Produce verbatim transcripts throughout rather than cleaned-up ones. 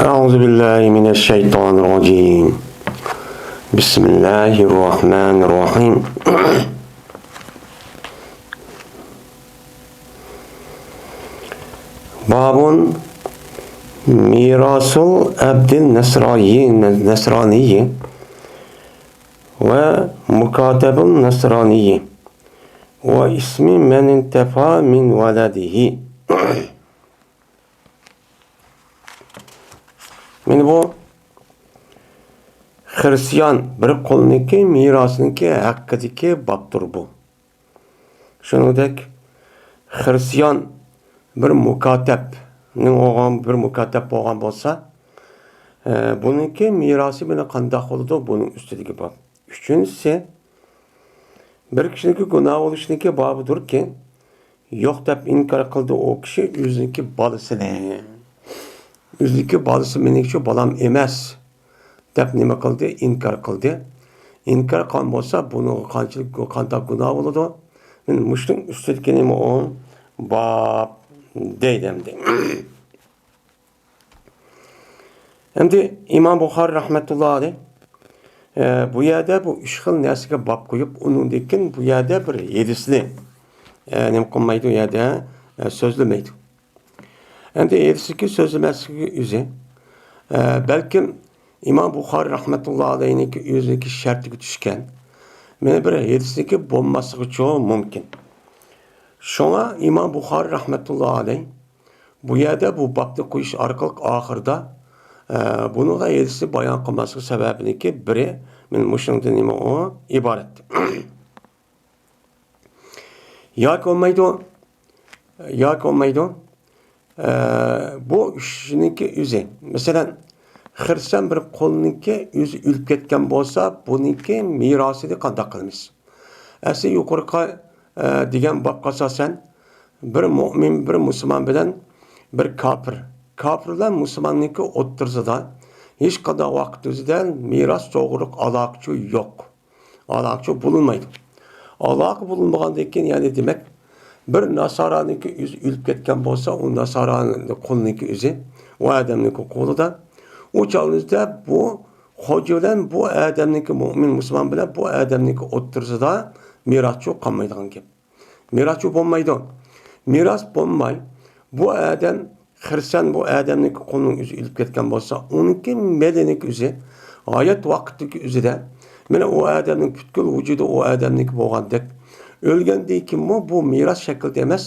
أعوذ بالله من الشيطان الرجيم. بسم الله الرحمن الرحيم. باب ميراث العبد النصراني، النصراني ومكاتب النصراني واسم من انتفى من ولده. مانا بۇ خىرىستىيان بىر قۇلنىڭكى مىراسىنىڭكى ھەققىدىكى بابتۇر بۇ. شۇنىڭدەك خىرىستىيان بىر مۇكاتەبنىڭ بولغان، بىر مۇكاتەب بولغان بولسا، ئە، بۇنىڭكى مىراسى مانا قانداق بولىدۇ؟ بۇنىڭ ئۈستىدىكى باب. ئۈچىنچىسى، بىر كىشىنىڭكى گۇناھ بولۇشىنىڭكى بابىدۇركى، يوق دەپ ئىنكار قىلدى ئۇ كىشى ئۆزىنىڭكى بالىسىنى. ئۆزىنىڭكى بالىسى مېنىڭكى شۇ بالام ئەمەس دەپ نېمە قىلدى؟ ئىنكار قىلدى. ئىنكار قىلغان بولسا، بۇنىڭغا قانچىلىك، قانداق گۇناھ بولىدۇ؟ مانا مۇشۇنىڭ ئۈستىدىكى نېمە ئۇ؟ باب دەيدۇ ئەمدى. ئەمدى ئىمام بۇخارى رەھمەتۇللا ئەلەيھ، ئە، بۇ يەردە بۇ ئۈچ خىل نەرسىگە باب قويۇپ، ئۇنىڭدىن كېيىن بۇ يەردە بىر ھەدىسنى، ئە، نېمە قىلمايدۇ، ئۇ يەردە، ئە، سۆزلىمەيدۇ. ئەمدى ھەدىسنىڭكى سۆزلىمەسلىكى ئۆزى، ئە، بەلكىم ئىمام بۇخارى رەھمەتۇللا ئەلەيھنىڭكى ئۆزىنىڭكى شەرتىگە چۈشكەن، مانا بىر ھەدىسنىڭكى بولماسلىقىچۇ مۇمكىن. شۇڭا ئىمام بۇخارى رەھمەتۇللا ئەلەيھ بۇ يەردە بۇ بابنى قويۇش ئارقىلىق ئاخىرىدا، ئە، بۇنىڭغا ھەدىسنى بايان قىلماسلىق سەۋەبىنىڭكى بىرى، مانا مۇشۇنىڭدىن نېمە ئۇ ئىبارەت. ياكى بولمايدۇ، ياكى بولمايدۇ. ئە، بۇ ئىشنىڭكى ئۆزى، مەسىلەن، خىرىستىيان بىر قۇلنىڭكى ئۆزى ئۆلۈپ كەتكەن بولسا، بۇنىڭكى مىراسىنى قانداق قىلىمىز؟ ئەسلى يۇقىرىقى، ئە، دېگەن بابقا ئاساسەن، بىر مۆمىن، بىر مۇسۇلمان بىلەن بىر كاپىر، كاپىر بىلەن مۇسۇلماننىڭكى ئوتتۇرىسىدا ھېچقانداق ۋاقىت ئۆزىدە مىراس توغرۇلۇق ئالاقىچۇ يوق. ئالاقىچۇ بولۇنمايدۇ. ئالاقە بولۇنمىغاندىن كېيىن، يەنى دېمەك، بىر ناسارانىڭكى ئۆزى ئۆلۈپ كەتكەن بولسا، ئۇ ناسارا قۇلنىڭكى ئۆزى، ئۇ ئادەمنىڭكى قولىدا، ئۇ چاغنىڭدا بۇ خوجا بىلەن بۇ ئادەمنىڭكى، مۆمىن مۇسۇلمان بىلەن بۇ ئادەمنىڭكى ئوتتۇرىسىدا مىراسچۇ قالمايدىغان گەپ. مىراسچۇ بولمايدۇ. مىراس بولماي، بۇ ئادەم خىرىستىيان بۇ ئادەمنىڭكى قۇلنىڭ ئۆزى ئۆلۈپ كەتكەن بولسا، ئۇنىڭكى مېلىنىڭكى ئۆزى، ھايات ۋاقىتتىكى ئۆزىدە، مانا ئۇ ئادەمنىڭ پۈتكۈل ۋۇجۇدى ئۇ ئادەمنىڭكى بولغاندەك، ئۆلگەندىن كېيىنمۇ بۇ مىراس شەكلىدە ئەمەس،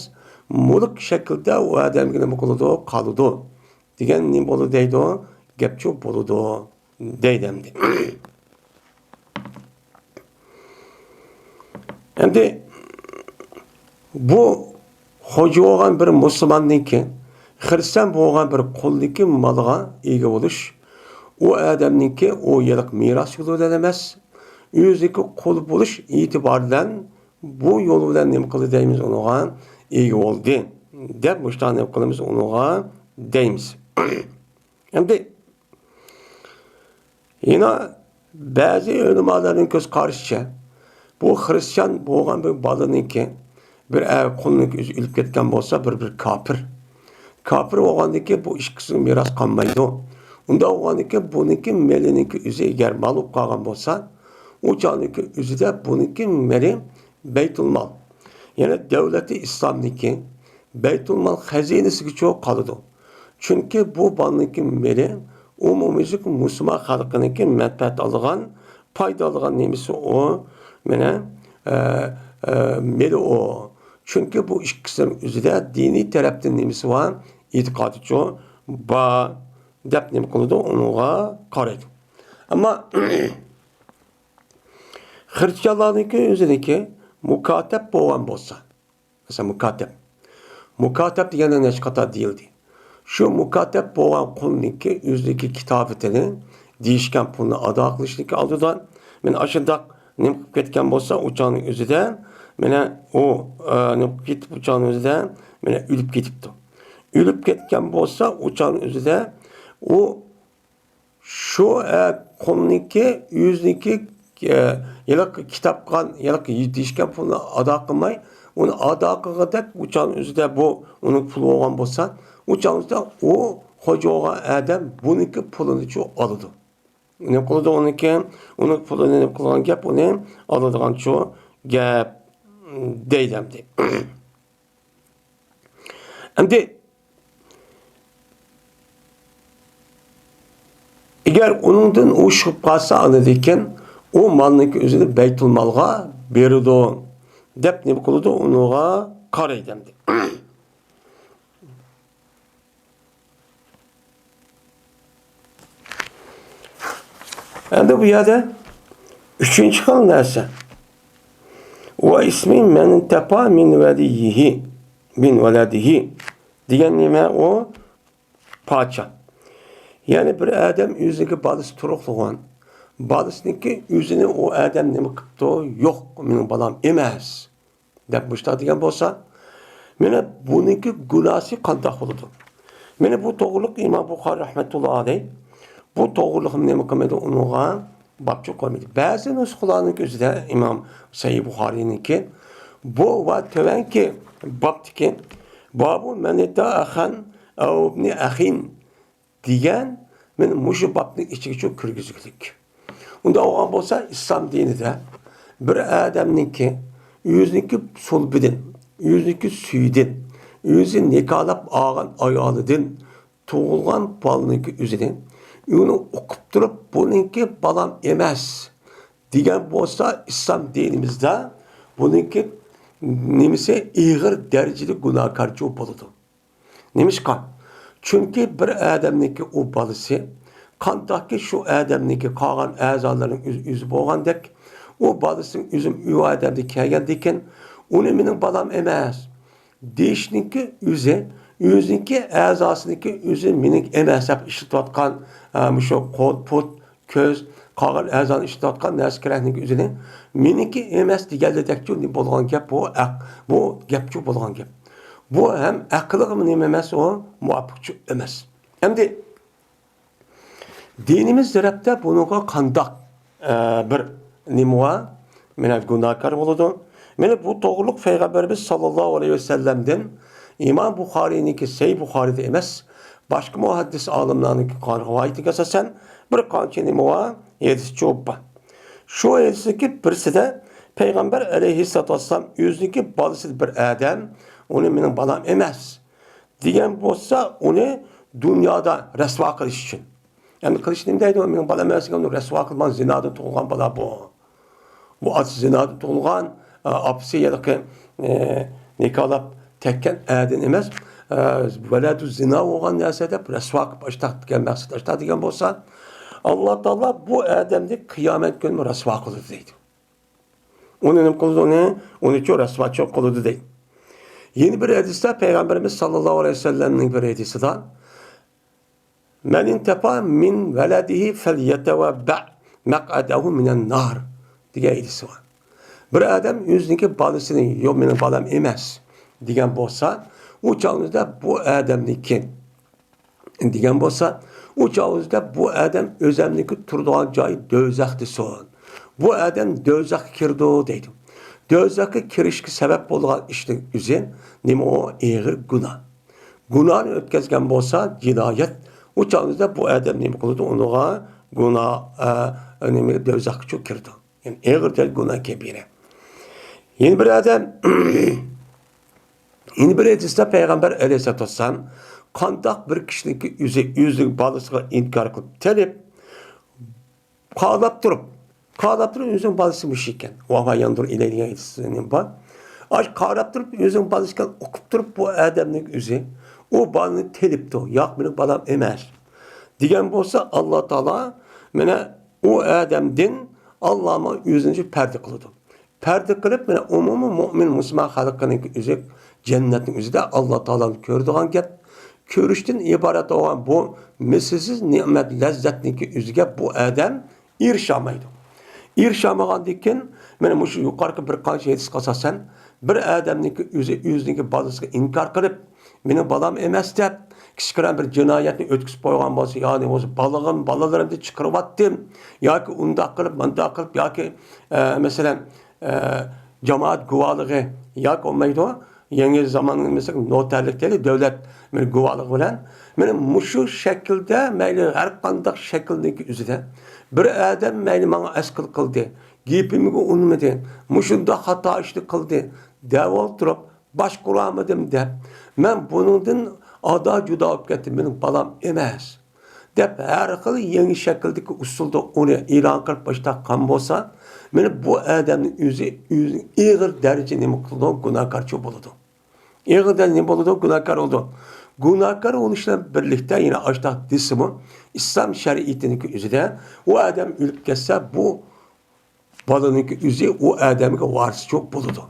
مۈلۈك شەكلىدە ئۇ ئادەمگە نېمە قىلىدۇ؟ قالىدۇ. دېگەن نېمە بولىدۇ دەيدۇ؟ گەپچۇ بولىدۇ. دەيدۇ ئەمدى. ئەمدى بۇ خوجا بولغان بىر مۇسۇلماننىڭكى، خىرىستىيان بولغان بىر قۇلنىڭكى مالىغا ئىگە بولۇش، ئۇ ئادەمنىڭكى ئۇ يىللىق مىراس يولى بىلەن ئەمەس، ئۆزىنىڭكى قۇل بولۇش ئېتىبارى بىلەن بۇ يول بىلەن نېمە قىلدى دەيمىز ئۇنىڭغا؟ ئىگە بولدى دەپ مۇشۇنداق نېمە قىلىمىز ئۇنىڭغا دەيمىز. ئەمدى يەنە بەزى ئۆلىمالارنىڭ كۆز قارىشىچە، بۇ خىرىستىيان بولغان بىر بالىنىڭكى، بىر ئەر قۇلنىڭكى ئۆزى ئۆلۈپ كەتكەن بولسا، بىر، بىر كاپىر. كاپىر بولغاندىكى بۇ ئىككىسىگە مىراس قالمايدۇ. ئۇنداق بولغاندىكى بۇنىڭكى مېلىنىڭكى ئۆزى ئەگەر مال بولۇپ قالغان بولسا، ئۇ چاغنىڭكى ئۆزىدە بۇنىڭكى مېلى بەيتۇلمال، يەنى دەۋلىتى ئىسلامنىڭكى بەيتۇلمال خەزىنىسىگىچۇ قالىدۇ. چۈنكى بۇ بالىنىڭكى مېلى ئومۇميۈزلۈك مۇسۇلمان خەلقىنىڭكى مەنپەئەت ئالىدىغان، پايدا ئالىدىغان نېمىسى ئۇ، مانا، ئە، ئە، مېلى ئۇ. چۈنكى بۇ ئىككىسىنىڭ ئۆزىدە دىنىي تەرەپتىن نېمىسى بار؟ ئېتىقادىچۇ بار دەپ نېمە قىلىدۇ؟ ئۇنىڭغا قارايدۇ. ئەمما خىرىستىيانلارنىڭكى ئۆزىنىڭكى مۇكاتەب بولغان بولسا، مەسىلەن، مۇكاتەب. مۇكاتەب دېگەندە نەچچە قاتار دېيىلدى. شۇ مۇكاتەب بولغان قۇلنىڭكى ئۆزىنىڭكى كىتابىتىنى، دېيىشكەن پۇلنى ئادا قىلىشنىڭكى ئالدىدا، مانا ئاشۇنداق نېمە قىلىپ كەتكەن بولسا، ئۇ چاغنىڭ ئۆزىدە، مانا ئۇ، ئە، نېمە قىلىپ كېتىپ، ئۇ چاغنىڭ ئۆزىدە، مانا ئۆلۈپ كېتىپتۇ. ئۆلۈپ كەتكەن بولسا، ئۇ چاغنىڭ ئۆزىدە ئۇ شۇ، ئە، قۇلنىڭكى، ئۆزىنىڭكى، ئە، ھېلىقى كىتابقا، ھېلىقى دېيىشكەن پۇلنى ئادا قىلماي، ئۇنى ئادا قىلغۇدەك ئۇ چاغنىڭ ئۆزىدە بۇ ئۇنىڭ پۇلى بولغان بولسا، ئۇ چاغنىڭ ئۆزىدە ئۇ خوجا بولغان ئادەم بۇنىڭكى پۇلىنىچۇ ئالىدۇ. نېمە قىلىدۇ ئۇنىڭكى؟ ئۇنىڭ پۇلىنى نېمە قىلغان گەپ، ئۇنى ئالىدىغانچۇ گەپ دەيدۇ ئەمدى. ئەمدى ئەگەر ئۇنىڭدىن ئۇ چىقىپ قالسا، ئاندىن كېيىن ئۇ مالنىڭكى ئۆزىنى بەيتۇلمالغا بېرىدۇ دەپ نېمە قىلىدۇ؟ ئۇنىڭغا قارايدۇ ئەمدى. ئەمدى بۇ يەردە ئۈچىنچى خىل نەرسە. ۋە ئىسمى مەن تەپا مىن ۋەلىيىھى، مىن ۋەلەدىھى دېگەن نېمە ئۇ؟ پاچا. يەنى بىر ئادەم ئۆزىنىڭكى بالىسى تۇرۇقلىغان. بالىسىنىڭكى ئۆزىنى ئۇ ئادەم نېمە قىپتۇ؟ يوق، مېنىڭ بالام ئەمەس دەپ مۇشۇنداق دېگەن بولسا، مانا بۇنىڭكى گۇناھسى قانداق بولىدۇ؟ مانا بۇ توغرىلىق ئىمام بۇخارىي رەھمەتۇللا ئەلەيھ بۇ توغرىلىق نېمە قىلمىدى؟ ئۇنىڭغا بابچۇق قويمىدى. بەزى نۇسخىلارنىڭكى ئۆزىدە ئىمام سەھىھ بۇخارىينىڭكى بۇ ۋە تۆۋەنكى بابتىكى بابۇ مەن ئىددا ئەخەن ئەۋ ئىبنى ئەخىن دېگەن مانا مۇشۇ بابنىڭ ئىچىگىچۇ كىرگۈزگۈلۈك. ئۇنداق بولغان بولسا، ئىسلام دىنىدا بىر ئادەمنىڭكى ئۆزىنىڭكى سۇلبىدىن، ئۆزىنىڭكى سۈيىدىن، ئۆزى نىكاھلاپ ئالغان ئايالىدىن تۇغۇلغان بالىنىڭكى ئۆزىنى، ئۇنى ئۇقۇپ تۇرۇپ، بۇنىڭكى بالام ئەمەس دېگەن بولسا، ئىسلام دىنىمىزدا بۇنىڭكى نېمىسى ئېغىر دەرىجىدە گۇناھكارچۇ بولىدۇ. نېمىشقا؟ چۈنكى بىر ئادەمنىڭكى ئۇ بالىسى، قانداقكى شۇ ئادەمنىڭكى قالغان ئەزالىرىنىڭ ئۆز-، ئۆزى بولغاندەك، ئۇ بالىسىنىڭ ئۆزى ئۇ ئادەمدىن كەلگەندىكىن، ئۇنى مېنىڭ بالام ئەمەس دېيىشنىڭكى ئۆزى، ئۆزىنىڭكى ئەزاسىنىڭكى ئۆزى مېنىڭكى ئەمەس دەپ ئىشلىتىۋاتقان، ئە، مۇشۇ قول، پۇت، كۆز، قالغان ئەزانى ئىشلەتكەن نەرسە كېرەكنىڭ ئۆزىنى مېنىڭكى ئەمەس دېگەنلىكتە بولغان گەپ بۇ، ئەق-، بۇ گەپچۇ بولغان گەپ. بۇ ھەم ئەقىلگە نېمە ئەمەس، ئۇ مۇۋاپىقچۇ ئەمەس. ئەمدى دىنىمىز تەرەپتە بۇنىڭغا قانداق، ئە، بىر نېمە بار؟ مانا گۇناھكار بولىدۇ. مانا بۇ توغرىلىق پەيغەمبىرىمىز ساللاللاھۇ ئەلەيھى ۋەسەللەمدىن ئىمام بۇخارىينىڭكى سەھىھ بۇخارىيدا ئەمەس، باشقا مۇھەددىس ئالىملارنىڭكى رىۋايىتىگە ئاساسەن بىر قانچە نېمە بار؟ ھەدىس جۇپ بار. شۇ ھەدىستىكى بىرسىدە پەيغەمبەر ئەلەيھىسسالاتۇ ۋەسسالام ئۆزىنىڭكى بالىسى بىر ئادەم، ئۇنى مېنىڭ بالام ئەمەس دېگەن بولسا، ئۇنى دۇنيادا رەسۋا قىلىش ئۈچۈن. ئەمدى قىلىش نېمە دەيدۇ؟ مېنىڭ بالام ئەمەس دېگەن، ئۇنى رەسۋا قىلماڭ، زىنادىن تۇغۇلغان بالا بۇ. بۇ ئاتىسى زىنادىن تۇغۇلغان، ئە، ئاپىسى ھېلىقى، ئە، نىكاھلاپ تەككەن ئەدىن ئەمەس، ئە، ۋەلەدۇ زىنا بولغان نەرسە دەپ رەسۋا قىلىپ ئاشتاق دېگەن مەقسەت ئاشتاق دېگەن بولسا، ئاللا تائالا بۇ ئادەمنى قىيامەت كۈنى رەسۋا قىلىدۇ دەيدۇ. ئۇنى نېمە قىلىدۇ؟ ئۇنى، ئۇنىچۇ رەسۋاچۇ قىلىدۇ دەيدۇ. يەنە بىر ھەدىستە پەيغەمبىرىمىز ساللاللاھۇ ئەلەيھى ۋەسەللەمنىڭ بىر ھەدىسىدە، مەن ئىنتەپا مىن ۋەلەدىھى فەليەتەۋەببە مەقئەدەھۇ مىنەن نار دېگەن ھەدىسى بار. بىر ئادەم ئۆزىنىڭكى بالىسىنى، يوق، مېنىڭ بالام ئەمەس دېگەن بولسا، ئۇ چاغدا بۇ ئادەمنىڭكى دېگەن بولسا، ئۇ چاغدا بۇ ئادەم ئۆزەمنىڭكى تۇرىدىغان جايى دوزاخ دېسۇن. بۇ ئادەم دوزاخقا كىرىدۇ دەيدۇ. دوزاخقا كىرىشكە سەۋەب بولىدىغان ئىشنىڭ ئۆزى نېمە؟ ئۇ ئېغىر گۇناھ. گۇناھنى ئۆتكەزگەن بولسا، جىنايەت، ئۇ چاغدا بۇ ئادەم نېمە قىلىدۇ؟ ئۇنىڭغا گۇناھ، ئە، نېمە، دوزاخقىچۇ كىرىدۇ. يەنى ئېغىر دەرىجە گۇناھ كەبىرە. يەنە بىر ئادەم، يەنە بىر ھەدىستە پەيغەمبەر ئەلەيھىسسالاتۇ ۋەسسالام، قانداق بىر كىشىنىڭكى ئۆزى ئۆزىنىڭ بالىسىغا ئىنكار قىلىپ، تېلىپ، قاراپ تۇرۇپ، قاراپ تۇرۇپ ئۆزىنىڭ بالىسى مۇشۇ ئىكەن. ۋەھۇۋە يەنزۇرۇ ئىلەيھى دېگەن ھەدىس بار. ئاشۇ قاراپ تۇرۇپ ئۆزىنىڭ بالىسى ئىكەن، ئۇقۇپ تۇرۇپ بۇ ئادەمنىڭ ئۆزى ئۇ بالىنى تېلىپتۇ. ياق، مېنىڭ بالام ئەمەس دېگەن بولسا، ئاللا تائالا مانا ئۇ ئادەمدىن ئاللا ماڭا ئۆزىنى پەردە قىلىدۇ. پەردە قىلىپ، مانا ئومۇمىي مۆمىن مۇسۇلمان خەلقىنىڭ ئۆزى جەننەتنىڭ ئۆزىدە ئاللا تائالانى كۆرىدىغان گەپ. كۆرۈشتىن ئىبارەت بولغان بۇ مىسلىسىز نېمەت لەززەتنىڭكى ئۆزىگە بۇ ئادەم ئېرىشەلمەيدۇ. ئېرىشەلمىگەندىن كېيىن، مانا مۇشۇ يۇقىرىقى بىر قانچە ھەدىسكە ئاساسەن، بىر ئادەمنىڭكى ئۆزى ئۆزىنىڭكى بالىسىغا ئىنكار قىلىپ، مېنىڭ بالام ئەمەس دەپ، كىچىككىنە بىر جىنايەتنى ئۆتكۈزۈپ قويغان بولسا، يەنى ئۆز بالىغىم، بالىلىرىمنى چىقىرىۋەتتىم ياكى ئۇنداق قىلىپ، مۇنداق قىلىپ ياكى، ئە، مەسىلەن، ئە، جامائەت گۇۋاھلىقى ياكى بولمايدۇ، يېڭى زامان نېمىسى، نوتەرلىك دەيلى، دۆلەت مېنى گۇۋاھلىقى بىلەن، مېنى مۇشۇ شەكىلدە مەيلى ھەر قانداق شەكىلنىڭكى ئۆزىدە بىر ئادەم مەيلى ماڭا ئەسكىلىك قىلدى، گېپىمگە ئۇنىمىدى، مۇشۇنداق خاتا ئىشنى قىلدى دەۋ ئولتۇرۇپ، باشقۇرالمىدىم دەپ، مەن بۇنىڭدىن ئادا جۇدا بولۇپ كەتتىم، مېنىڭ بالام ئەمەس دەپ، ھەر خىل يېڭى شەكىلدىكى ئۇسۇلدا ئۇنى ئېلان قىلىپ باشلاپ قىلغان بولسا، مېنى بۇ ئادەمنىڭ ئۆزى، ئۆزى ئېغىر دەرىجىدە نېمە قىلىدۇ؟ گۇناھكارچۇ بولىدۇ. ئېغىر دەرىجىدە نېمە بولىدۇ؟ گۇناھكار بولىدۇ. گۇناھكار بولۇش بىلەن بىرلىكتە يەنە ئاشتاق دېسىمۇ، ئىسلام شەرىئىتىنىڭكى ئۆزىدە ئۇ ئادەم ئۆلۈپ كەتسە، بۇ بالىنىڭكى ئۆزى ئۇ ئادەمگە ۋارىسچۇ بولىدۇ.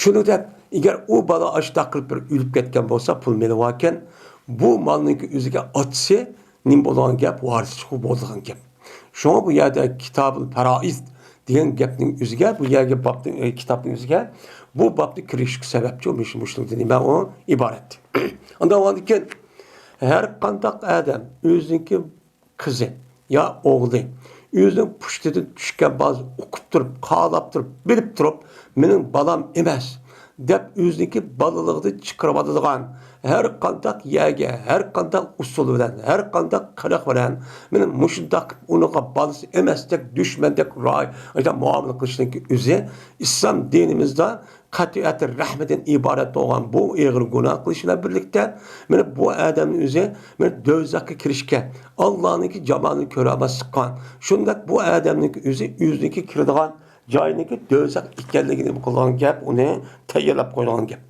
شۇنى دەپ، ئەگەر ئۇ بالا ئاشتاق قىلىپ بىر ئۆلۈپ كەتكەن بولسا، پۇل مېلى باركەن، بۇ مالنىڭكى ئۆزىگە ئاتىسى نېمە بولىدىغان گەپ، ۋارىسچۇ بولىدىغان گەپ. شۇڭا بۇ يەردە كىتابۇل پەرائىز دېگەن گەپنىڭ ئۆزىگە، بۇ يەرگە بابنىڭ، ئە، كىتابنىڭ ئۆزىگە بۇ بابنى كىرگۈزۈشكە سەۋەبچۇ مۇشۇ، مۇشۇنىڭدىن نېمە ئۇ ئىبارەت. ئاندىن ئاندىن كېيىن ھەر قانداق ئادەم ئۆزىنىڭكى قىزى يا ئوغلى ئۆزىنىڭ پۇشتىدىن چۈشكەن بالىسى ئۇقۇپ تۇرۇپ، قالاپ تۇرۇپ، بىلىپ تۇرۇپ، مېنىڭ بالام ئەمەس دەپ ئۆزىنىڭكى بالىلىقىدىن چىقىرىۋاتىدىغان، ھەر قانداق يەرگە، ھەر قانداق ئۇسۇل بىلەن، ھەر قانداق قىلىق بىلەن، مېنىڭ مۇشۇنداق ئۇنىڭغا بالىسى ئەمەستەك، دۈشمەندەك راي-، مۇئامىلە قىلىشنىڭكى ئۆزى ئىسلام دىنىمىزدا قەتئىيەت رەھمىدىن ئىبارەت بولغان بۇ ئېغىر گۇناھ قىلىش بىلەن بىرلىكتە، مانا بۇ ئادەمنىڭ ئۆزى مانا دوزاخقا كىرىشكە، ئاللانىڭكى جامالىنى كۆرەلمەسلىككە، شۇنداق بۇ ئادەمنىڭ ئۆزى ئۆزىنىڭكى كىرىدىغان جايىنىڭكى دوزاخ ئىكەنلىكىنى نېمە قىلغان گەپ، ئۇنى تەييارلاپ قويغان گەپ.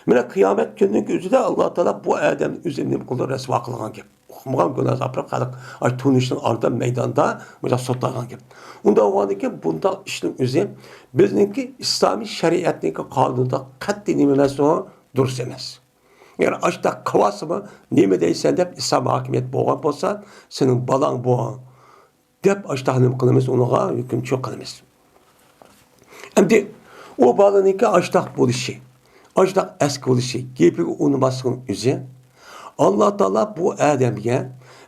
مانا قىيامەت كۈنىنىڭكى ئۆزىدە ئاللا تائالا بۇ ئادەمنى ئۆزىنى نېمە قىلدى؟ رەسۋا قىلغان گەپ. ئۇقمىغان گۇناھسىز ئاپىرىپ خەلق ئاي تونۇشنىڭ ئارىدا مەيداندا مۇشۇنداق سوتلايدىغان گەپ. ئۇنداق بولغاندىكىن بۇنداق ئىشنىڭ ئۆزى بىزنىڭكى ئىسلامىي شەرىئەتنىڭكى قانۇنىدا قەتئىي نېمە ئەمەس، ئۇ دۇرۇس ئەمەس. يەنى ئاشتاق قىلىۋالسىمۇ نېمە دەيسەن دەپ ئىسلام ھاكىمىيەت بولغان بولسا سېنىڭ بالاڭ بۇ دەپ ئاشتاق نېمە قىلىمىز، ئۇنىڭغا ھۆكۈمچى قىلىمىز. ئەمدى ئۇ بالىنىڭكى ئاشتاق بولۇشى، ئاشتاق ئەسكى بولۇشى، گېپىگە ئۇنىماسلىقنىڭ ئۆزى، ئاللا تائالا بۇ ئادەمگە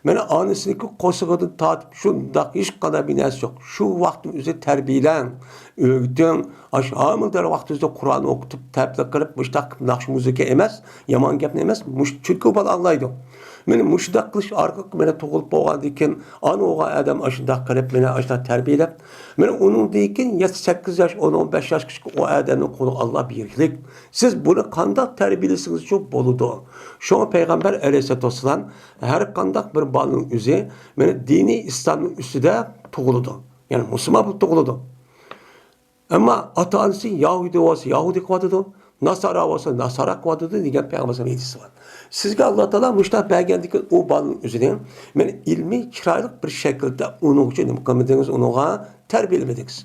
مانا ئانىسىنىڭكى قورسىقىدىن تارتىپ شۇنداق ھېچقانداق بىر نەرسە يوق. شۇ ۋاقىتنىڭ ئۆزىدە تەربىيەلەڭ، ئۆگىتىڭ، ئاشۇ ھامىلىدار ۋاقتىڭىزدا قۇرئان ئوقۇتۇپ، تەبلىغ قىلىپ، مۇشۇنداق قىلىپ ناخشا مۇزىكا ئەمەس، يامان گەپنى ئەمەس، مۇش-، چۈنكى ئۇ بالا ئاڭلايدۇ. مانا مۇشۇنداق قىلىش ئارقىلىق مانا تۇغۇلۇپ بولغاندىن كېيىن ئانا بولغان ئادەم ئاشۇنداق قىلىپ، مانا ئاشۇنداق تەربىيەلەپ، مانا ئۇنىڭدىن كېيىن يەتتە، سەككىز ياش، ئون، ئون بەش ياشقىچە ئۇ ئادەمنىڭ قولىغا ئاللا بېرىكلىك. سىز بۇنى قانداق تەربىيەلىسىڭىزچۇ بولىدۇ. شۇڭا پەيغەمبەر ئەلەيھىسسالاتۇ ۋەسسالام ھەر قانداق بىر بالىنىڭ ئۆزى مانا دىنىي ئىسلامنىڭ ئۈستىدە تۇغۇلىدۇ. يەنى مۇسۇلمان بولۇپ تۇغۇلىدۇ. ئەمما ئاتا-ئانىسى يەھۇدىي بولسا يەھۇدىي قىلىۋاتىدۇ، ناسارا بولسا ناسارا قىلىۋاتىدۇ دېگەن پەيغەمبەر ھەدىسى بار. سىزگە ئاللا تائالا مۇشۇنداق بەرگەندىكىن ئۇ بالىنىڭ ئۆزىنى مانا ئىلمىي چىرايلىق بىر شەكىلدە ئۇنىڭ ئۈچۈن نېمە قىلمىدىڭىز، ئۇنىڭغا تەربىيەلىمىدىڭىز.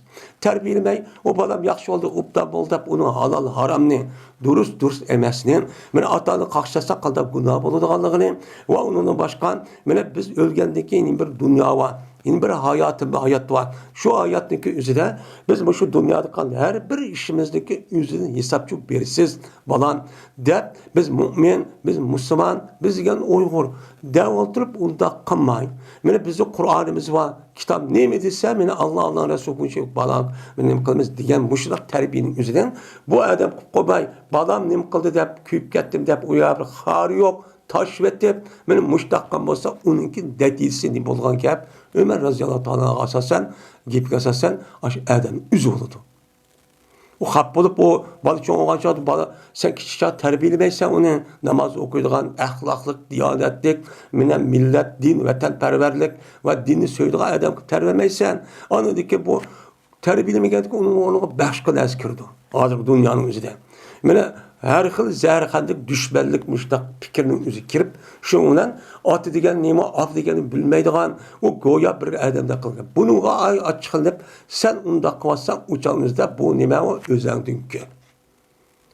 تەربىيەلىمەي، ئۇ بالام ياخشى بولدى، ئوبدان بولدى دەپ ئۇنىڭ ھالال ھارامنى، دۇرۇس دۇرۇس ئەمەسنى، مانا ئاتا-ئانا قاقشاتسا قانداق گۇناھ بولىدىغانلىقىنى ۋە ئۇنىڭدىن باشقا مانا بىز ئۆلگەندىن كېيىن بىر دۇنيا بار. يەنە بىر ھاياتىم، ھايات بار. شۇ ھاياتنىڭكى ئۆزىدە بىز مۇشۇ دۇنيادا قىلغان ھەر بىر ئىشىمىزنىڭكى ئۆزىدىن ھېسابچۇ بېرىسىز، بالام، دەپ، بىز مۇئمىن، بىز مۇسۇلمان، بىز دېگەن ئۇيغۇر دەپ ئولتۇرۇپ ئۇنداق قىلماي. مانا بىزنىڭ قۇرئانىمىز بار، كىتاب نېمە دېسە، مانا ئاللا، ئاللا رەسۇلى بويىچە بالام، مانا نېمە قىلىمىز دېگەن مۇشۇنداق تەربىيەنىڭ ئۆزىدىن بۇ ئادەم قىلىپ قويماي، بالام نېمە قىلدى دەپ كۆيۈپ كەتتىم دەپ ئۇ يەردە خارى يوق، تاشلىۋېتىپ، مانا مۇشۇنداق قىلغان بولسا، ئۇنىڭكى نەتىجىسى نېمە بولغان گەپ؟ ئۆمەر رەزىياللاھۇ تائالا ئانھۇغا ئاساسەن، گېپىگە ئاساسەن، ئاشۇ ئادەم ئۆزى بولىدۇ. ئۇ خاپا بولۇپ، ئۇ بالا چوڭ بولغان چاغدا، بالا، سەن كىچىك چاغدا تەربىيەلىمەيسەن ئۇنى، ناماز ئوقۇيدىغان، ئەخلاقلىق، دىيانەتلىك، مانا مىللەت، دىن، ۋەتەنپەرۋەرلىك ۋە دىننى سۆيىدىغان ئادەم قىلىپ تەربىيەلىمەيسەن. ئاندىن كېيىن بۇ تەربىيەلىمىگەندىكىن ئۇنىڭ ئورنىغا بەشقا نەرسە كىرىدۇ. ھازىرقى دۇنيانىڭ ئۆزىدە. مانا ھەر خىل زەھەرخەندەك، دۈشمەنلىك مۇشۇنداق پىكىرنىڭ ئۆزى كىرىپ، شۇنىڭ بىلەن ئاتا دېگەن نېمە، ئاپا دېگەننى بىلمەيدىغان، ئۇ گويا بىر ئادەمدەك قىلغان. بۇنىڭغا ئاي ئاچچىقلىنىپ، سەن ئۇنداق قىلىۋاتساڭ، ئۇ چاغنىڭ ئۆزىدە بۇ نېمە، ئۇ ئۆزۈڭدىنكى.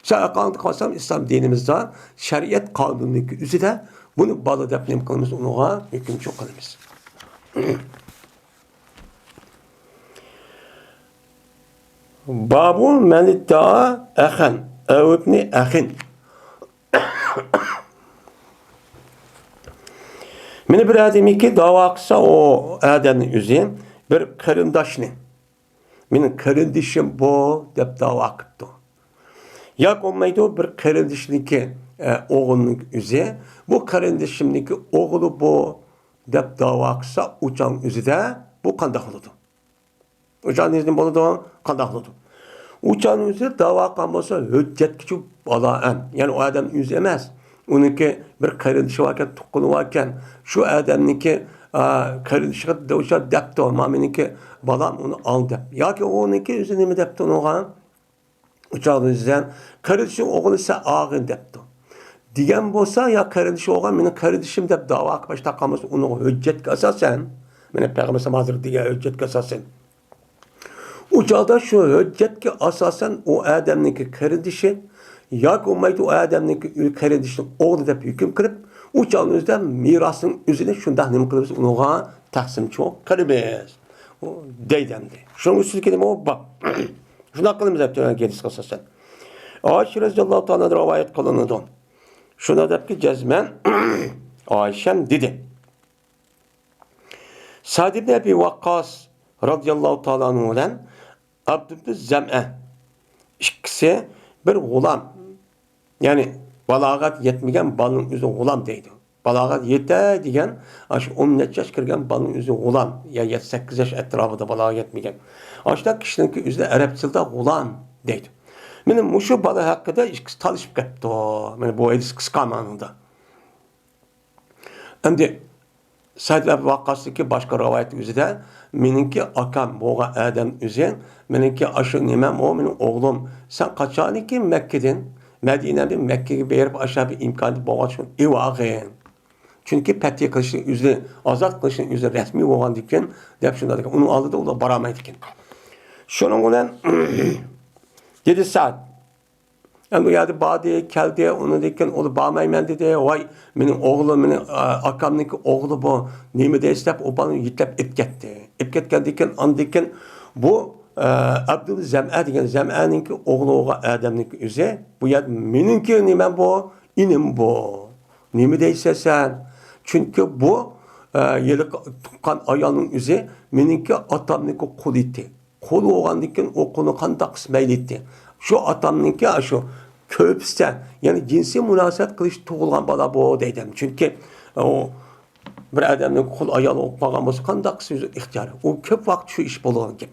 سەن ئاقاڭدا قالسام، ئىسلام دىنىمىزدا شەرىئەت قانۇنىنىڭكى ئۆزىدە بۇنى بالا دەپ نېمە قىلىمىز، ئۇنىڭغا ھۆكۈمچى قىلىمىز. بابۇ مەن ئىددىئا ئەخەن، ئەۋ ئىبنى ئەخىن. مېنى بىر ئادەمكى داۋا قىلسا، ئۇ ئادەمنىڭ ئۆزى بىر قېرىنداشنى، مېنىڭ قېرىندىشىم بۇ دەپ داۋا قىپتۇ. ياكى بولمايدۇ، بىر قېرىندىشىنىڭكى، ئە، ئوغلىنىڭ ئۆزى، بۇ قېرىندىشىمنىڭكى ئوغلى بۇ دەپ داۋا قىلسا، ئۇ چاغنىڭ ئۆزىدە بۇ قانداق بولىدۇ؟ ئۇ چاغنىڭ ئۆزىدە بولىدۇ، قانداق بولىدۇ؟ ئۇ چاغنىڭ ئۆزىدە داۋا قىلغان بولسا، ھۆججەتكىچۇ بالا ھەم، يەنى ئۇ ئادەم ئۆزى ئەمەس، ئۇنىڭكى بىر قېرىندىشى باركەن، تۇغقىنى باركەن، شۇ ئادەمنىڭكى، ئا، قېرىندىشىغا دەۋشا دەپتۇ، ما مېنىڭكى بالام، ئۇنى ئال دەپ. ياكى ئۇنىڭكى ئۆزى نېمە دەپتۇ ئۇنىڭغا؟ ئۇ چاغدا ئۆزىدىن، قېرىندىشىڭ ئوغلى سەن ئاغىن دەپتۇ. دېگەن بولسا، يا قېرىندىشى ئوغلى مېنىڭ قېرىندىشىم دەپ داۋا قىلىپ باشلاپ قالمىسا، ئۇنىڭ ھۆججەتكە ئاساسەن، مانا پەيغەمبەر ئەلەيھىسسالام ھازىر دېگەن ھۆججەتكە ئاساسەن. ئۇ چاغدا شۇ ھۆججەتكە ئاساسەن ئۇ ئادەمنىڭكى قېرىندىشى ياكى بولمايدۇ ئۇ ئادەمنىڭكى ئۆي قېرىندىشىنىڭ ئوغلى دەپ ھۆكۈم قىلىپ، ئۇ چاغنىڭ ئۆزىدە مىراسنىڭ ئۆزىنى شۇنداق نېمە قىلىمىز، ئۇنىڭغا تەقسىمچى قىلىمىز. ئۇ دەيدۇ ئەمدى. شۇنىڭ ئۈستىدىكى نېمە ئۇ باب. شۇنداق قىلىمىز دەپ تۆۋەنكى ھەدىسكە ئاساسەن. ئائىشە رەزىياللاھۇ تائالا ئانھادىن رىۋايەت قىلىنىدۇ. شۇنداق دەپكى جەزمەن ئائىشەم دېدى. سەئد ئىبن ئەبى ۋەققاس رەزىياللاھۇ تائالا ئەنھۇ بىلەن ئابدۇبنى زەمئە ئىككىسى بىر غۇلام، يەنى بالاغەت يەتمىگەن بالىنىڭ ئۆزى غۇلام دەيدۇ. بالاغەت يېتەي دېگەن، ئاشۇ ئون نەچچە ياش كىرگەن بالىنىڭ ئۆزى غۇلام، يا يەتتە سەككىز ياش ئەتراپىدا بالاغەت يەتمىگەن. ئاشۇنداق كىشىنىڭكى ئۆزىدە ئەرەب تىلىدا غۇلام دەيدۇ. مانا مۇشۇ بالا ھەققىدە ئىككىسى تالىشىپ كەپتۇ. مانا بۇ ھەدىس قىسقا مەنىدە. ئەمدى سەئد ئەبۇ ۋەققاسنىڭكى باشقا رىۋايەت ئۆزىدە، مېنىڭكى ئاكام بولغان ئادەم ئۆزى، مېنىڭكى ئاشۇ نېمەم ئۇ، مېنىڭ ئوغلۇم، سەن قاچانكى مەككىدىن، مەدىنەدىن مەككىگە بېرىپ، ئاشۇ بىر ئىمكانىيەت بولغاچقا ئېلىۋالغىن. چۈنكى پەتھى قىلىشنىڭ ئۆزى، ئازاد قىلىشنىڭ ئۆزى رەسمىي بولغاندىكىن، دەپ شۇنداق دېگەن. ئۇنىڭ ئالدىدا ئۇلار بارالمايدىكەن. شۇنىڭ بىلەن دېدى سەئد. ئەمدى ئۇ يەردە باردى، كەلدى، ئۇنىڭدىن كېيىن ئۇ بارمايمەن دېدى. ۋاي، مېنىڭ ئوغلۇم، مېنىڭ، ئا، ئاكامنىڭكى ئوغلى بۇ، نېمە دەيسىز دەپ، ئۇ بالىنى يېتىلەپ ئېلىپ كەتتى. ئېلىپ كەتكەندىن كېيىن، ئاندىن كېيىن بۇ، ئا، ئابدۇل زەمئە دېگەن زەمئەنىڭكى ئوغلى بولغان ئادەمنىڭكى ئۆزى، بۇ يەردە مېنىڭكى نېمەم بۇ، ئىنىم بۇ. نېمە دەيسەن سەن؟ چۈنكى بۇ، ئا، ھېلىقى تۇغقان ئايالنىڭ ئۆزى مېنىڭكى ئاتامنىڭكى قۇلى ئىدى. قۇل بولغاندىن كېيىن ئۇ قۇلنى قانداق قىلسا مەيلى ئىدى. شۇ ئاتامنىڭكى، ئاشۇ كۆپىسىچە، يەنى جىنسىي مۇناسىۋەت قىلىش تۇغۇلغان بالا بۇ دەيدۇ. چۈنكى ئۇ بىر ئادەمنىڭ قۇل ئايالى بولۇپ قالغان بولسا، قانداق قىلسا ئۆزى ئىختىيارى. ئۇ كۆپ ۋاقىت شۇ ئىش بولغان گەپ.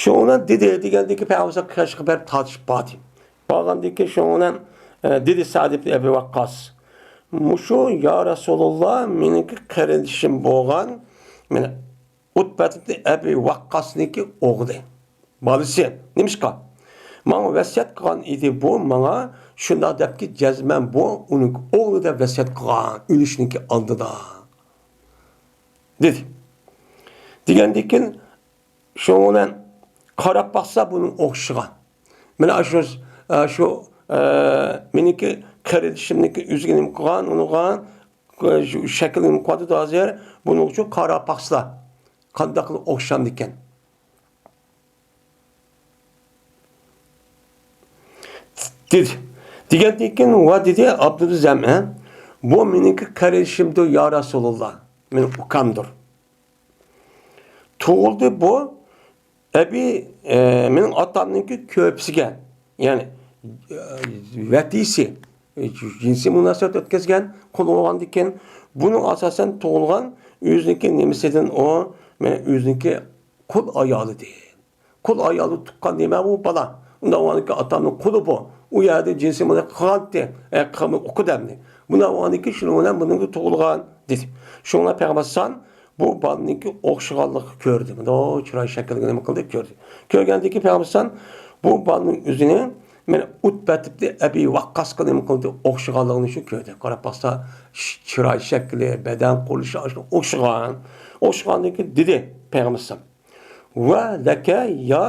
شۇنى دېدى دېگەندىكى پەيغەمبەر قېشىغا بېرىپ تارتىشىپ باردى. بارغاندىكى شۇنى، ئە، دېدى سەئد ئىبن ئەبى ۋەققاس. مۇشۇ يا رەسۇلۇللا مېنىڭكى قېرىندىشىم بولغان، مېنى ئۇتبەت ئىبن ئەبى ۋەققاسنىڭكى ئوغلى، بالىسى. نېمىشقا؟ ماڭا ۋەسىيەت قىلغان ئىدى بۇ، ماڭا شۇنداق دەپكى، جەزمەن بۇ ئۇنىڭ ئوغلى دەپ ۋەسىيەت قىلغان ئۆلۈشنىڭكى ئالدىدا، دېدى. دېگەندىن كېيىن شۇنىڭ بىلەن قاراپ باقسا بۇنىڭ ئوخشىغان. مانا شۇ، شۇ، مېنىڭكى قېرىندىشىمنىڭكى ئۆزىگە نېمە قىلغان، ئۇنىڭغا شۇ شەكىل نېمە قىلىۋاتىدۇ ھازىر. بۇنىڭ ئۈچۈن قاراپ باقسىلا، قانداق ئوخشامدىكەن؟ دېدى. دېگەندىن كېيىن، ۋا دېدى ئابدۇل زەمئە، بۇ مېنىڭكى قېرىندىشىمدۇر، يا رەسۇلۇللا، مېنىڭ ئۇكامدۇر. تۇغۇلدى بۇ ئەبى، ئە، مېنىڭ ئاتامنىڭكى كۆپىسىگە، يەنى، ئە، ۋەتىسى، ئە، جىنسىي مۇناسىۋەت ئۆتكۈزگەن قۇل بولغاندىكىن، بۇنىڭ ئاساسەن تۇغۇلغان ئۆزىنىڭكى نېمىسىدىن ئۇ، مانا ئۆزىنىڭكى قۇل ئايالىدىن. قۇل ئايالى تۇغقان نېمە بۇ بالا؟ ئۇنداق بولغاندىكىن ئاتامنىڭ قۇلى بۇ. ئۇ يەردە جىنسىي مۇناسىۋەت قىلغانتى، ئە، قىلماي ئۇقىدەمنى. بۇنداق بولغاندىكىن شۇنىڭ بىلەن بۇنىڭغا تۇغۇلغان، دېدى. شۇڭا پەيغەمبەر ئەلەيھىسسالام بۇ بالىنىڭكى ئوخشىغانلىقىنى كۆردى. مۇنداق چىراي شەكلىگە نېمە قىلدى، كۆردى. كۆرگەندىكىن پەيغەمبەر ئەلەيھىسسالام بۇ بالىنىڭ ئۆزىنى، مانا ئۇتبەت ئىبنى ئەبى ۋەققاسقا نېمە قىلدى، ئوخشىغانلىقىنى شۇ كۆردى. قاراپ باقسا، ش-، چىراي شەكلى، بەدەن قۇرۇلۇشى ئاشۇ ئوخشىغان. ئوخشىغاندىن كېيىن دېدى پەيغەمبەر ئەلەيھىسسالام، ۋە لەكە يا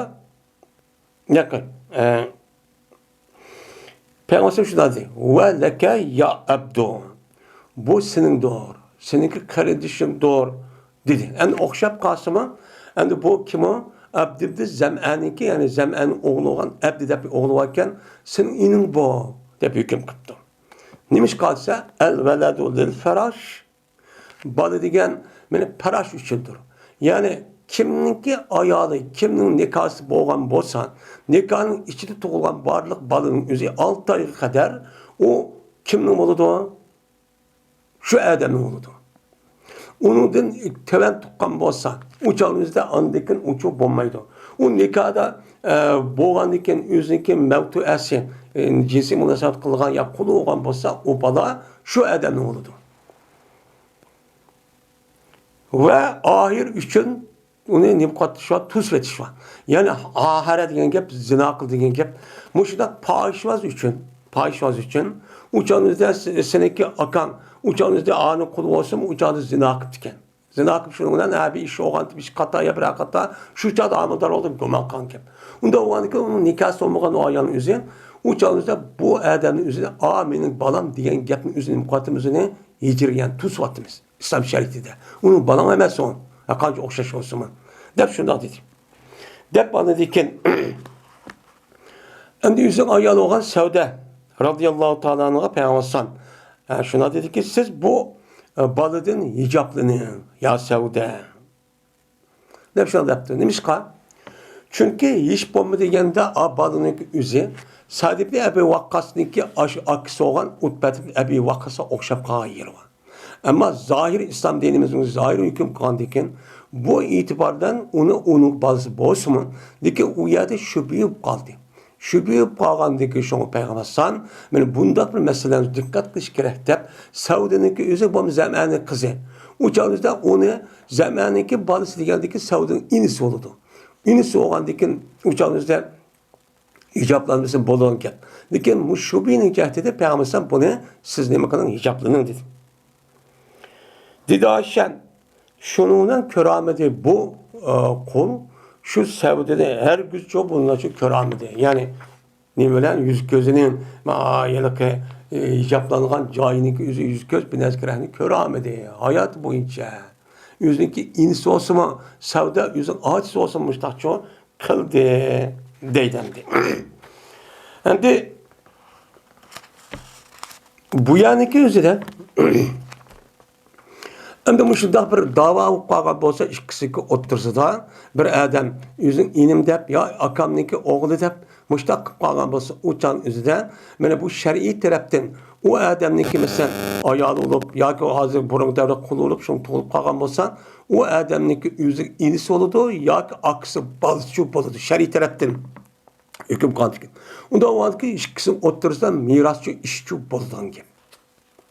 ياقى، ئە، پەيغەمبەر شۇنداق دېدى، ۋە لەكە يا ئەبدۇ، بۇ سېنىڭدۇر، سېنىڭكى قېرىندىشىڭدۇر، دېدى. ئەمدى ئوخشاپ قالسىمۇ، ئەمدى بۇ كىم ئۇ؟ ئەبدىبدى زەمئەنىڭكى، يەنى زەمئەنىڭ ئوغلى بولغان ئەبدى دەپ بىر ئوغلى باركەن، سېنىڭ ئىنىڭ بۇ، دەپ ھۆكۈم قىپتۇ. نېمىشقا دېسە، ئەل ۋەلەدۇ لىل فىراش، بالا دېگەن مانا پىراش ئۈچۈندۇر. يەنى كىمنىڭكى ئايالى، كىمنىڭ نىكاھسى بولغان بولسا، نىكاھنىڭ ئىچىدە تۇغۇلغان بارلىق بالىنىڭ ئۆزى ئالتە ئايغا قەدەر ئۇ كىمنىڭ بولىدۇ؟ شۇ ئادەمنىڭ بولىدۇ. ئۇنىڭدىن تۆۋەن تۇغقان بولسا، ئۇ چاغنىڭ ئۆزىدە ئاندىن كېيىن ئۇچۇر بولمايدۇ. ئۇ نىكاھدا، ئە، بولغاندىن كېيىن ئۆزىنىڭكى مەۋتۇئەسى، ئە، جىنسىي مۇناسىۋەت قىلغان يا قۇل بولغان بولسا، ئۇ بالا شۇ ئادەمنىڭ بولىدۇ. ۋە ئاھىر ئۈچۈن ئۇنى نېمە قىلىۋاتىش بار؟ تۇسۇۋېتىش بار. يەنى ئاھارە دېگەن گەپ، زىنا قىل دېگەن گەپ. مۇشۇنداق پاھىشۋاز ئۈچۈن، پاھىشۋاز ئۈچۈن ئۇ چاغنىڭ ئۆزىدە سېنىڭكى ئاكاڭ، ئۇ چاغنىڭ ئۆزىدە ئانىڭ قۇلى بولسىمۇ، ئۇ چاغدا زىنا قىپتىكەن. زىنا قىلىپ شۇنىڭ بىلەن ھە بىر ئىش بولغان، بىر ئىش خاتا يا بىر خاتا، شۇ چاغدا ھامىلىدار بولدى، گۇمان قىلغان گەپ. ئۇنداق بولغاندىكىن ئۇنىڭ نىكاھسى بولمىغان ئۇ ئايالنىڭ ئۆزى، ئۇ چاغنىڭ ئۆزىدە بۇ ئادەمنىڭ ئۆزىنى، ئا، مېنىڭ بالام دېگەن گەپنى ئۆزىنى نېمە قىلىۋاتىمىز، ئۇنى ھىجرىگە توسۇۋاتىمىز. ئىسلام شەرىئىتىدە. ئۇنىڭ بالاڭ ئەمەس ئۇ. ھەرقانچە ئوخشاش بولسىمۇ. دەپ شۇنداق دېدى. دەپ ئاندىن كېيىن، ئەمدى ئۆزىنىڭ ئايالى بولغان سەۋدە رازىياللاھۇ تائالا ئەنھا پەيغەمبەر ئەلەيھىسسالام، ھە، شۇنداق دېدىكى، سىز بۇ، ئە، بالىدىن ھىجابلىنىڭ، يا سەۋدە. دەپ شۇنداق دەپتۇ. نېمىشقا؟ چۈنكى ھېچ بولمىدى دېگەندە، ئا، بالىنىڭكى ئۆزى سەئد ئىبنى ئەبى ۋەققاسنىڭكى ئاشۇ ئاكىسى بولغان ئۇتبەت ئىبنى ئەبى ۋەققاسقا ئوخشاپ قالغان يېرى بار. ئەمما زاھىر ئىسلام دىنىمىزنىڭ زاھىر ھۆكۈم قىلغاندىن كېيىن، بۇ ئېتىباردىن ئۇنى، ئۇنىڭ بالىسى بولسىمۇ، لېكىن ئۇ يەردە شۈبھە بولۇپ قالدى. شۈبھە بولۇپ قالغاندىن كېيىن شۇڭا پەيغەمبەر ئەلەيھىسسالام، مانا بۇنداق بىر مەسىلىلەرگە دىققەت قىلىش كېرەك دەپ، سەۋدىنىڭكى ئۆزى بولمىسا زەمئەنىڭ قىزى. ئۇ چاغدا ئۇنى زەمئەنىڭكى بالىسى دېگەندىكى سەۋدىنىڭ ئىنىسى بولىدۇ. ئىنىسى بولغاندىن كېيىن ئۇ چاغدا ھىجابلانمىسا بولىدىغان گەپ. لېكىن مۇشۇ شۈبھىنىڭ جەھىتىدە پەيغەمبەر ئەلەيھىسسالام بۇنى سىز نېمە قىلىڭ، ھىجابلىنىڭ دېدى. دېدى ئايشەن، شۇنىڭ بىلەن كۆرەلمىدى بۇ، ئە، قۇل شۇ سەۋدىنى ھەرگىزچۇ بۇنىڭچۇ كۆرەلمىدى. يەنى نېمە بىلەن؟ يۈز كۆزىنىڭ، ما، ھېلىقى، ئە، ھىجابلانغان جايىنىڭكى ئۆزى يۈز كۆز بىر نەرسە كېرەكنى كۆرەلمىدى ھاياتى بويىچە. ئۆزىنىڭكى ئىنىسى بولسىمۇ، سەۋدە ئۆزىنىڭ ئاچىسى بولسىمۇ مۇشتاقچۇ قىلدى دەيدۇ ئەمدى. ئەمدى بۇ يەرنىڭكى ئۆزىدە ئەمدى مۇشۇنداق بىر داۋا بولۇپ قالغان بولسا، ئىككىسىنىڭكى ئوتتۇرىسىدا بىر ئادەم ئۆزىنىڭ ئىنىم دەپ يا ئاكامنىڭكى ئوغلى دەپ مۇشۇنداق قىلىپ قالغان بولسا، ئۇ چاغ ئۆزىدە مانا بۇ شەرئىي تەرەپتىن ئۇ ئادەمنىڭكى، مەسىلەن، ئايالى بولۇپ ياكى ھازىر بۇرۇنقى دەۋردە قۇلى بولۇپ شۇڭا تۇغۇلۇپ قالغان بولسا، ئۇ ئادەمنىڭكى ئۆزى ئىنىسى بولىدۇ ياكى ئاكىسى بالىسىچۇ بولىدۇ، شەرئىي تەرەپتىن ھۆكۈم قىلغاندىكىن. ئۇنداق بولغاندىكىن ئىككىسىنىڭ ئوتتۇرىسىدا مىراسچۇ ئىشچۇ بولىدىغان گەپ.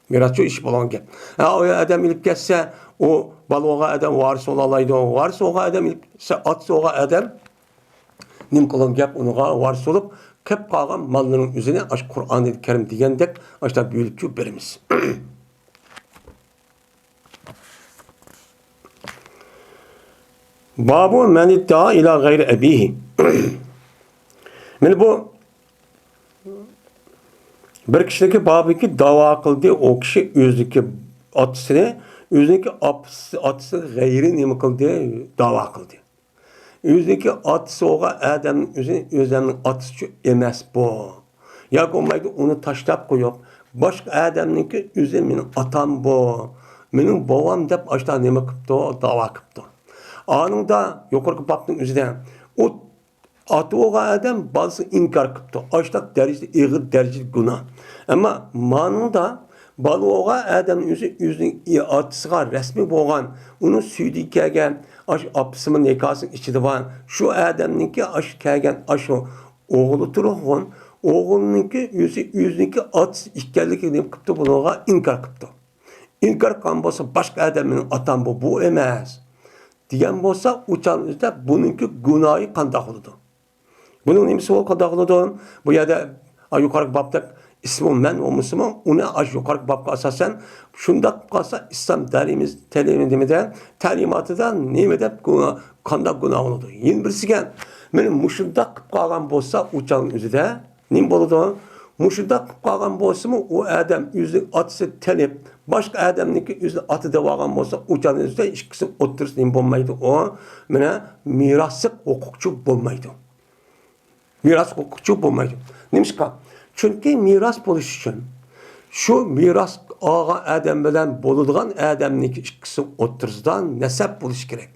مىراسچۇ ئىش بولغان گەپ. ھە، ئۇ ئادەم ئۆلۈپ كەتسە، ئۇ بالا بولغان ئادەم ۋارىس بولالايدۇ. ۋارىس بولغان ئادەم ئۆلۈپ كەتسە، ئاتىسى بولغان ئادەم نېمە قىلغان گەپ ئۇنىڭغا ۋارىس بولۇپ، قېلىپ قالغان ماللىرىنىڭ ئۆزىنى ئاشۇ قۇرئانى كەرىم دېگەندەك ئاشۇنداق بۆلۈپچۇ بېرىمىز. بابۇ مەن ئىددەئا ئىلە غەيرى ئەبىھى. مانا بۇ بىر كىشىنىڭكى بابىكى داۋا قىلدى، ئۇ كىشى ئۆزىنىڭكى ئاتىسىنى، ئۆزىنىڭكى ئاپىسى، ئاتىسىنى غەيرىي نېمە قىلدى؟ داۋا قىلدى. ئۆزىنىڭكى ئاتىسى بولغان ئادەمنىڭ ئۆزى ئۆزۈمنىڭ ئاتىسىچۇ ئەمەس بۇ. ياكى بولمايدۇ ئۇنى تاشلاپ قويۇپ، باشقا ئادەمنىڭكى ئۆزى مېنىڭ ئاتام بۇ، مېنىڭ بوۋام دەپ ئاشۇنداق نېمە قىپتۇ؟ داۋا قىپتۇ. ئانىڭدا يۇقىرىقى بابنىڭ ئۆزىدە ئۇ ئاتا بولغان ئادەم بالىسىنى ئىنكار قىپتۇ. ئاشۇنداق دەرىجىدە ئېغىر دەرىجىدە گۇناھ. ئەمما مانىڭدا بالا بولغان ئادەمنىڭ ئۆزى ئۆزىنىڭ ئاتىسىغا رەسمىي بولغان، ئۇنىڭ سۈيدۈكى كەلگەن، ئاشۇ ئاپىسىمۇ نىكاھسىنىڭ ئىچىدە بار، شۇ ئادەمنىڭكى ئاشۇ كەلگەن ئاشۇ ئوغلى تۇرغۇن، ئوغلىنىڭكى ئۆزى ئۆزىنىڭكى ئاتىسى ئىكەنلىكىنى نېمە قىپتۇ، بۇنىڭغا ئىنكار قىپتۇ. ئىنكار قىلغان بولسا، باشقا ئادەم مېنىڭ ئاتام بۇ، بۇ ئەمەس دېگەن بولسا، ئۇ چاغنىڭ ئۆزىدە بۇنىڭكى گۇناھى قانداق بولىدۇ؟ بۇنىڭ نېمىسى بولۇپ قانداق بولىدۇ؟ بۇ يەردە، ئا، يۇقىرىقى بابتەك ئىسمۇ مەن بولمىسىمۇ، ئۇنى ئاشۇ يۇقىرىقى بابقا ئاساسەن شۇنداق قىلسا، ئىسلام دىنىمىز، دىنىمىزدا، تەلىماتىدا نېمە دەپ گۇناھ، قانداق گۇناھ بولىدۇ؟ يەنە بىرسىگە، مانا مۇشۇنداق قىلىپ قالغان بولسا، ئۇ چاغنىڭ ئۆزىدە نېمە بولىدۇ؟ مۇشۇنداق قىلىپ قالغان بولسىمۇ، ئۇ ئادەم ئۆزىنىڭ ئاتىسى تېنىپ، باشقا ئادەمنىڭكى ئۆزىنى ئاتا دەۋالغان بولسا، ئۇ چاغنىڭ ئۆزىدە ئىككىسىنىڭ ئوتتۇرىسىدا نېمە بولمايدۇ؟ ئۇ، مانا، مىراس ھوقۇقچۇ بولمايدۇ. مىراس ھوقۇقچۇ بولمايدۇ. نېمىشقا؟ چۈنكى مىراس بولۇش ئۈچۈن شۇ مىراس ئالغان ئادەم بىلەن بولىدىغان ئادەمنىڭكى ئىككىسىنىڭ ئوتتۇرىسىدا نەسەب بولۇشى كېرەك.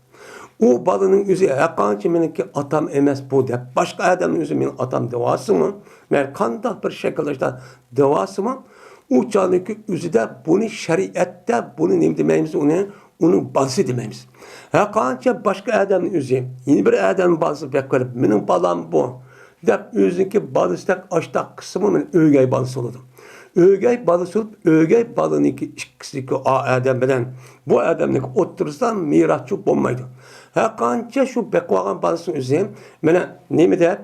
ئۇ بالىنىڭ ئۆزى ھەرقانچە مېنىڭكى ئاتام ئەمەس بۇ دەپ، باشقا ئادەمنىڭ ئۆزى مېنىڭ ئاتام دەۋالسىمۇ، مەيلى قانداق بىر شەكىلدە ئىشلار دەۋالسىمۇ، ئۇ چاغنىڭكى ئۆزىدە بۇنى شەرىئەتتە بۇنى نېمە دېمەيمىز، ئۇنى، ئۇنىڭ بالىسى دېمەيمىز. ھەرقانچە باشقا ئادەمنىڭ ئۆزى، يەنە بىر ئادەمنىڭ بالىسى بېقىپ قېلىپ، مېنىڭ بالام بۇ دەپ ئۆزىنىڭكى بالىسىدەك ئاشتاق قىلسىمۇ، مېنىڭ ئۆگەي بالىسى بولىدۇ. ئۆگەي بالىسى بولۇپ، ئۆگەي بالىنىڭكى ئىككىسىدىكى ئا ئادەم بىلەن بۇ ئادەمنىڭكى ئوتتۇرىسىدا مىراسچۇ بولمايدۇ. ھەرقانچە شۇ بېقىۋالغان بالىسىنىڭ ئۆزى، مانا نېمە دەپ،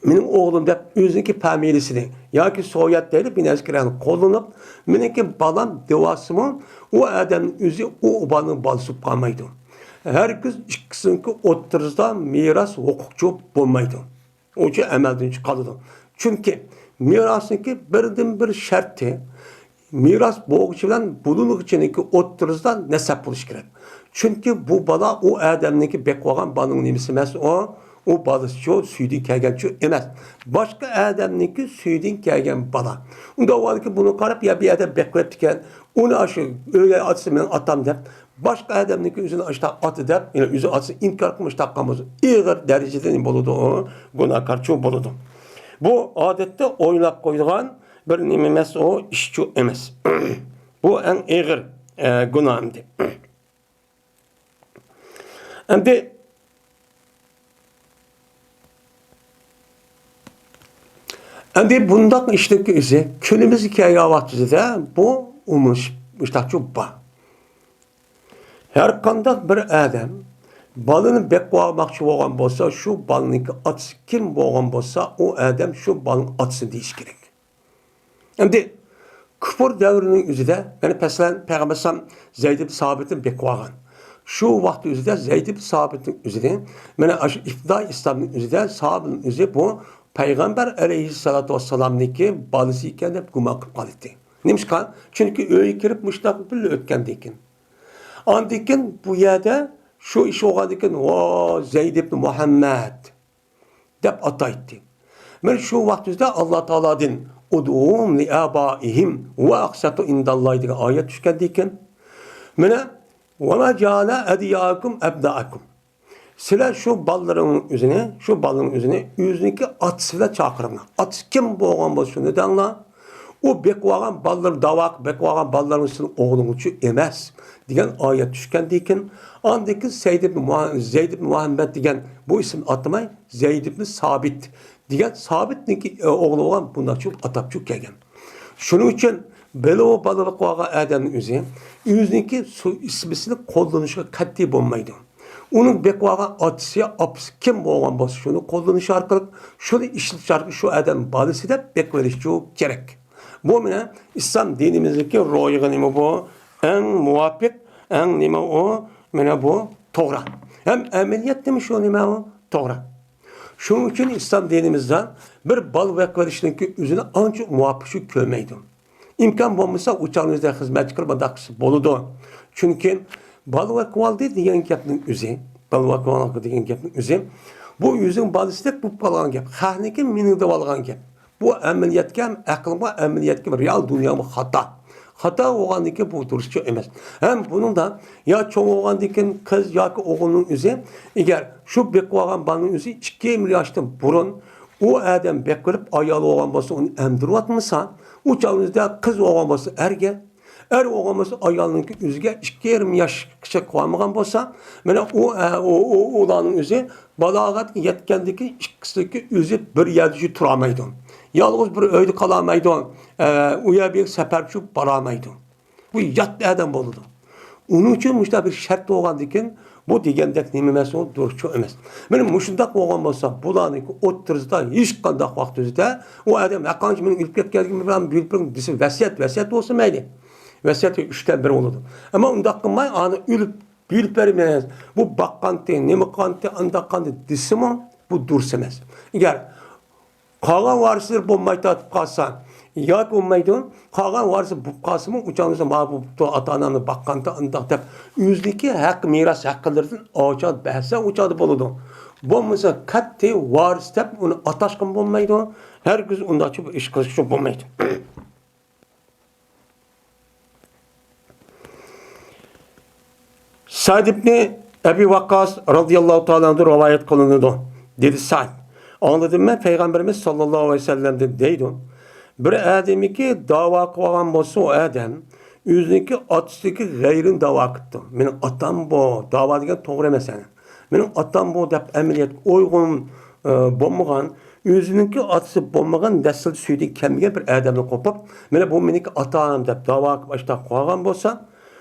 مېنىڭ ئوغلۇم دەپ ئۆزىنىڭكى فامىلىسىنى ياكى سوياد دەيلى بىر نەرسە كىرەن قوللىنىپ، مېنىڭكى بالام دېۋالسىمۇ، ئۇ ئادەمنىڭ ئۆزى ئۇ بالىنىڭ بالىسى بولۇپ قالمايدۇ. ھەرگىز ئىككىسىنىڭكى ئوتتۇرىسىدا مىراس ھوقۇقچۇ بولمايدۇ. ئۇچۇ ئەمەلدىن چىقىپ قالىدۇ. چۈنكى مىراسنىڭكى بىردىنبىر شەرتى، مىراس بولغۇچى بىلەن بولۇنغۇچىنىڭكى ئوتتۇرىسىدا نەسەب بولۇشى كېرەك. چۈنكى بۇ بالا ئۇ ئادەمنىڭكى بېقىۋالغان بالىنىڭ نېمىسى ئەمەس، ئۇ، ئۇ بالىسىچۇ، سۈيىدىن كەلگەنچۇ ئەمەس. باشقا ئادەمنىڭكى سۈيىدىن كەلگەن بالا. ئۇنداق بولغاندىكىن بۇنى قاراپ، يا بۇ ئادەم بېقىۋېتىپتىكەن، ئۇنى ئاشۇ ئۆگەي ئاتىسى مېنىڭ ئاتام دەپ، باشقا ئادەمنىڭكى ئۆزىنى ئاشتا ئاتا دەپ، يەنى ئۆزى ئاتىسى ئىنكار قىلمىشتاق قالمىسا، ئېغىر دەرىجىدە نېمە بولىدۇ؟ گۇناھكارچۇ بولىدۇ. بۇ ئادەتتە ئويلاپ قويىدىغان بىر نېمە ئەمەس، ئۇ ئىشچۇ ئەمەس. بۇ ئەڭ ئېغىر، ئە، گۇناھ ئەمدى. ئەمدى، ئەمدى بۇنداق ئىشنىڭكى ئۆزى كۈنىمىزگە كەلگەن ۋاقتىدا بۇ ئومۇملىشىپ مۇشتاقچۇ بار. ھەر قانداق بىر ئادەم بالىنى بېقىۋالماقچى بولغان بولسا، شۇ بالىنىڭكى ئاتىسى كىم بولغان بولسا، ئۇ ئادەم شۇ بالىنىڭ ئاتىسى دېيىش كېرەك. ئەمدى كۇپۇر دەۋرىنىڭ ئۆزىدە، يەنى مەسىلەن، پەيغەمبەر ئەلەيھىسسالام زەيد ئىبن سابىتنى بېقىۋالغان. شۇ ۋاقىت ئۆزىدە زەيد ئىبن سابىتنىڭ ئۆزىنى، مانا ئاشۇ ئىپتىدا ئىسلامنىڭ ئۆزىدە ساھابىنىڭ ئۆزى بۇ پەيغەمبەر ئەلەيھىسسالاتۇ ۋەسسالامنىڭكى بالىسى ئىكەن دەپ گۇمان قىلىپ قالاتتى. نېمىشقا؟ چۈنكى ئۆيگە كىرىپ مۇشۇنداق بىللە ئۆتكەندىن كېيىن. ئاندىن كېيىن بۇ يەردە شۇ ئىش بولغاندىن كېيىن، ۋا زەيد ئىبن مۇھەممەد دەپ ئاتايتتى. مانا شۇ ۋاقتىمىزدا ئاللا تائالادىن «ئۇدئۇھۇم لىئابائىھىم ھۇۋە ئەقسىتۇ ئىنداللاھ» دېگەن ئايەت چۈشكەندىن كېيىن، مانا «ۋەما جەئەلە ئەدىيائەكۇم ئەبنائەكۇم». سىلەر شۇ بالىلىرىڭنىڭ ئۆزىنى، شۇ بالىنىڭ ئۆزىنى ئۆزىنىڭكى ئاتىسى بىلەن چاقىرىڭلار. ئاتىسى كىم بولغان بولسا شۇنى دەڭلار. ئۇ بېقىۋالغان بالىلىرى، داۋا قىلىپ بېقىۋالغان بالىلىرىڭ سېنىڭ ئوغلۇڭچۇ ئەمەس دېگەن ئايەت چۈشكەندىن كېيىن، ئاندىن كېيىن سەيد ئىبن مۇھە-، زەيد ئىبن مۇھەممەد دېگەن بۇ ئىسىمنى ئاتىماي، زەيد ئىبن سابىت دېگەن سابىتنىڭكى، ئە، ئوغلى بولغان بۇنداقچۇ ئاتاپچۇ كەلگەن. شۇنىڭ ئۈچۈن بىلىۋۇ بالا بېقىۋالغان ئادەمنىڭ ئۆزى ئۆزىنىڭكى سوي ئىسمىسىنى قوللىنىشىغا قەتئىي بولمايدۇ. ئۇنىڭ بېقىۋالغان ئاتىسى، ئاپىسى كىم بولغان بولسا، شۇنى قوللىنىش ئارقىلىق، شۇنى ئىشلىتىش ئارقىلىق شۇ ئادەمنىڭ بالىسى دەپ بېقىۋېلىشچۇ كېرەك. بۇ مانا ئىسلام دىنىمىزدىكى روھىغا نېمە بۇ؟ ئەڭ مۇۋاپىق، ئەڭ نېمە ئۇ؟ مانا بۇ توغرا. ھەم ئەمەلىيەتتىمۇ شۇ نېمە ئۇ؟ توغرا. شۇنىڭ ئۈچۈن ئىسلام دىنىمىزدا بىر بالا بېقىۋېلىشنىڭكى ئۆزىنى ئانچە مۇۋاپىق شۇ كۆرمەيدۇ. ئىمكان بولمىسا، ئۇ چاغنىڭ ئۆزىدە خىزمەتچى قىلىپ مۇنداق قىلسا بولىدۇ. چۈنكى بالا بېقىۋالدى دېگەن گەپنىڭ ئۆزى، بالا بېقىۋالدى دېگەن گەپنىڭ ئۆزى، بۇ ئۆزىنىڭ بالىسىدەك بولۇپ قالغان گەپ، خەقنىڭكى مېنىڭ دەۋالغان گەپ. بۇ ئەمەلىيەتكە ھەم ئەقىلگە، ئەمەلىيەتكە، رېئال دۇنياغا خاتا. خاتا بولغاندىن كېيىن بۇ دۇرۇسچۇ ئەمەس. ھەم بۇنىڭدا يا چوڭ بولغاندىن كېيىن قىز ياكى ئوغۇلنىڭ ئۆزى، ئەگەر شۇ بېقىۋالغان بالىنىڭ ئۆزى ئىككى يىل ياشتىن بۇرۇن ئۇ ئادەم بېقىۋېلىپ ئايال بولغان بولسا، ئۇنى ئەمدۈرۈۋاتمىسا، ئۇ چاغنىڭ ئۆزىدە قىز بولغان بولسا ئەرگە، ئەر بولغان بولسا ئايالنىڭكى ئۆزىگە ئىككى يېرىم ياشقىچە قىلالمىغان بولسا، مانا ئۇ، ئە، ئۇ، ئۇ، ئۇلارنىڭ ئۆزى بالاغەتكە يەتكەندىن كېيىن ئىككىسىدىكى ئۆزى بىر يەردە تۇرالمايدۇ. يالغۇز بىر ئۆيدە قالالمايدۇ. ئە، ئۇ يەر بۇ يەرگە سەپەر چۈشۈپ بارالمايدۇ. بۇ يات ئادەم بولىدۇ. ئۇنىڭ ئۈچۈن مۇشۇنداق بىر شەرت بولغاندىكىن، بۇ دېگەندەك نېمە ئەمەس، ئۇ دۇرۇسچۇ ئەمەس. مانا مۇشۇنداق بولغان بولسا، بۇلارنىڭكى ئوتتۇرىسىدا ھېچقانداق ۋاقتىمىزدا ئۇ ئادەم ھەققانچە مېنىڭ ئۆلۈپ كەتكەنلىكىم بىلەن بۆلۈپ بېرىڭ دېسە، ۋەسىيەت، ۋەسىيەت بولسا مەيلى. ۋەسىيەت ئۈچتىن بىر بولىدۇ. ئەمما ئۇنداق قىلماي، ئانى ئۆلۈپ بۆلۈپ بەرمەيمىز. بۇ باققانتى، نېمە قىلغانتى، ئانداق قىلغانتى دېسىمۇ، بۇ دۇرۇس ئەمەس. ئەگەر قالغان ۋارىسلىرى بولماي تارتىپ قالسا، ياكى بولمايدۇ، قالغان ۋارىسى بولۇپ قالسىمۇ، ئۇ چاغدا مانا بوپتۇ، ئاتا-ئانامنى باققانتى ئانداق دەپ، ئۆزىنىڭكى ھەق، مىراس ھەقلىرىدىن ئاچا بەرسە، ئۇ چاغدا بولىدۇ. بولمىسا، قەتئىي ۋارىس دەپ ئۇنى ئاتاشقىمۇ بولمايدۇ. ھەرگىز ئۇنداقچە بىر ئىش قىلىشقا بولمايدۇ. سەئد ئىبنى ئەبى ۋەققاس رازىياللاھۇ تائالا ئەنھۇ رىۋايەت قىلىنىدۇ. دېدى سەئد، ئاڭلىدىم مەن پەيغەمبىرىمىز ساللاللاھۇ ئەلەيھى ۋەسەللەمدىن دەيدۇ، بىر ئادەمكى داۋا قىلغان بولسا، ئۇ ئادەم ئۆزىنىڭكى ئاتىسىدىكى غەيرىنى داۋا قىپتۇ. مېنىڭ ئاتام بۇ، داۋا دېگەن توغرا ئەمەس، يەنى. مېنىڭ ئاتام بۇ دەپ ئەمەلىيەتكە ئۇيغۇن، ئە، بولمىغان، ئۆزىنىڭكى ئاتىسى بولمىغان نەسىل سۈيىدىن كەلمىگەن بىر ئادەمنى قوپۇپ، مانا بۇ مېنىڭكى ئاتام دەپ داۋا قىلىپ ئاشۇنداق قىلغان بولسا،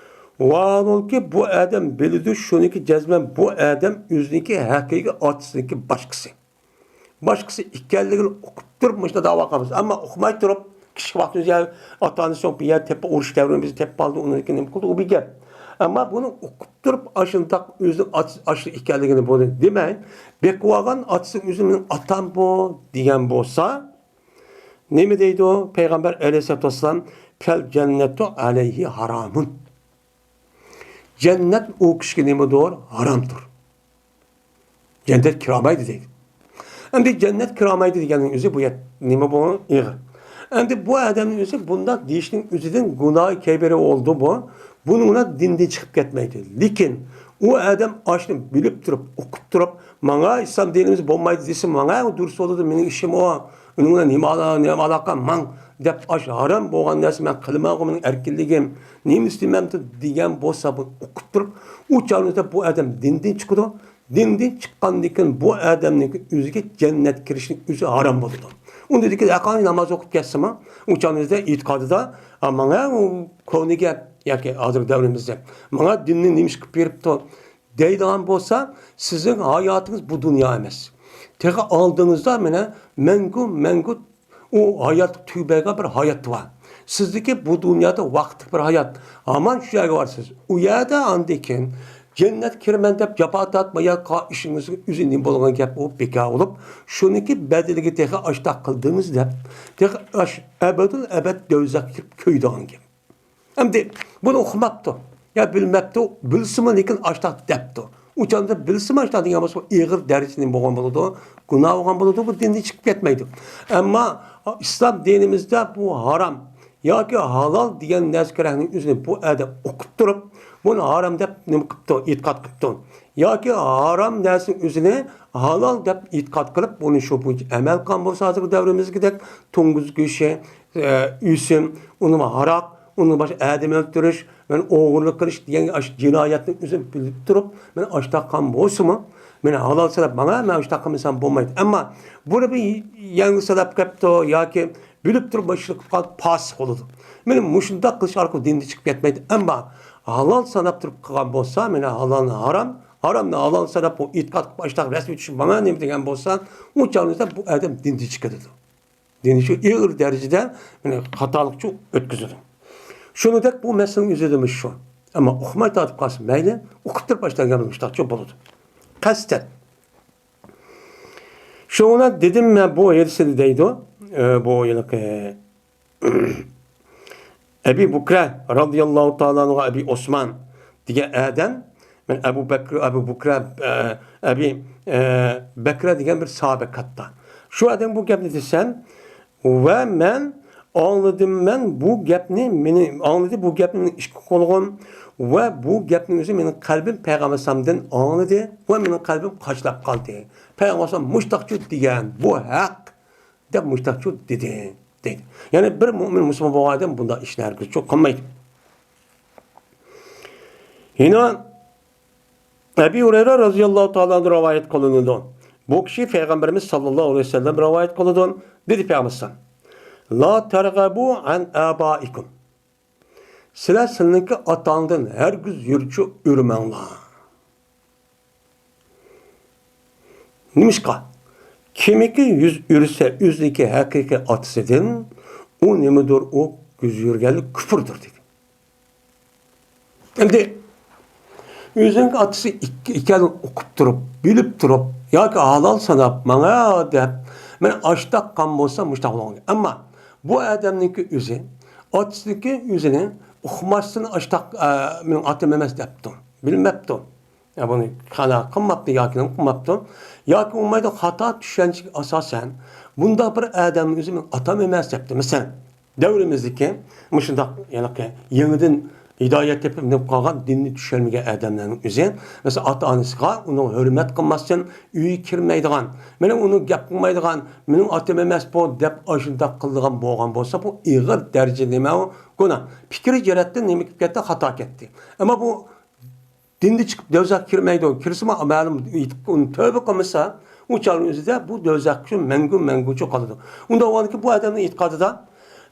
ۋاھالۇنكى بۇ ئادەم بىلىدۇ، شۇنىڭكى جەزمەن بۇ ئادەم ئۆزىنىڭكى ھەقىقىي ئاتىسىنىڭكى باشقىسى. باشقىسى ئىكەنلىكىنى ئۇقۇپ تۇرۇپ مۇشۇنداق داۋا قىلىمىز. ئەمما ئۇقماي تۇرۇپ، كىچىك ۋاقتىمىزدا يا ئاتا-ئانىسى يوق، بىر يەر تېپىپ، ئۇرۇش دەۋرىمىزدە تېپىپ قالدى، ئۇنىڭدىن كېيىن نېمە قىلدى، ئۇ بىر گەپ. ئەمما بۇنى ئۇقۇپ تۇرۇپ، ئاشۇنداق ئۆزىنىڭ ئاتىسى ئاشۇ ئىكەنلىكىنى بۇنى دېمەي، بېقىۋالغان ئاتىسى ئۆزى مېنىڭ ئاتام بۇ دېگەن بولسا، نېمە دەيدۇ پەيغەمبەر ئەلەيھىسسالاتۇ ۋەسسالام؟ «فەل جەننەتۇ ئەلەيھى ھارامۇن.» جەننەت ئۇ كىشىگە نېمىدۇر؟ ھارامدۇر. جەننەت كىرالمايدۇ دەيدۇ. ئەمدى جەننەت كىرالمايدۇ دېگەننىڭ ئۆزى بۇ يەر نېمە بۇ؟ ئېغىر. ئەمدى بۇ ئادەمنىڭ ئۆزى بۇنداق دېيىشنىڭ ئۆزىدىن گۇناھى كەبىرە بولدى بۇ. بۇنىڭ بىلەن دىندىن چىقىپ كەتمەيدۇ. لېكىن ئۇ ئادەم ئاشۇنى بىلىپ تۇرۇپ، ئۇقۇپ تۇرۇپ، ماڭا ئىسلام دىنىمىز بولمايدۇ دېسە، ماڭا ئۇ دۇرۇس بولىدۇ، مېنىڭ ئىشىم ئۇ. ئۇنىڭ بىلەن نېمە ئالا-، نېمە ئالاقەم، ماڭ دەپ، ئاشۇ ھارام بولغان نەرسە مەن قىلىمەنغۇ، مېنىڭ ئەركىنلىكىم، نېمە ئىستىمەمتۇ دېگەن بولسا، بۇ ئۇقۇپ تۇرۇپ، ئۇ چاغنىڭدا بۇ ئادەم دىندىن چىقىدۇ. دىندىن چىققاندىن كېيىن بۇ ئادەمنىڭكى ئۆزىگە جەننەت كىرىشنىڭ ئۆزى ھارام بولىدۇ. ئۇندا دېدىكى، ھەققانىي ناماز ئوقۇپ كەتسىمۇ، ئۇ چاغنىڭدا ئېتىقادىدا، «ئا، ماڭا ئۇ كونا گەپ، ياكى ھازىر دەۋرىمىزدە، ماڭا دىننى نېمە ئىش قىلىپ بېرىپتۇ؟» دەيدىغان بولسا، سىزنىڭ ھاياتىڭىز بۇ دۇنيا ئەمەس. تېخى ئالدىڭىزدا مانا مەڭگۈ، مەڭگۈ ئۇ ھايات تۈگىمەيدىغان بىر ھايات بار. سىزدىكى بۇ دۇنيادا ۋاقىتلىق بىر ھايات. ھامان شۇ يەرگە بارىسىز. ئۇ يەردە ئاندىن كېيىن جەننەتكە كىرىمەن دەپ جاپا تارتماي ياتقان ئىشىڭىزنىڭ ئۆزى نېمە بولغان گەپ، ئۇ بىكار بولۇپ، شۇنىڭكى بەدىلىگە تېخى ئاشتاق قىلدىڭىز دەپ، تېخى ئاش-، ئەبەدۇل ئەبەد دوزاخقا كىرىپ كۆيىدىغان گەپ. ئەمدى بۇنى ئۇقماپتۇ. يا بىلمەپتۇ، بىلسىمۇ، لېكىن ئاشتاق دەپتۇ. ئۇ چاغدا بىلسىمۇ ئاشتاق دېگەن بولسا، ئېغىر دەرىجىدە نېمە بولغان بولىدۇ؟ گۇناھ بولغان بولىدۇ، بۇ دىندىن چىقىپ كەتمەيدۇ. ئەمما ئىسلام دىنىمىزدە بۇ ھارام ياكى ھالال دېگەن نەرسە كېرەكنىڭ ئۆزىنى بۇ ئادەم ئۇقۇپ تۇرۇپ، بۇنى ھارام دەپ نېمە قىپتۇ، ئېتىقاد قىپتۇ. ياكى ھارام نەرسىنىڭ ئۆزىنى ھالال دەپ ئېتىقاد قىلىپ، بۇنى شۇ بويىچە ئەمەل قىلغان بولسا، ھازىرقى دەۋرىمىزدىكىدەك توڭگۇز گۆشى، ئە، ئۆسۈم، ئۇنىڭ ھاراق، ئۇنىڭ باشقا ئادەم ئۆلتۈرۈش، مانا ئوغرىلىق قىلىش دېگەن ئاشۇ جىنايەتنىڭ ئۆزىنى بىلىپ تۇرۇپ، مانا ئاشتاق قىلغان بولسىمۇ، مانا ھالال سەۋەب ماڭا، مەن ئاشتاق قىلمىسام بولمايدۇ. ئەمما بۇنى بىر يەڭگىل سەۋەب قىلىپتۇ ياكى بىلىپ تۇرۇپ مۇشۇنى قىلىپ قالىدۇ، پاسىق بولىدۇ. مانا مۇشۇنداق قىلىش ئارقىلىق دىندىن چىقىپ كەتمەيدۇ. ئەمما ھالال ساناپ تۇرۇپ قىلغان بولسا، مانا ھالالنى ھارام، ھارامنى ھالال ساناپ، بۇ ئېتىقاد قىلىپ ئاشتاق رەسمىي چۈشۈپ ماڭا نېمە دېگەن بولسا، ئۇ چاغدا بۇ ئادەم دىندىن چىقىدۇ. دىنى شۇ ئېغىر دەرىجىدە، يەنى خاتالىقچە ئۆتكۈزىدۇ. شۇنىڭدەك بۇ مەسىلىنىڭ ئۆزىدىمۇ شۇ. ئەمما ئۇقماي تارتىپ قالسا مەيلى، ئۇقۇپ تۇرۇپ باشلانغان مۇشتاقچە بولىدۇ. قەستەن. شۇڭا دېدىم مەن بۇ ھەدىسىدە دەيدۇ، ئە، بۇ ھېلىقى ئەبى بۇكرە رازىياللاھۇ تائالا ئەنھۇ، ئەبى ئوسمان دېگەن ئادەم، مەن ئەبۇ بەكرى، ئەبۇ بۇكرە، ئە، ئەبى، ئە، بەكرە دېگەن بىر ساھابە كاتتا. شۇ ئادەم بۇ گەپنى دېسەم، ۋە مەن ئاڭلىدىم، مەن بۇ گەپنى، مېنى ئاڭلىدى، بۇ گەپنى مېنىڭ ئىككى قۇلىقىم ۋە بۇ گەپنىڭ ئۆزى مېنىڭ قەلبىم پەيغەمبەر ئەلەيھىسسالامدىن ئاڭلىدى ۋە مېنىڭ قەلبىم قاچىلاپ قالدى. پەيغەمبەر ئەلەيھىسسالام مۇشتاقچۇ دېگەن، بۇ ھەق دەپ مۇشتاقچۇ دېدى، دەيدۇ. يەنى بىر مۆمىن مۇسۇلمان بولغان ئادەم بۇنداق ئىشنى ھەرگىزچۇ قىلمايدۇ. يەنە ئەبى ھۇرەيرە رازىياللاھۇ تائالا ئەنھۇ رىۋايەت قىلىنىدۇ. بۇ كىشى پەيغەمبىرىمىز ساللاللاھۇ ئەلەيھى ۋەسەللەم رىۋايەت قىلىدۇ. دېدى پەيغەمبەر: «لا تەرغەبۇ ئەن ئابائىكۇم.» سىلەر سىلىنىڭكى ئاتاڭدىن ھەرگىز يۈرچۇ ئۆرمەڭلار. نېمىشقا؟ كىمكى يۈز ئۆرسە ئۆزىنىڭكى ھەقىقىي ئاتىسىدىن، ئۇ نېمىدۇر، ئۇ يۈز ئۆرگەنلىك كۇپۇردۇر، دېدى. ئەمدى ئۆزىنىڭ ئاتىسى ئىك-، ئىكەنلىكىنى ئۇقۇپ تۇرۇپ، بىلىپ تۇرۇپ، ياكى ھالال ساناپ، ماڭا دەپ، مەن ئاشتاق قىلغان بولسا مۇشتاق بولغان. ئەمما بۇ ئادەمنىڭكى ئۆزى، ئاتىسىنىڭكى ئۆزىنى ئۇقماستىن ئاشتاق، ئە، مېنىڭ ئاتام ئەمەس دەپتۇ، بىلمەپتۇ. يا بۇنى خانا قىلماپتۇ ياكى نېمە قىلماپتۇ. ياكى بولمايدۇ، خاتا چۈشەنچىگە ئاساسەن بۇنداق بىر ئادەمنىڭ ئۆزى مېنىڭ ئاتام ئەمەس دەپتۇ. مەسىلەن، دەۋرىمىزدىكى مۇشۇنداق، يەنى يېڭىدىن ھىدايەت تېپىپ مېڭىپ قالغان، دىننى چۈشەنمىگەن ئادەملەرنىڭ ئۆزى، مەسىلەن، ئاتا-ئانىسىغا ئۇنىڭ ھۆرمەت قىلماستىن، ئۆيىگە كىرمەيدىغان، مېنىڭ ئۇنىڭ گەپ قىلمايدىغان، مېنىڭ ئاتام ئەمەس بۇ دەپ ئاشۇنداق قىلىدىغان بولغان بولسا، بۇ ئېغىر دەرىجىدە نېمە ئۇ؟ گۇناھ. پىكرى جەھەتتىن نېمە كېتىپ كەتتى؟ خاتا كەتتى. ئەمما بۇ دىندا چىقىپ دوزاخقا كىرمەيدۇ. كىرسىمۇ مەلۇم، ئۇنى تەۋبە قىلمىسا، ئۇ چاغنىڭ ئۆزىدە بۇ دوزاخقا مەڭگۈ، مەڭگۈچە قالىدۇ. ئۇنداق بولغاندىكىن بۇ ئادەمنىڭ ئېتىقادىدا،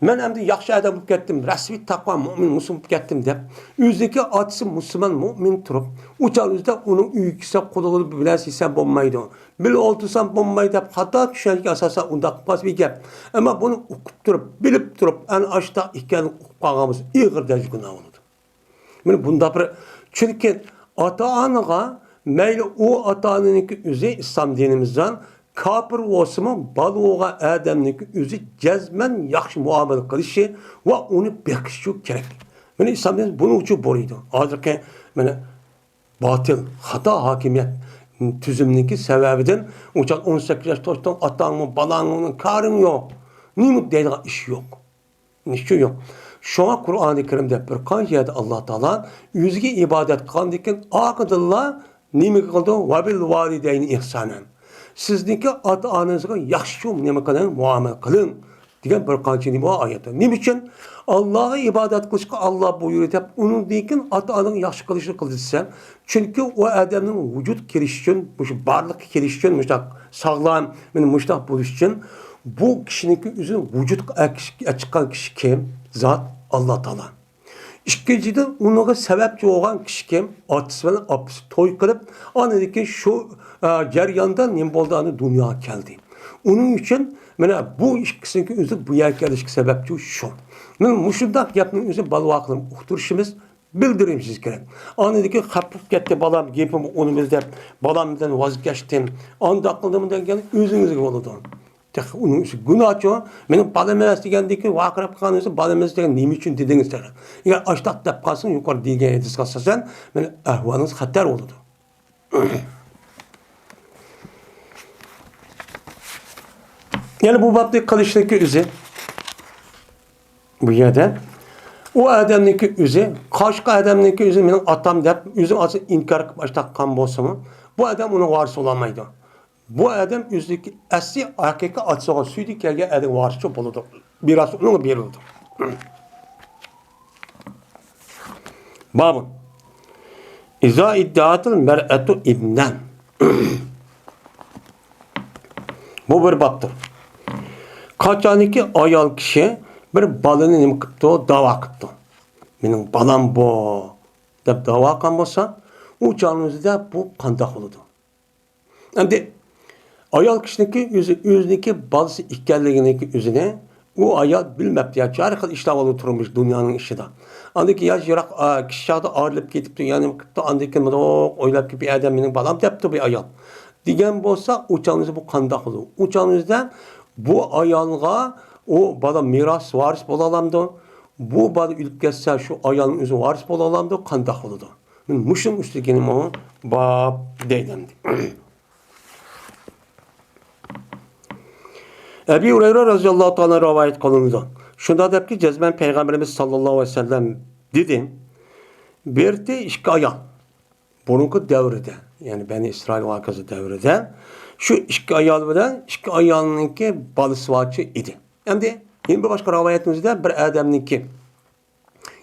مەن ئەمدى ياخشى ئادەم بولۇپ كەتتىم، رەسمىي تەقۋا مۆمىن مۇسۇلمان بولۇپ كەتتىم دەپ، ئۆزىنىڭكى ئاتىسى مۇسۇلمان مۆمىن تۇرۇپ، ئۇ چاغنىڭ ئۆزىدە ئۇنىڭ ئۆيگە كىرسە قولىغا بىلەن سىيسەم بولمايدۇ. بىللە ئولتۇرسام بولمايدۇ دەپ خاتا چۈشەنچىگە ئاساسەن ئۇنداق قىلماس بىر گەپ. ئەمما بۇنى ئۇقۇپ تۇرۇپ، بىلىپ تۇرۇپ، ئەنە ئاشۇنداق ئىكەنلىكىنى ئۇقۇپ قالغان بولسا ئېغىر دەرىجىدە گۇناھ بولىدۇ. مانا بۇنداق بىر، چۈنكى ئاتا-ئانىغا، مەيلى ئۇ ئاتا-ئانىنىڭكى ئۆزى ئىسلام دىنىمىزدا كاپىر بولسىمۇ، بالا بولغان ئادەمنىڭكى ئۆزى جەزمەن ياخشى مۇئامىلە قىلىشى ۋە ئۇنى بېقىشى كېرەك. مانا ئىسلام دىنى بۇنىڭ ئۈچۈن بۇيرۇيدۇ. ھازىرقى، مانا، باتىل، خاتا ھاكىمىيەت تۈزۈمنىڭكى سەۋەبىدىن ئۇ چاغ ئون سەككىز ياش توشتۇڭ، ئاتاڭمۇ، بالاڭمۇ، كارىڭ يوق. نېمە دەيدىغان ئىش يوق. نېمە ئۈچۈن يوق؟ شۇڭا قۇرئانى كەرىمدە بىر قانچە يەردە ئاللا تائالا ئۆزىگە ئىبادەت قىلغاندىن كېيىن ئارقىدىنلا نېمە قىلىدۇ؟ «ۋەبىل ۋالىدەينى ئىھسانەن.» سىزنىڭكى ئاتا-ئانىڭىزغا ياخشى نېمە قىلىڭ، مۇئامىلە قىلىڭ، دېگەن بىر قانچە نېمە بار ئايەتتە. نېمە ئۈچۈن؟ ئاللاغا ئىبادەت قىلىشقا ئاللا بۇيرۇدى دەپ، ئۇنىڭدىن كېيىن ئاتا-ئانىڭ ياخشى قىلىشنى قىل دېسە، چۈنكى ئۇ ئادەمنىڭ ۋۇجۇدقا كېلىشى ئۈچۈن، مۇشۇ بارلىققا كېلىشى ئۈچۈن، مۇشۇنداق ساغلام، مانا مۇشۇنداق بولۇش ئۈچۈن، بۇ كىشىنىڭكى ئۆزىنى ۋۇجۇدقا ئەكىش-، ئەچىققان كىشى كىم؟ زات ئاللا تائالا. ئىككىنچىدىن، ئۇنىڭغا سەۋەبچى بولغان كىشى كىم؟ ئاتىسى بىلەن ئاپىسى توي قىلىپ، ئاندىن كېيىن شۇ، ئە، جەرياندا نېمە بولدى؟ ئاندىن دۇنياغا كەلدى. ئۇنىڭ ئۈچۈن مانا بۇ ئىككىسىنىڭكى ئۆزى بۇ يەرگە كېلىشكە سەۋەبچى شۇ. مانا مۇشۇنداق گەپنىڭ ئۆزى بالىلارغا ئۇقتۇرۇشىمىز، بىلدۈرۈشىمىز كېرەك. ئاندىن كېيىن خەپ بولۇپ كەتتى بالام، گېپىم ئۇنىمىز دەپ، بالام بىلەن ۋاز كەچتىم، ئانداق قىلدىم دېگەن ئۆزىڭىزگە بولىدۇ. تېخى ئۇنىڭ ئۈستى گۇناھچۇ. مېنىڭ بالام ئەمەس دېگەندىن كېيىن ۋارقىراپ قالغان ئۆزى، بالام ئەمەس دېگەن نېمە ئۈچۈن دېدىڭىز دەيدۇ. ئەگەر ئاشتاق دەپ قالسىڭىز، يۇقىرىدا دېگەن ھەدىسكە ئاساسەن، مېنىڭ ئەھۋالىڭىز خەتەر بولىدۇ. يەنە بۇ بابنى قىلىشنىڭكى ئۆزى، بۇ يەردە ئۇ ئادەمنىڭكى ئۆزى، قارشىقى ئادەمنىڭكى ئۆزى مېنىڭ ئاتام دەپ، ئۆزىنىڭ ئاتىسىنى ئىنكار قىلىپ ئاشتاق قىلغان بولسىمۇ، بۇ ئادەم ئۇنىڭ ۋارىسى بولالمايدۇ. بۇ ئادەم ئۆزىنىڭكى ئەسلى ھەقىقىي ئاتىسىغا سۈيىدە كەلگەن ئادەم ۋارىسى بولىدۇ. مىراس ئۇنىڭغا بېرىلىدۇ. بابۇن. ئىزا ئىددەئەتىل مەرئەتۇ ئىبنەن. بۇ بىر بابتۇر. قاچانكى ئايال كىشى بىر بالىنى نېمە قىپتۇ؟ داۋا قىپتۇ. مېنىڭ بالام بۇ، دەپ داۋا قىلغان بولسا، ئۇ چاغنىڭ ئۆزىدە بۇ قانداق بولىدۇ؟ ئەمدى ئايال كىشىنىڭكى ئۆزى، ئۆزىنىڭكى بالىسى ئىكەنلىكىنىڭكى ئۆزىنى ئۇ ئايال بىلمەپتۇ. يا، ھەر خىل ئىشلار بولىدۇ تۇرمۇش، دۇنيانىڭ ئىچىدە. ئاندىن كېيىن ياش يىراق، ئا، كىچىك چاغدا ئايرىلىپ كېتىپتۇ، يەنە قىپتۇ. ئاندىن كېيىن مۇنداق ئويلاپ كېلىپ، بىر ئادەم مېنىڭ بالام دەپتۇ بىر ئايال. دېگەن بولسا، ئۇ چاغنىڭ ئۆزى بۇ قانداق بولىدۇ؟ ئۇ چاغنىڭ ئۆزىدە بۇ ئايالغا ئۇ بالا مىراس، ۋارىس بولالامدۇ؟ بۇ بالا ئۆلۈپ كەتسە، شۇ ئايالنىڭ ئۆزى ۋارىس بولالامدۇ؟ قانداق بولىدۇ؟ مانا مۇشۇنىڭ ئۈستىدىكى نېمە ئۇ؟ باب دەيدۇ ئەمدى. ئەبى ھۇرەيرە رەزىياللاھۇ تائالا رىۋايەت قىلىنىدۇ. شۇنداق دەپكى، جەزمەن پەيغەمبىرىمىز ساللاللاھۇ ئەلەيھى ۋەسەللەم دېدى، بىرتى ئىككى ئايال. بۇرۇنقى دەۋردە، يەنى بەنى ئىسرائىل ۋاقىسى دەۋرىدە شۇ ئىككى ئايال بىلەن ئىككى ئايالنىڭكى بالىسى بارچۇ ئىدى. ئەمدى يەنە بىر باشقا رىۋايەتىمىزدە بىر ئادەمنىڭكى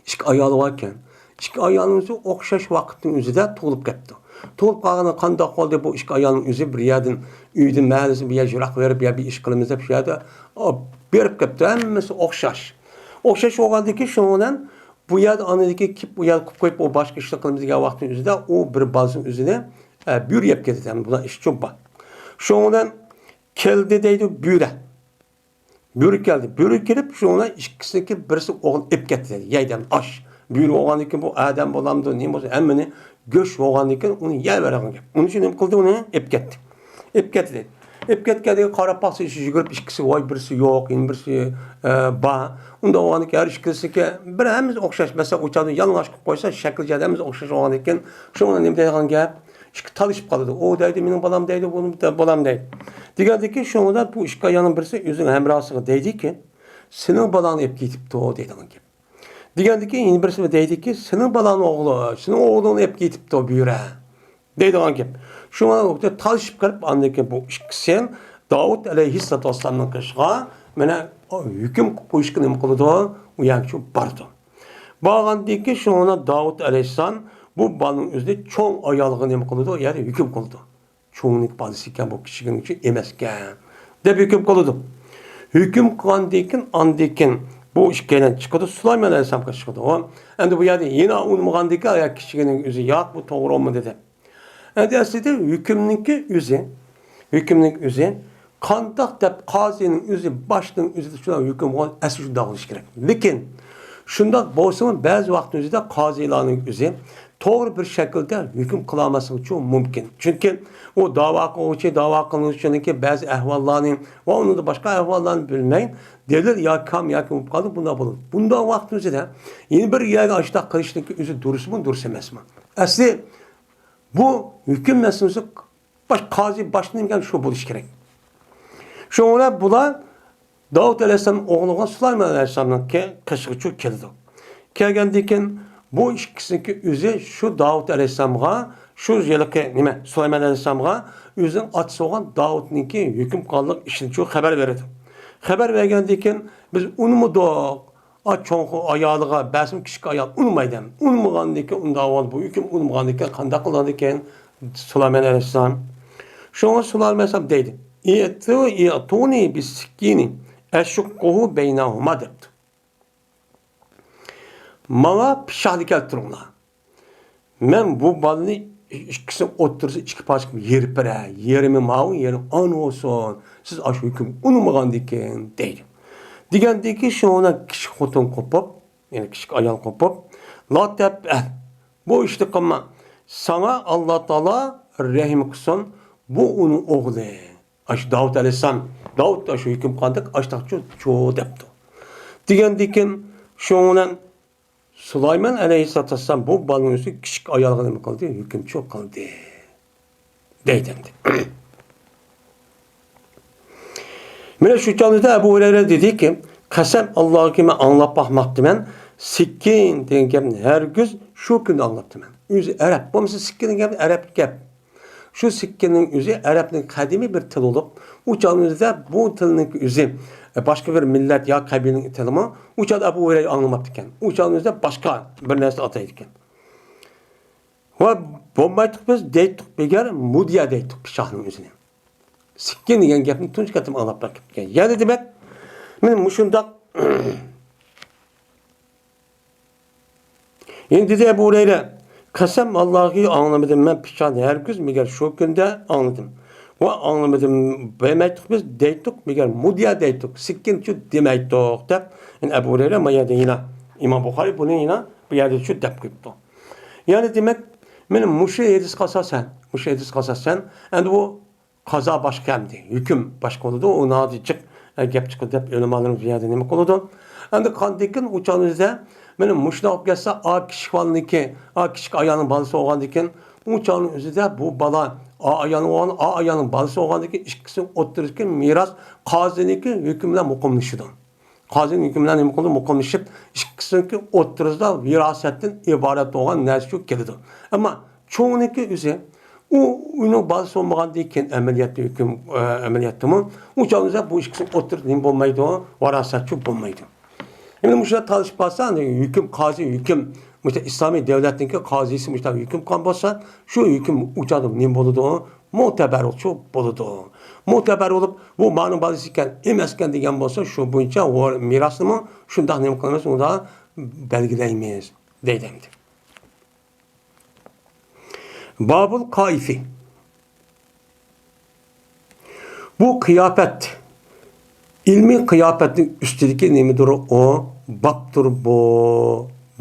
ئىككى ئايالى باركەن. ئىككى ئايالنىڭ ئۆزى ئوخشاش ۋاقىتنىڭ ئۆزىدە تۇغۇلۇپ كەپتۇ. تۇغۇلۇپ قالغاندا قانداق بولدى؟ بۇ ئىككى ئايالنىڭ ئۆزى بىر يەردىن، ئۆيدىن، مەھەللىسىدىن بىر يەر يىراق بېرىپ، يا بىر ئىش قىلىمىز دەپ شۇ يەردە، ئا، بېرىپ كەپتۇ. ھەممىسى ئوخشاش. ئوخشاش بولغاندىكىن شۇنىڭ بىلەن بۇ يەردە ئاندىن كېيىن كېلىپ، ئۇ يەردە قويۇپ، قويۇپ، ئۇ باشقا ئىشنى قىلىمىز دېگەن ۋاقىتنىڭ ئۆزىدە ئۇ بىر بالىسىنىڭ ئۆزىنى، ئە، بۆرە يەپ كېتىدۇ. بۇلار ئىش چوپان. شۇنىڭ بىلەن كەلدى دەيدۇ بۆرە. بۆرە كەلدى. بۆرە كېلىپ، شۇنىڭ بىلەن ئىككىسىنىڭكى بىرسى ئوغلىنى ئېلىپ كەتتى دەيدۇ. يەيدۇ ئاش. بۆرە بولغاندىن كېيىن بۇ ئادەم بولامدۇ، نېمە بولسا ھەممىنى گۆش بولغاندىن كېيىن ئۇنى يەۋېرىدىغان گەپ. ئۇنىڭ ئۈچۈن نېمە قىلدى؟ ئۇنى ئېلىپ كەتتى. ئېلىپ كەتتى دەيدۇ. ئېلىپ كەتكەندىن كېيىن قاراپ باقسا، يۈگۈرۈپ ئىككىسى، ۋاي، بىرسى يوق، يەنە بىرسى، ئە، بار. ئۇنداق بولغاندىن كېيىن ھەر ئىككىلىسىكى بىر ھەممىسى ئوخشاش. مەسىلەن، ئۇ چاغدا يالىڭاچ قىلىپ قويسا، شەكلى جەھەتتىن ھەممىسى ئوخشاش بولغاندىن كېيىن شۇنىڭ بىلەن نېمە دەيدىغان گەپ؟ ئىككى تالىشىپ قالىدۇ. ئۇ دەيدۇ، مېنىڭ بالام دەيدۇ، بۇنىڭ بالام دەيدۇ. دېگەندىن كېيىن شۇنىڭ بىلەن بۇ ئىككى ئايالنىڭ بىرسى ئۆزىنىڭ ھەمراھىسىغا دەيدۇكى، سېنىڭ بالاڭنى ئېلىپ كېتىپتۇ دەيدىغان گەپ. دېگەندىكىن يەنە بىرسى دەيدىكى، سېنىڭ بالاڭنىڭ ئوغلى، سېنىڭ ئوغلۇڭنى ئېلىپ كېتىپتۇ بۇ يەرگە، دەيدىغان گەپ. شۇڭا ئۇ يەردە تالىشىپ قېلىپ، ئاندىن كېيىن بۇ ئىككىسى داۋۇت ئەلەيھىسسالاتۇ ۋەسسالامنىڭ قېشىغا مانا ھۆكۈم قويۇشقا نېمە قىلىدۇ؟ ئۇ يەرگە شۇ بارىدۇ. بارغاندىن كېيىن شۇڭا داۋۇت ئەلەيھىسسالام بۇ بالىنىڭ ئۆزىنى چوڭ ئايالغا نېمە قىلىدۇ؟ يەنى ھۆكۈم قىلىدۇ. چوڭنىڭ بالىسى ئىكەن، بۇ كىچىكىنىڭكى ئەمەسكەن، دەپ ھۆكۈم قىلىدۇ. ھۆكۈم قىلغاندىن كېيىن، ئاندىن كېيىن بۇ ئىككىيلەن چىقىدۇ، سۇلايمان ئەلەيھىسسالامغا چىقىدۇ. ئەمدى بۇ يەردە يەنە ئۇنىمىغاندىكىن، يا كىچىكىنىڭ ئۆزى ياق، بۇ توغرا بولمىدى دەپ. ئەمدى ئەسلىدە ھۆكۈمنىڭكى ئۆزى، ھۆكۈمنىڭ ئۆزى قانداق دەپ قازىنىڭ ئۆزى، باشنىڭ ئۆزى شۇنداق ھۆكۈم قىلغان، ئەسلى شۇنداق بولۇشى كېرەك. لېكىن شۇنداق بولسىمۇ بەزى ۋاقىتنىڭ ئۆزىدە قازىلارنىڭ ئۆزى توغرا بىر شەكىلدە ھۆكۈم قىلالماسلىقى مۇمكىن. چۈنكى ئۇ داۋا قىلغۇچى، داۋا قىلغۇچىنىڭكى بەزى ئەھۋاللارنى ۋە ئۇنىڭدا باشقا ئەھۋاللارنى بىلمەي، دەلىل يا كام ياكى بولۇپ قالدى، بۇنداق بولىدۇ. بۇنداق ۋاقىتنىڭ ئۆزىدە يەنە بىر يەرگە ئاشۇنداق قىلىشنىڭكى ئۆزى دۇرۇسمۇ، دۇرۇس ئەمەسمۇ؟ ئەسلى بۇ ھۆكۈم مەسىلىسى باش، قازى باشلىنىپ شۇ بولۇشى كېرەك. شۇڭا بۇلار داۋۇت ئەلەيھىسسالام ئوغلىغا سۇلايمان ئەلەيھىسسالامنىڭكى قېشىغىچۇ كېلىدۇ. كەلگەندىن كېيىن بۇ ئىككىسىنىڭكى ئۆزى شۇ داۋۇت ئەلەيھىسسالامغا شۇ ھېلىقى نېمە، سۇلايمان ئەلەيھىسسالامغا ئۆزىنىڭ ئاتىسى بولغان داۋۇتنىڭكى ھۆكۈم قىلغانلىقى ئىشىنچۇ خەۋەر بېرىدۇ. خەۋەر بەرگەندىن كېيىن، بىز ئۇنىمىدۇق، ئا، چوڭ ئايالىغا بەرسىمۇ كىچىك ئايال ئۇنىمايدۇ. ئۇنىمىغاندىن كېيىن، ئۇنداق بولدى، بۇ ھۆكۈم ئۇنىمىغاندىن كېيىن قانداق قىلىدىكەن سۇلايمان ئەلەيھىسسالام؟ شۇڭا سۇلايمان ئەلەيھىسسالام دەيدۇ، ئىئتۇ، ئىئتۇنى بىسسىككىنى ئەشۇققۇھۇ بەينەھۇما دەپتۇ. ماڭا پىچاقنى كەلتۈرۈڭلار. مەن بۇ بالىنى ئىككىسىنىڭ ئوتتۇرىسىدا ئىككى پارچە قىلىپ يېرىپ بېرەي. يېرىمى ماۋۇ، يېرىمى ئانا بولسۇن. سىز ئاشۇ ھۆكۈم ئۇنىمىغاندىكىن دەيدۇ. دېگەندىكىن شۇڭا كىچىك خوتۇن قوپۇپ، يەنى كىچىك ئايال قوپۇپ، لا تەپئەل، بۇ ئىشنى قىلما. ساڭا ئاللا تائالا رەھىم قىلسۇن، بۇ ئۇنىڭ ئوغلى. ئاشۇ داۋۇت ئەلەيھىسسالام، داۋۇت ئاشۇ ھۆكۈم قىلغاندەك ئاشتاقچۇ چۇ دەپتۇ. دېگەندىكىن شۇنىڭ بىلەن سۇلايمان ئەلەيھىسسالاتۇ ۋەسسالام بۇ بالىنىڭ ئۈستىگە كىچىك ئايالغا نېمە قىلدى؟ ھۆكۈمچۇ قىلدى. دەيدۇ ئەمدى. مانا شۇ چاغدا ئەبۇ ھۇرەيرە دېدىكى، قەسەم ئاللاھكى، مەن ئاڭلاپ باقماپتىمەن، سىككىن دېگەن گەپنى ھەرگىز شۇ كۈندە ئاڭلاپتىمەن. ئۆزى ئەرەب، بولمىسا سىككىن دېگەن گەپ ئەرەبكە گەپ. شۇ سىككىننىڭ ئۆزى ئەرەبنىڭ قەدىمىي بىر تىلى بولۇپ، ئۇ چاغنىڭ ئۆزىدە بۇ تىلنىڭ ئۆزى، ئە، باشقا بىر مىللەت يا قەبىلىنىڭ تىلىمۇ، ئۇ چاغدا ئەبۇ ھۇرەيرە ئاڭلىماپتىكەن. ئۇ چاغنىڭ ئۆزىدە باشقا بىر نەرسە ئاتايدىكەن. ۋە بولمايتتۇق بىز دەيتتۇق، بىگەر مۇدىيە دەيتتۇق پىچاقنىڭ ئۆزىنى. سىككىن دېگەن گەپنى تۇنجى قېتىم ئاڭلاپ باقىپتىكەن. يەنى دېمەك، مانا مۇشۇنداق يەنە دېدى ئەبۇ ھۇرەيرە، قەسەم ئاللاھى، ئاڭلىمىدىم مەن پىچاقنى ھەرگىز، مەگەر شۇ كۈندە ئاڭلىدىم. ۋە ئاڭلىمىدىم، بەرمەيتتۇق بىز دەيتتۇق، مەگەر مۇدىيە دەيتتۇق، سىككىنچۇ دېمەيتتۇق، دەپ، يەنە ئەبۇ ھۇرەيرە ما يەردە يەنە ئىمام بۇخارى بۇنى يەنە بۇ يەردە شۇ دەپ قويۇپتۇ. يەنى دېمەك، مانا مۇشۇ ھەدىسكە ئاساسەن، مۇشۇ ھەدىسكە ئاساسەن، ئەمدى بۇ قازا باشقا ئەمدى، ھۆكۈم باشقا بولىدۇ. ئۇ ناھايىتى جىق، ئە، گەپ چىقىدۇ دەپ ئۆلىمالىرىمىز بۇ يەردە نېمە قىلىدۇ؟ ئەمدى قاندىكىن ئۇ چاغنىڭ ئۆزىدە، مانا مۇشۇنداق بولۇپ كەتسە، ئا كىچىك بالىنىڭكى، ئا كىچىك ئايالنىڭ بالىسى بولغاندىكىن، ئۇ چاغنىڭ ئۆزىدە بۇ بالا ئا ئايالنىڭ ئوغلى، ئا ئايالنىڭ بالىسى بولغاندىكىن، ئىككىسىنىڭ ئوتتۇرىسىدىكى مىراس قازىنىڭكى ھۆكمى بىلەن مۇقىملىشىدۇ. قازىنىڭ ھۆكمى بىلەن نېمە قىلىدۇ؟ مۇقىملىشىپ، ئىككىسىنىڭكى ئوتتۇرىسىدا ۋىراسەتتىن ئىبارەت بولغان نەرسە شۇ كېلىدۇ. ئەمما چوڭنىڭكى ئۆزى، ئۇ ئۇنىڭ بالىسى بولمىغاندىن كېيىن ئەمەلىيەتتە ھۆكۈم، ئە، ئەمەلىيەتتىمۇ ئۇ چاغدا بۇ ئىككىسىنىڭ ئوتتۇرىسىدا نېمە بولمايدۇ؟ ۋاراسەتچۇ بولمايدۇ. ئەمدى مۇشۇلار تالىشىپ قالسا، ئەمدى ھۆكۈم، قازى ھۆكۈم، مۇشۇ ئىسلامىي دۆلەتنىڭكى قازىسى مۇشۇنداق ھۆكۈم قىلغان بولسا، شۇ ھۆكۈم ئۇ چاغدا نېمە بولىدۇ؟ مۇتەبەرۇقچۇ بولىدۇ. مۇتەبەر بولۇپ، بۇ مانىڭ بالىسى ئىكەن، ئەمەسكەن دېگەن بولسا، شۇ بويىچە ۋار-، مىراسنىمۇ شۇنداق نېمە قىلىمىز، ئۇنداق بەلگىلەيمىز، دەيدۇ ئەمدى. بابۇل قائىفى. بۇ قىياپەت، ئىلمىي قىياپەتنىڭ ئۈستىدىكى نېمىدۇر ئۇ؟ بابتۇر بۇ،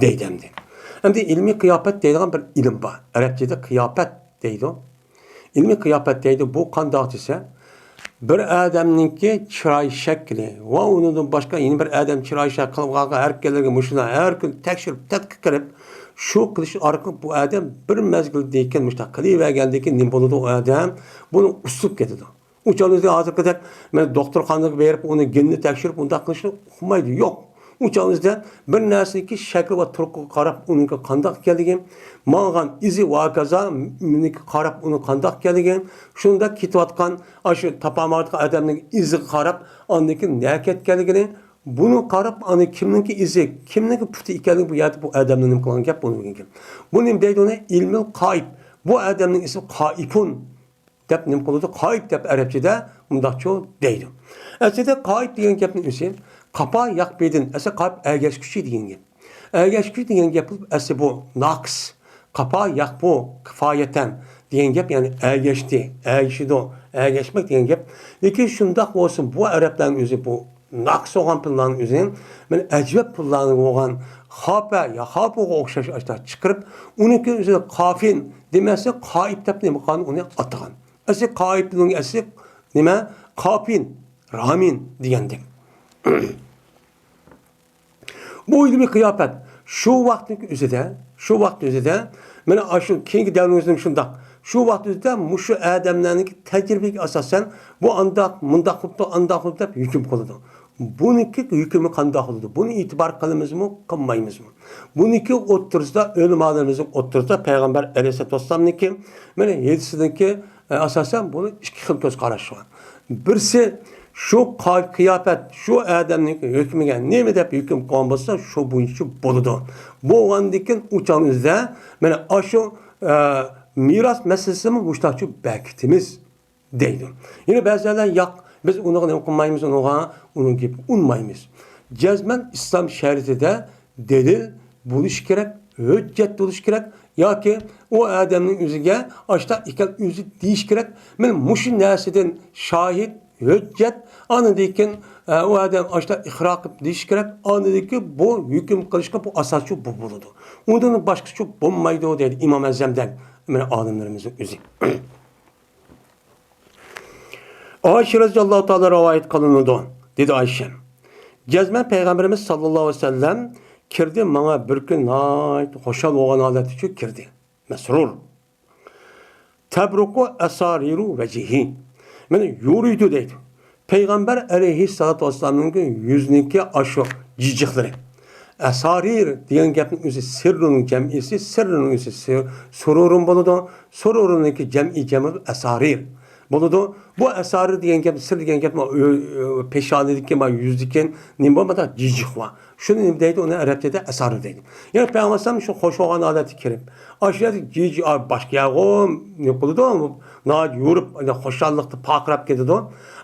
دەيدۇ ئەمدى. ئەمدى ئىلمىي قىياپەت دەيدىغان بىر ئىلىم بار. ئەرەبچىدە قىياپەت دەيدۇ. ئىلمىي قىياپەت دەيدۇ. بۇ قانداق دېسە، بىر ئادەمنىڭكى چىراي شەكلى ۋە ئۇنىڭدىن باشقا يەنە بىر ئادەم چىراي شەكلى قىلىپ قالغان ھەرىكەتلىرىگە مۇشۇنى ھەر كۈنى تەكشۈرۈپ، تەتقىق قىلىپ، شۇ قىلىش ئارقىلىق بۇ ئادەم بىر مەزگىلدىن كېيىن مۇشۇنداق قىلىۋەرگەندىن كېيىن نېمە بولىدۇ ئۇ ئادەم؟ بۇنى ئۇسلۇب كېتىدۇ. ئۇ چاغدا ھازىرقىدەك مەن دوختۇرخانىغا بېرىپ، ئۇنى گېنىنى تەكشۈرۈپ، ئۇنداق قىلىشنى ئۇقمايدۇ. يوق. ئۇ چاغنىڭ ئۆزىدە بىر نەرسىنىڭكى شەكلى ۋە تۇرقىغا قاراپ ئۇنىڭكى قانداق ئىكەنلىكى، ماڭغان ئىزى ۋە ھاكازا، مېنىڭكى قاراپ ئۇنىڭ قانداق ئىكەنلىكى، شۇنداق كېتىۋاتقان ئاشۇ تاپالمايۋاتقان ئادەمنىڭ ئىزىغا قاراپ ئاندىن كېيىن نەگە كەتكەنلىكىنى، بۇنى قاراپ ئاندىن كىمنىڭكى ئىزى، كىمنىڭكى پۇتى ئىكەنلىكى بۇ يەردە بۇ ئادەمنىڭ نېمە قىلغان گەپ بۇنى بىلگەن گەپ. بۇ نېمە دەيدۇ ئۇنى؟ ئىلمىل قائىپ. بۇ ئادەمنىڭ ئىسمى قائىپۇن. دەپ نېمە قىلىدۇ؟ قائىپ دەپ ئەرەبچىدە مۇنداقچۇ دەيدۇ. ئەسلىدە قائىپ دېگەن گەپنىڭ ئۆزى قاپا ياقپىدىن، ئەسلى قائىپ ئەگەشكۈچى دېگەن گەپ. ئەگەشكۈچى دېگەن گەپ بولۇپ، ئەسلى بۇ ناقىس، قاپا ياقپۇ، كىفايەتەن دېگەن گەپ، يەنى ئەگەشتى، ئەگىشىدۇ، ئەگەشمەك دېگەن گەپ. لېكىن شۇنداق بولسۇن، بۇ ئەرەبلەرنىڭ ئۆزى بۇ ناقىس بولغان پىللانىڭ ئۆزىنى، مەن ئەجەب پىللانى بولغان خاپە يا خاپۇغا ئوخشاش ئاشتا چىقىرىپ، ئۇنىڭكى ئۆزىنى قافىن دېمەسلىك، قائىپ دەپ نېمە قىلغان، ئۇنى ئاتىغان. ئەسلى قائىپنىڭ ئەسلى نېمە؟ قاپىن، رامىن دېگەندەك. بۇ ئىلمىي قىياپەت شۇ ۋاقىتنىڭ ئۆزىدە، شۇ ۋاقىتنىڭ ئۆزىدە، مانا ئاشۇ كېيىنكى دەۋرىمىزدىمۇ شۇنداق. شۇ ۋاقىت ئۆزىدە مۇشۇ ئادەملەرنىڭكى تەجرىبىگە ئاساسەن، بۇ ئانداق، مۇنداق قىلىپتۇ، ئانداق قىلىپتۇ دەپ ھۆكۈم قىلىدۇ. بۇنىڭكى ھۆكمى قانداق بولىدۇ؟ بۇنى ئېتىبار قىلىمىزمۇ، قىلمايمىزمۇ؟ بۇنىڭكى ئوتتۇرىسىدا، ئۆلىمالىرىمىزنىڭ ئوتتۇرىسىدا پەيغەمبەر ئەلەيھىسسالاتۇ ۋەسسالامنىڭكى، مانا ھەدىسىنىڭكى، ئە، ئاساسەن بۇنى ئىككى خىل كۆز قاراش بار. بىرسى، شۇ قا-، قىياپەت شۇ ئادەمنىڭ ھۆكمىگە نېمە دەپ ھۆكۈم قىلغان بولسا، شۇ بويىچە بولىدۇ. بولغاندىن كېيىن ئۇ چاغنىڭ ئۆزىدە، مانا ئاشۇ، ئە، مىراس مەسىلىسىمۇ مۇشتاقچە بەكىتىمىز دەيدۇ. يەنە بەزىلەر ياق، بىز ئۇنىڭغا نېمە قىلمايمىز، ئۇنىڭغا، ئۇنىڭ گېپىگە ئۇنىمايمىز. جەزمەن ئىسلام شەرىئىتىدە دەلىل بولۇشى كېرەك، ھۆججەت بولۇشى كېرەك ياكى ئۇ ئادەمنىڭ ئۆزىگە ئاشتا ئىكەن ئۆزى دېيىش كېرەك. مانا مۇشۇ نەرسىدىن شاھىت، ھۆججەت، ئاندىن كېيىن، ئە، ئۇ ئادەم ئاشتا ئىقرار قىلىپ دېيىش كېرەك، ئاندىن كېيىن بۇ ھۆكۈم قىلىشقا بۇ ئاساسچۇ بۇ بولىدۇ. ئۇندىن باشقىچە بولمايدۇ دەيدۇ ئىمام ئەزەمدەك، مانا ئالىملىرىمىزنىڭ ئۆزى. ئائىشە رەزىياللاھۇ تائالا رىۋايەت قىلىنىدۇ، دېدى ئائىشە. جەزمەن پەيغەمبىرىمىز ساللاللاھۇ ئەلەيھى ۋەسەللەم كىردى، ماڭا بىر كۈن ناھايىتى خۇشال بولغان ھالەتتە كىردى. مەسرۇر. تەبرۇقۇ ئەسارىرۇ ۋەجھىھى. مانا يورۇيدۇ دەيدۇ. پەيغەمبەر ئەلەيھىسسالاتۇ ۋەسسالامنىڭ يۈزىنىڭكى ئاشۇ جىجىقلىرى. ئەسارىر دېگەن گەپنىڭ ئۆزى سىررۇنىڭ جەمئىسى، سىررۇنىڭ ئۆزى سىر-، سۇرۇرۇن بولىدۇ. سۇرۇرۇنىڭكى جەمئىي جەمئى ئەسارىر بولىدۇ. بۇ ئەسارىر دېگەن گەپ، سىر دېگەن گەپ، ما، ئۆ-، ئۆ-، پېشانىدىكى، ما، يۈزدىكى نېمە بولمىسا جىجىق بار. شۇنى نېمە دەيدۇ؟ ئۇنى ئەرەبچىدە ئەسارىر دەيدۇ. يەنى پەيغەمبەر ئەلەيھىسسالام شۇ خۇش بولغان ھالەتتە كىرىپ، ئاشۇ يەردە جىجى، ئا، باشقا يەرغۇ نېمە قىلىدۇ؟ ناھايىتى يورۇپ، خۇشاللىقتا پارقىراپ كېتىدۇ.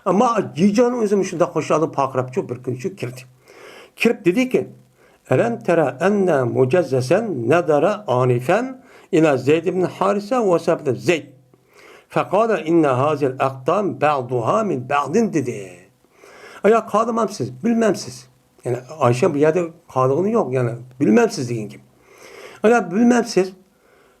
ئەمما جىجىنىڭ ئۆزى مۇشۇنداق خۇشاللىق پارقىراپچۇ بىر كۈنچۇ كىردى. كىرىپ دېدىكى، «ئەلەم تەرە ئەننە مۇجەززەسەن نەزەرە ئانىفەن ئىلە زەيد ئىبن ھارىسە ۋە سەبىدە زەيد. فەقالە ئىننە ھازىل ئەقدام بەغدۇھا مىن بەغدىن» دېدى. ئايا قارىمامسىز، بىلمەمسىز؟ يەنى ئايشە بۇ يەردە قارىغىنى يوق، يەنى بىلمەمسىز دېگەن گەپ. ئايا بىلمەمسىز؟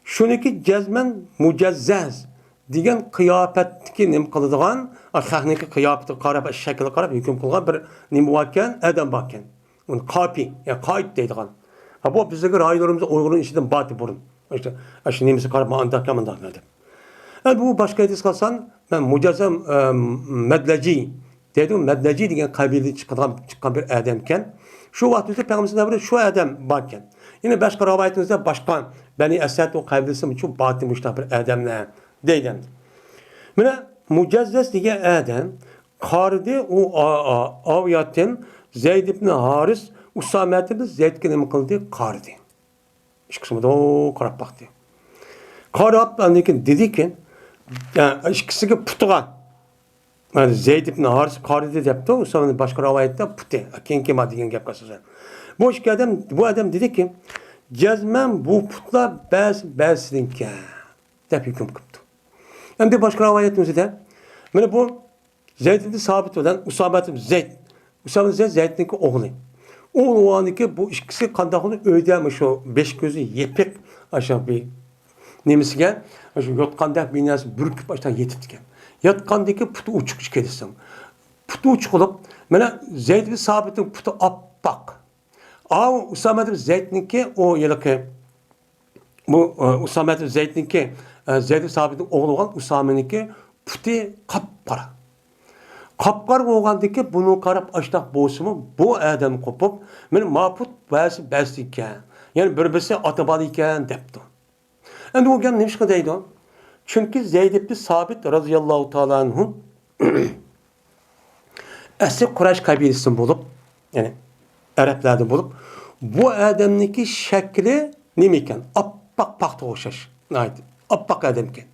شۇنىكى جەزمەن مۇجەززەز دېگەن قىياپەتتىكى نېمە قىلىدىغان، ئا، خەقنىڭكى قىياپىتىگە قاراپ، شەكلىگە قاراپ ھۆكۈم قىلغان بىر نېمە باركەن، ئادەم باركەن. ئۇنى قاپى، يا قائىد دەيدىغان. ھا، بۇ بىزدىكى رايونلىرىمىزدا ئۇيغۇرنىڭ ئىچىدىن بارتى بۇرۇن. ئاشۇ، ئاشۇ نېمىسى قاراپ، مانداق، مانداق دەپ. ئەمدى بۇ باشقا ھەدىس قىلسان، مەن مۇجەززەم، ئە، مەدلەجى دەيدۇ. مەدلەجى دېگەن قەبىلىدىن چىقىدىغان، چىققان بىر ئادەمكەن. شۇ ۋاقىت ئۆزىدە پەيغەمبەر دەۋرىدە شۇ ئادەم باركەن. يەنە باشقا رىۋايىتىمىزدە باشقا بەنى ئەسەد ئۇ قەبىلىسىمۇ شۇ بارتى مۇشۇنداق بىر ئادەملەر دەيدۇ. مانا مۇجەززەز دېگەن ئادەم قارىدى، ئۇ ئا-، ئا-، ئاۋياتتىن زەيد ئىبن ھارىس ئۇسامە ئىبن زەيدكە نېمە قىلدى؟ قارىدى. ئىككىسىمۇ قاراپ باقتى. قاراپ، ئاندىن كېيىن دېدىكى، ئە، ئىككىسىگە پۇتىغا، يەنى زەيد ئىبن ھارىس قارىدى دەپتۇ، ئۇسامە باشقا رىۋايەتتە پۇتى، كېيىنكى ما دېگەن گەپكە ئاساسەن. بۇ ئىككى ئادەم، بۇ ئادەم دېدىكى، جەزمەن بۇ پۇتلار بەزى، بەزىسىنىڭكى دەپ ھۆكۈم قىپتۇ. ئەمدى باشقا رىۋايەتنىڭ ئۆزىدە، مانا بۇ زەيد ئىبن سابىت بىلەن ئۇسامە ئىبن زەيد. ئۇسامە ئىبن زەيد زەيدنىڭكى ئوغلى. ئۇ ئۇنىڭكى بۇ ئىككىسى قانداق بولدى؟ ئۆيدە مۇشۇ بېشى كۆزى يېپىق، ئاشۇ بىر نېمىسىگە، ئاشۇ يوتقاندەك بىر نەرسە بۈركۈپ ئاشۇنداق يېتىپتىكەن. ياتقاندىكى پۇتى ئوچۇق ئىككىلىسىنىڭ. پۇتى ئوچۇق بولۇپ، مانا زەيد ئىبن سابىتنىڭ پۇتى ئاپئاق. ئاۋۇ ئۇسامە ئىبن زەيدنىڭكى ئۇ ھېلىقى بۇ، ئە، ئۇسامە ئىبن زەيدنىڭكى، ئە، زەيد ئىبن سابىتنىڭ ئوغلى بولغان ئۇسامىنىڭكى پۇتى قاپقارا. قاپقارا بولغاندىكىن بۇنىڭغا قاراپ ئاشتاق بولسىمۇ، بۇ ئادەم قوپۇپ، مېنى ما پۇت بەسى بەستىكەن، يەنى بىر بىرسى ئاتا بالا ئىكەن دەپتۇ. ئەمدى ئۇ گەپ نېمىشقا دەيدۇ؟ چۈنكى زەيد ئىبنى سابىت رازىياللاھۇ تائالا ئەنھۇ ئەسلى قۇرەيش قەبىلىسىدىن بولۇپ، يەنى ئەرەبلەردىن بولۇپ، بۇ ئادەمنىڭكى شەكلى نېمە ئىكەن؟ ئاپئاق پاختىغا ئوخشاش. ناھايىتى ئاپئاق ئادەم ئىكەن.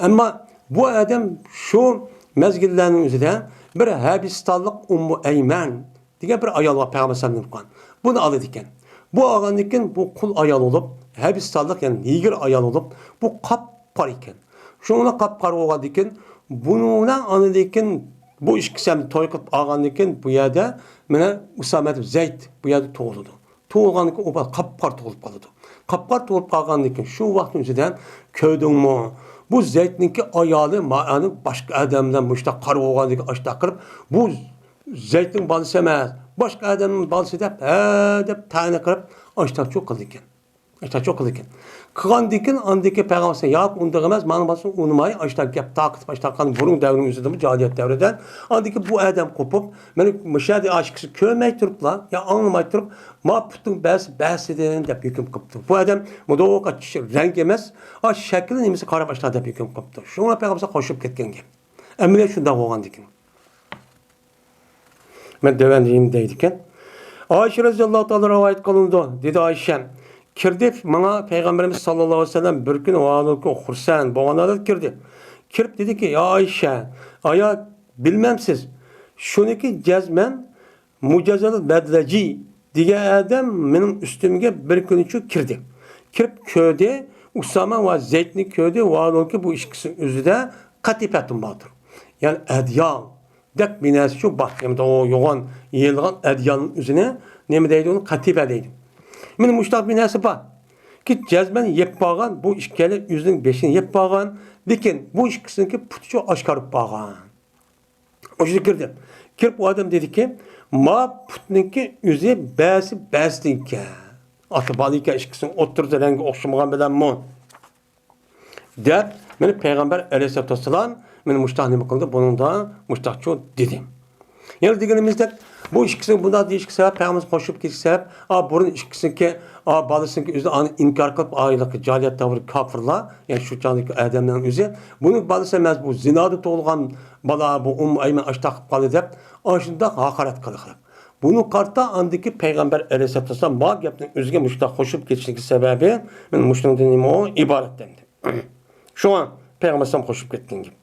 ئەمما بۇ ئادەم شۇ مەزگىللەرنىڭ ئۆزىدە بىر ھەبىستانلىق ئۇممۇ ئەيمەن دېگەن بىر ئايال بار، پەيغەمبەر سەللەللاھۇ ئەلەيھى ۋەسەللەم تۇغقان. بۇنى ئالىدىكەن. بۇ ئالغاندىكىن بۇ قۇل ئايال بولۇپ، ھەبىستانلىق، يەنى نېگىر ئايال بولۇپ، بۇ قاپقارا ئىكەن. شۇنىڭ بىلەن قاپقارا بولغاندىكىن، بۇنىڭ بىلەن ئاندىكىن بۇ ئىككىسى ھەم توي قىلىپ ئالغاندىكىن، بۇ يەردە مانا ئۇسامە دەپ زەيد بۇ يەردە تۇغۇلىدۇ. تۇغۇلغاندىكىن ئۇ بالا قاپقارا تۇغۇلۇپ قالىدۇ. قاپقارا تۇغۇلۇپ قالغاندىكىن شۇ ۋاقىتنىڭ ئۆزىدە، كۆردۈڭمۇ؟ بۇ زەيدنىڭكى ئايالى مانا باشقا ئادەم بىلەن مۇشۇنداق قارا بولغاندىكىن ئاشتاق قىلىپ، بۇ زەيدنىڭ بالىسى ئەمەس، باشقا ئادەمنىڭ بالىسى دەپ، ھە دەپ تەنە قىلىپ ئاشتاقچۇ قىلىدىكەن. ئاشتاقچۇ قىلىدىكەن. قىلغاندىكىن ئاندىكى پەيغەمبەر ياق ئۇنداق ئەمەس، مانا بالىسى ئۇنىماي ئاشتاق گەپ تارقىتىپ ئاشتاق قىلغان بۇرۇن دەۋرنىڭ ئۆزىدىمۇ جاھىلىيەت دەۋرىدە ئاندىكى بۇ ئادەم قوپۇپ، مانا مۇشۇ يەردە ئاشىقىسى كۆرمەي تۇرۇپلا يا ئاڭلىماي تۇرۇپ، ما پۇتنىڭ بەسى بەسىدىن دەپ ھۆكۈم قىپتۇ. بۇ ئادەم مۇدۇقا رەڭگى ئەمەس، ئا شەكلى نېمىسى قاراپ ئاشتاق دەپ ھۆكۈم قىپتۇ. شۇڭا پەيغەمبەر قوشۇپ كەتكەن گەپ. ئەمەلىيەت شۇنداق بولغاندىكىن. مەن دەۋەندىيىم دەيدىكەن. ئائىشە رەزىياللاھۇ تائالا رىۋايەت قىلىنىدۇ، دېدى ئائىشە. كىردى ماڭا پەيغەمبىرىمىز ساللاللاھۇ ئەلەيھى ۋەسەللەم بىر كۈنى ۋاھالىكى خۇرسەن بولغان ھالەتتە كىردى. كىرىپ دېدىكى، يا ئائىشە، ئايا بىلمەمسىز؟ شۇنىكى جەزمەن مۇجەززەل مەدلەجى دېگەن ئادەم مېنىڭ ئۈستۈمگە بىر كۈنى شۇ كىردى. كىرىپ كۆردى، ئۇسامە ۋە زەيدنى كۆردى، ۋاھالىكى بۇ ئىككىسىنىڭ ئۆزىدە قەتىپەتۇن باردۇر. يەنى ئەديال. دەك بىر نەرسە شۇ بار. يەنى ئۇ يوغان يېيىلغان ئەديالنىڭ ئۆزىنى نېمە دەيدۇ؟ ئۇنى قەتىپە دەيدۇ. مانا مۇشۇنداق بىر نەرسە بار. كى جەزمەن يەپ بارغان، بۇ ئىككىلى ئۆزىنىڭ بېشىنى يەپ بارغان. لېكىن بۇ ئىككىسىنىڭكى پۇتى شۇ ئاشكارا بولۇپ بارغان. ئۇ يەرگە كىردى. كىرىپ ئۇ ئادەم دېدىكى، ما پۇتنىڭكى ئۆزى بەسى بەسىدىكەن. ئاتا بالا ئىكەن، ئىككىسىنىڭ ئوتتۇرىسى رەڭگى ئوخشىمىغان بىلەنمۇ. دەپ، مانا پەيغەمبەر ئەلەيھىسسالاتۇ ۋەسسالام مانا مۇشتاق نېمە قىلدى، بۇنىڭدا مۇشتاقچۇ دېدى. يەنە دېگىنىمىزدەك، بۇ ئىككىسىنىڭ بۇنداق دېيىشكە سەۋەب، پەيغەمبەرگە قوشۇپ كېتىشكە سەۋەب، ئا، بۇرۇن ئىككىسىنىڭكى، ئا، بالىسىنىڭكى ئۆزى ئانى ئىنكار قىلىپ، ئا، ھېلىقى جاھىلىيەت دەۋرى كاپىرلار، يەنى شۇ چاغدىكى ئادەمنىڭ ئۆزى، بۇنىڭ بالىسى ئەمەس، بۇ زىنادا تۇغۇلغان بالا، بۇ ئۇممۇ ئەيمەن ئاشتاق قىلىپ قالدى دەپ، ئاشۇنداق ھاقارەت قىلىقلاپ. بۇنىڭغا قارىتا ئاندىكى پەيغەمبەر ئەلەيھىسسالاتۇ ۋەسسالام بار گەپنىڭ ئۆزىگە مۇشۇنداق قوشۇپ كېتىشلىكى سەۋەبى، مانا مۇشۇنىڭدىن ئىبارەت ئەمدى. شۇڭا پەيغەمبەر ئەلەيھىسسالام قوشۇپ كەتكەن گەپ.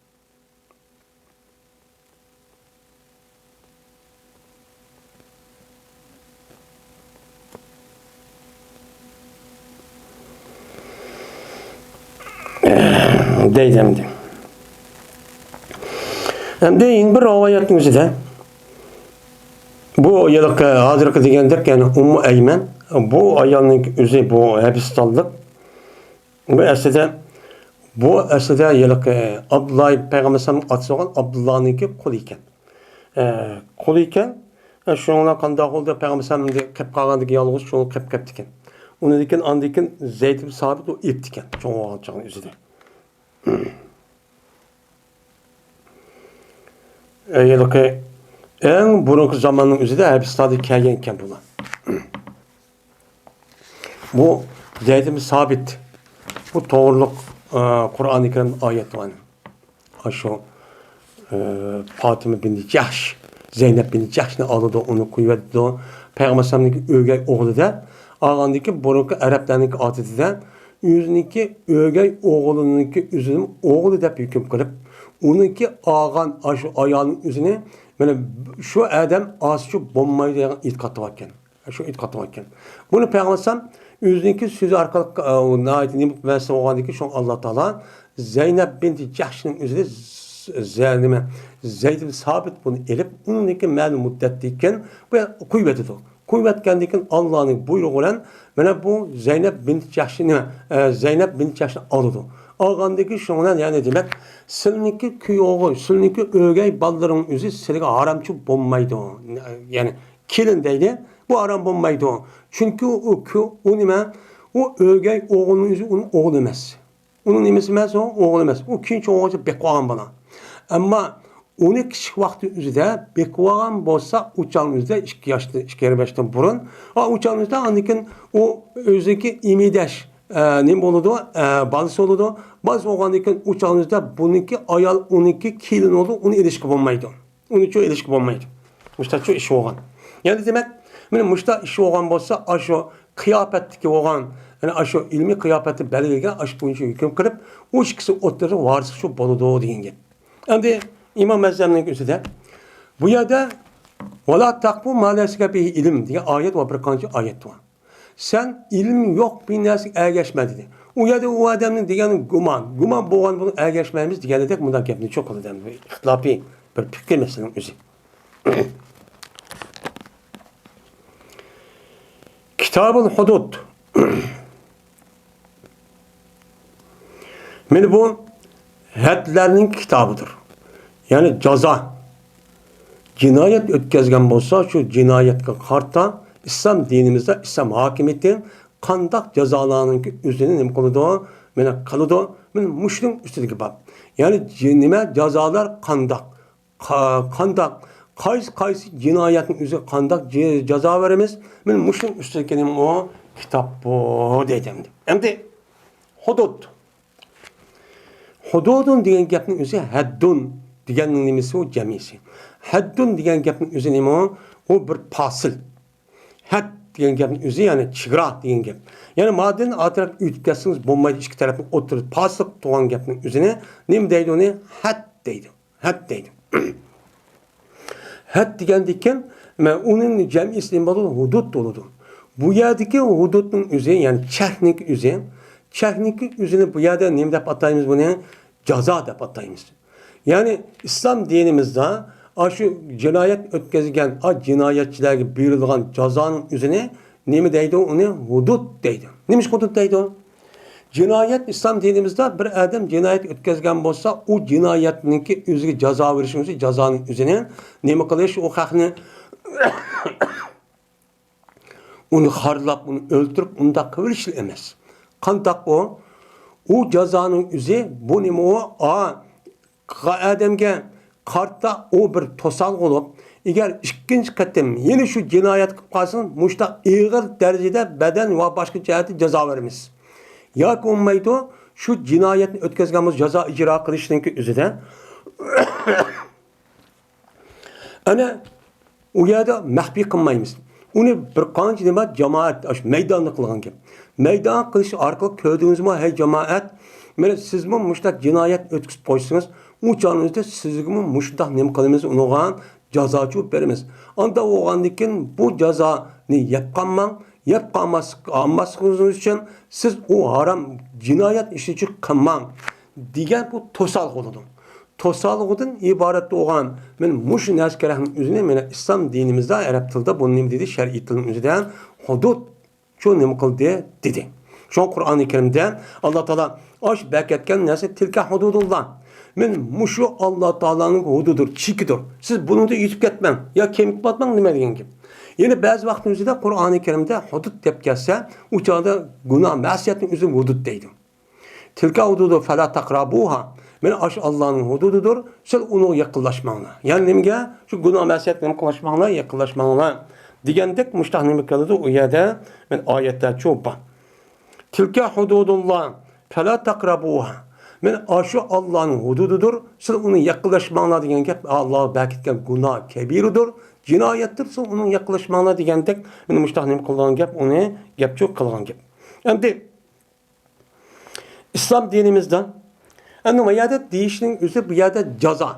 دەيدۇ ئەمدى. ئەمدى يەنە بىر رىۋايەتنىڭ ئۆزىدە بۇ ھېلىقى ھازىرقى دېگەندەك، يەنى ئۇممۇ ئەيمەن، بۇ ئايالنىڭ ئۆزى بۇ ھەبىستانلىق. بۇ ئەسلىدە، بۇ ئەسلىدە ھېلىقى ئابدۇللا پەيغەمبەر ئەلەيھىسسالامنىڭ ئاتىسى بولغان ئابدۇللانىڭكى قۇلى ئىكەن. ئە، قۇلى ئىكەن. ئە، شۇنىڭ بىلەن قانداق بولدى؟ پەيغەمبەر ئەلەيھىسسالام قېلىپ قالغاندىكىن يالغۇز شۇ قېلىپ كەپتىكەن. ئۇنىڭدىن كېيىن، ئاندىن كېيىن زەيد ئىبن سابىت ئۇ ئېپتىكەن. چوڭ بولغان چاغنىڭ ئۆزىدە. ئە، ھېلىقى ئەڭ بۇرۇنقى زاماننىڭ ئۆزىدە ھەبىستاندا كەلگەن ئىكەن بۇلار. بۇ زەيد ئىبن سابىت. بۇ توغرۇلۇق، ئە، قۇرئانى كەرىمدە ئايەت بار. ئاشۇ، ئە، پاتىمە بىنتى جەھش، زەينەپ بىنتى جەھشنى ئالىدۇ، ئۇنى قويۇۋېتىدۇ. پەيغەمبەر ئەلەيھىسسالامنىڭكى ئۆگەي ئوغلى دەپ، ئالغاندىكى بۇرۇنقى ئەرەبلەرنىڭكى ئادىتىدە ئۆزىنىڭكى ئۆگەي ئوغلىنىڭكى ئۆزىنىڭ ئوغلى دەپ ھۆكۈم قىلىپ، ئۇنىڭكى ئالغان ئاشۇ ئايالنىڭ ئۆزىنى، مانا، شۇ ئادەم ئاسىچۇ بولمايدۇ دېگەن ئېتىقاد بار ئىكەن. شۇ ئېتىقاد بار ئىكەن. بۇنى پەيغەمبەر ئەلەيھىسسالام ئۆزىنىڭكى سۆزى ئارقىلىق، ئە، ناھايىتى نېمە مەسىلە بولغاندىكىن، شۇڭا ئاللا تائالا زەينەپ بىنتى جەھشنىڭ ئۆزىنى ز-، ز-، نېمە، زەيد ئىبن سابىت بۇنى ئېلىپ، ئۇنىڭدىن كېيىن مەلۇم مۇددەتتىن كېيىن بۇ يەرگە قويۇۋېتىدۇ. قويۇۋەتكەندىن كېيىن ئاللانىڭ بۇيرۇغى بىلەن مانا بۇ زەينەپ بىنتى جەھشنى، نېمە، ئە، زەينەپ بىنتى جەھشنى ئالىدۇ. ئالغاندىن كېيىن شۇنىڭ بىلەن، يەنى دېمەك، سىلىنىڭكى كۈيئوغۇل، سىلىنىڭكى ئۆگەي بالىلىرىڭ ئۆزى سىلىگە ھارامچى بولمايدۇ. يەنى كېلىن دەيدۇ، بۇ ھارام بولمايدۇ. چۈنكى ئۇ كۈ-، ئۇ نېمە؟ ئۇ ئۆگەي ئوغۇلنىڭ ئۆزى ئۇنىڭ ئوغلى ئەمەس. ئۇنىڭ نېمىسى ئەمەس، ئۇ ئوغلى ئەمەس. ئۇ كېيىنچە ئوغۇلچە بېقىپ ئالغان بالا. ئەمما ئۇنى كىچىك ۋاقتى ئۆزىدە بېقىۋالغان بولسا، ئۇ چاغنىڭ ئۆزىدە ئىككى ياشتىن، ئىككى يېرىم ياشتىن بۇرۇن، ئا، ئۇ چاغنىڭ ئۆزىدە ئاندىن كېيىن ئۇ ئۆزىنىڭكى ئىمىدەش، ئە، نېمە بولىدۇ؟ ئە، بالىسى بولىدۇ. بالىسى بولغاندىن كېيىن ئۇ چاغنىڭ ئۆزىدە بۇنىڭكى ئايال، ئۇنىڭكى كېلىن بولىدۇ، ئۇنى ئېلىشقا بولمايدۇ. ئۇنى چۇ ئېلىشقا بولمايدۇ. مۇشتاچۇ ئىش بولغان. يەنى دېمەك، مانا مۇشتا ئىش بولغان بولسا، ئاشۇ قىياپەتتىكى بولغان، يەنى ئاشۇ ئىلمىي قىياپەتتە بەلگىلىگەن ئاشۇ بويىچە ھۆكۈم قىلىپ، ئۇ ئىككىسى ئوتتۇرىسىدا ۋارىسلىق شۇ بولىدۇ دېگەن گەپ. ئەمدى ئىمام ئەزھەرنىڭ ئۆزىدە بۇ يەردە «ۋەلا تەقپۇ ما لەيسە لەكە بىھى ئىلم» دېگەن ئايەت ۋە بىر قانچە ئايەت بار. سەن ئىلمى يوق بىر نەرسىگە ئەگەشمە دېدى. ئۇ يەردە ئۇ ئادەمنىڭ دېگەنى گۇمان. گۇمان بولغان بۇنى ئەگەشمەيمىز دېگەندەك مۇنداق گەپنى چوقۇلىدى. ئىختىلاپىي بىر پىكىر مەسىلىنىڭ ئۆزى. كىتابۇل ھۇدۇد. مانا بۇ ھەدلەرنىڭ كىتابىدۇر. يەنى جازا. جىنايەت ئۆتكەزگەن بولسا، شۇ جىنايەتكە قارىتا ئىسلام دىنىمىزدا ئىسلام ھاكىمىيىتى قانداق جازالارنىڭكى ئۆزىنى نېمە قىلىدۇ؟ مانا قىلىدۇ. مانا مۇشۇنىڭ ئۈستىدىكى باب. يەنى جى-، نېمە جازالار قانداق؟ قا-، قانداق، قايسى، قايسى جىنايەتنىڭ ئۆزىگە قانداق جى-، جازا بېرىمىز؟ مانا مۇشۇنىڭ ئۈستىدىكى نېمە ئۇ؟ كىتاب بۇ دەيدۇ ئەمدى. ئەمدى ھۇدۇد. ھۇدۇدۇن دېگەن گەپنىڭ ئۆزى ھەددۇن دېگەننىڭ نېمىسى ئۇ؟ جەمئىسى. ھەددۇن دېگەن گەپنىڭ ئۆزى نېمە ئۇ؟ ئۇ بىر پاسىل. ھەد دېگەن گەپنىڭ ئۆزى، يەنى چېگرا دېگەن گەپ. يەنى مادىن ئا تەرەپ ئۆتۈپ كەتسىڭىز بولمايدۇ، ئىككى تەرەپنىڭ ئوتتۇرىدا پاسىلىق تۇرغان گەپنىڭ ئۆزىنى نېمە دەيدۇ ئۇنى؟ ھەد دەيدۇ. ھەد دەيدۇ. ھەد دېگەندىكىن، مە-، ئۇنىڭ جەمئىسى نېمە بولىدۇ؟ ھۇدۇد بولىدۇ. بۇ يەردىكى ھۇدۇدنىڭ ئۆزى، يەنى چەكنىڭكى ئۆزى، چەكنىڭكى ئۆزىنى بۇ يەردە نېمە دەپ ئاتايمىز بۇنى؟ جازا دەپ ئاتايمىز. يەنى ئىسلام دىنىمىزدا ئاشۇ جىنايەت ئۆتكۈزگەن، ئا، جىنايەتچىلەرگە بېرىلغان جازانىڭ ئۆزىنى نېمە دەيدۇ؟ ئۇنى ھۇدۇد دەيدۇ. نېمىشقا ھۇدۇد دەيدۇ؟ جىنايەت ئىسلام دىنىمىزدا بىر ئادەم جىنايەت ئۆتكۈزگەن بولسا، ئۇ جىنايەتنىڭكى ئۆزىگە جازا بېرىشنىڭ ئۆزى، جازانىڭ ئۆزىنى نېمە قىلىش، ئۇ خەقنى ئۇنى خارلاپ، ئۇنى ئۆلتۈرۈپ، ئۇنداق قىلىۋېلىشلا ئەمەس. قانداق ئۇ؟ ئۇ جازانىڭ ئۆزى، بۇ نېمە ئۇ؟ ئا، ئادەمگە قارىتا ئۇ بىر توسالغۇ بولۇپ، ئەگەر ئىككىنچى قېتىم يەنە شۇ جىنايەت قىلىپ قالسىڭىز، مۇشۇنداق ئېغىر دەرىجىدە بەدەن ۋە باشقا جەھەتتە جازا بېرىمىز. ياكى بولمايدۇ، شۇ جىنايەتنى ئۆتكۈزگەن بولسا جازا ئىجرا قىلىشنىڭكى ئۆزىدە ئەنە ئۇ يەردە مەخپىي قىلمايمىز. ئۇنى بىر قانچە نېمە جامائەت ئاشۇ مەيداندا قىلغان گەپ. مەيدان قىلىش ئارقىلىق كۆردىڭىزمۇ، ھەي جامائەت، مانا سىزمۇ مۇشۇنداق جىنايەت ئۆتكۈزۈپ قويسىڭىز، ئۇ چاغنىڭىزدا سىزگىمۇ مۇشۇنداق نېمە قىلىمىز، ئۇنىڭغا جازا چوپ بېرىمىز. ئانداق بولغاندىن كېيىن بۇ جازانى يەپ قالماڭ، يەپ قالماسلىق، ئالماسلىقىڭىز ئۈچۈن سىز ئۇ ھارام جىنايەت ئىشنى قىلماڭ دېگەن بۇ توسالغۇ بولىدۇ. توسالغۇدىن ئىبارەت بولغان، مانا مۇشۇ نەرسە كېرەكنىڭ ئۆزىنى، مانا ئىسلام دىنىمىزدا، ئەرەب تىلىدا بۇنى نېمە دېدى؟ شەرئىي تىلنىڭ ئۆزىدە ھۇدۇد شۇ نېمە قىلدى دېدى. شۇڭا قۇرئانى كەرىمدە ئاللا تائالا ئاش بەكەتكەن نەرسە تىلكە ھۇدۇدۇللا. مانا مۇشۇ ئاللا تائالانىڭ ھۇدۇدىدۇر، چېكىدۇر. سىز بۇنىڭدا يېتىپ كەتمەڭ، يا كېمىگە پاتماڭ نېمە دېگەن گەپ. يەنە بەزى ۋاقىتنىڭ ئۆزىدە قۇرئانى كەرىمدە ھۇدۇد دەپ كەلسە، ئۇ چاغدا گۇناھ، مەسىيەتنىڭ ئۆزىنى ھۇدۇد دەيدۇ. تىلكە ھۇدۇدۇ فەلا تەقرەبۇھا. مانا ئاشۇ ئاللانىڭ ھۇدۇدىدۇر، سىز ئۇنىڭغا يېقىنلاشماڭلار. يەنى نېمىگە؟ شۇ گۇناھ مەسىيەتكە نېمە قىلماشماڭلار، يېقىنلاشماڭلار دېگەندەك مۇشۇنداق نېمە كېلىدۇ ئۇ يەردە؟ مانا ئايەتلەر چوپان. تىلكە ھۇدۇدۇللا فەلا تەقرەبۇھا. مانا ئاشۇ ئاللانىڭ ھۇدۇدىدۇر، سىز ئۇنى يېقىنلاشماڭلار دېگەن گەپ، ئاللاغا بەكىتكەن گۇناھ كەبىرىدۇر، جىنايەتتۇر، سىز ئۇنىڭغا يېقىنلاشماڭلار دېگەندەك، مانا مۇشۇنداق نېمە قىلغان گەپ، ئۇنى گەپ چوپ قىلغان گەپ. ئەمدى ئىسلام دىنىمىزدا، ئەمدى بۇ يەردە دېيىشنىڭ ئۆزى بۇ يەردە جازا.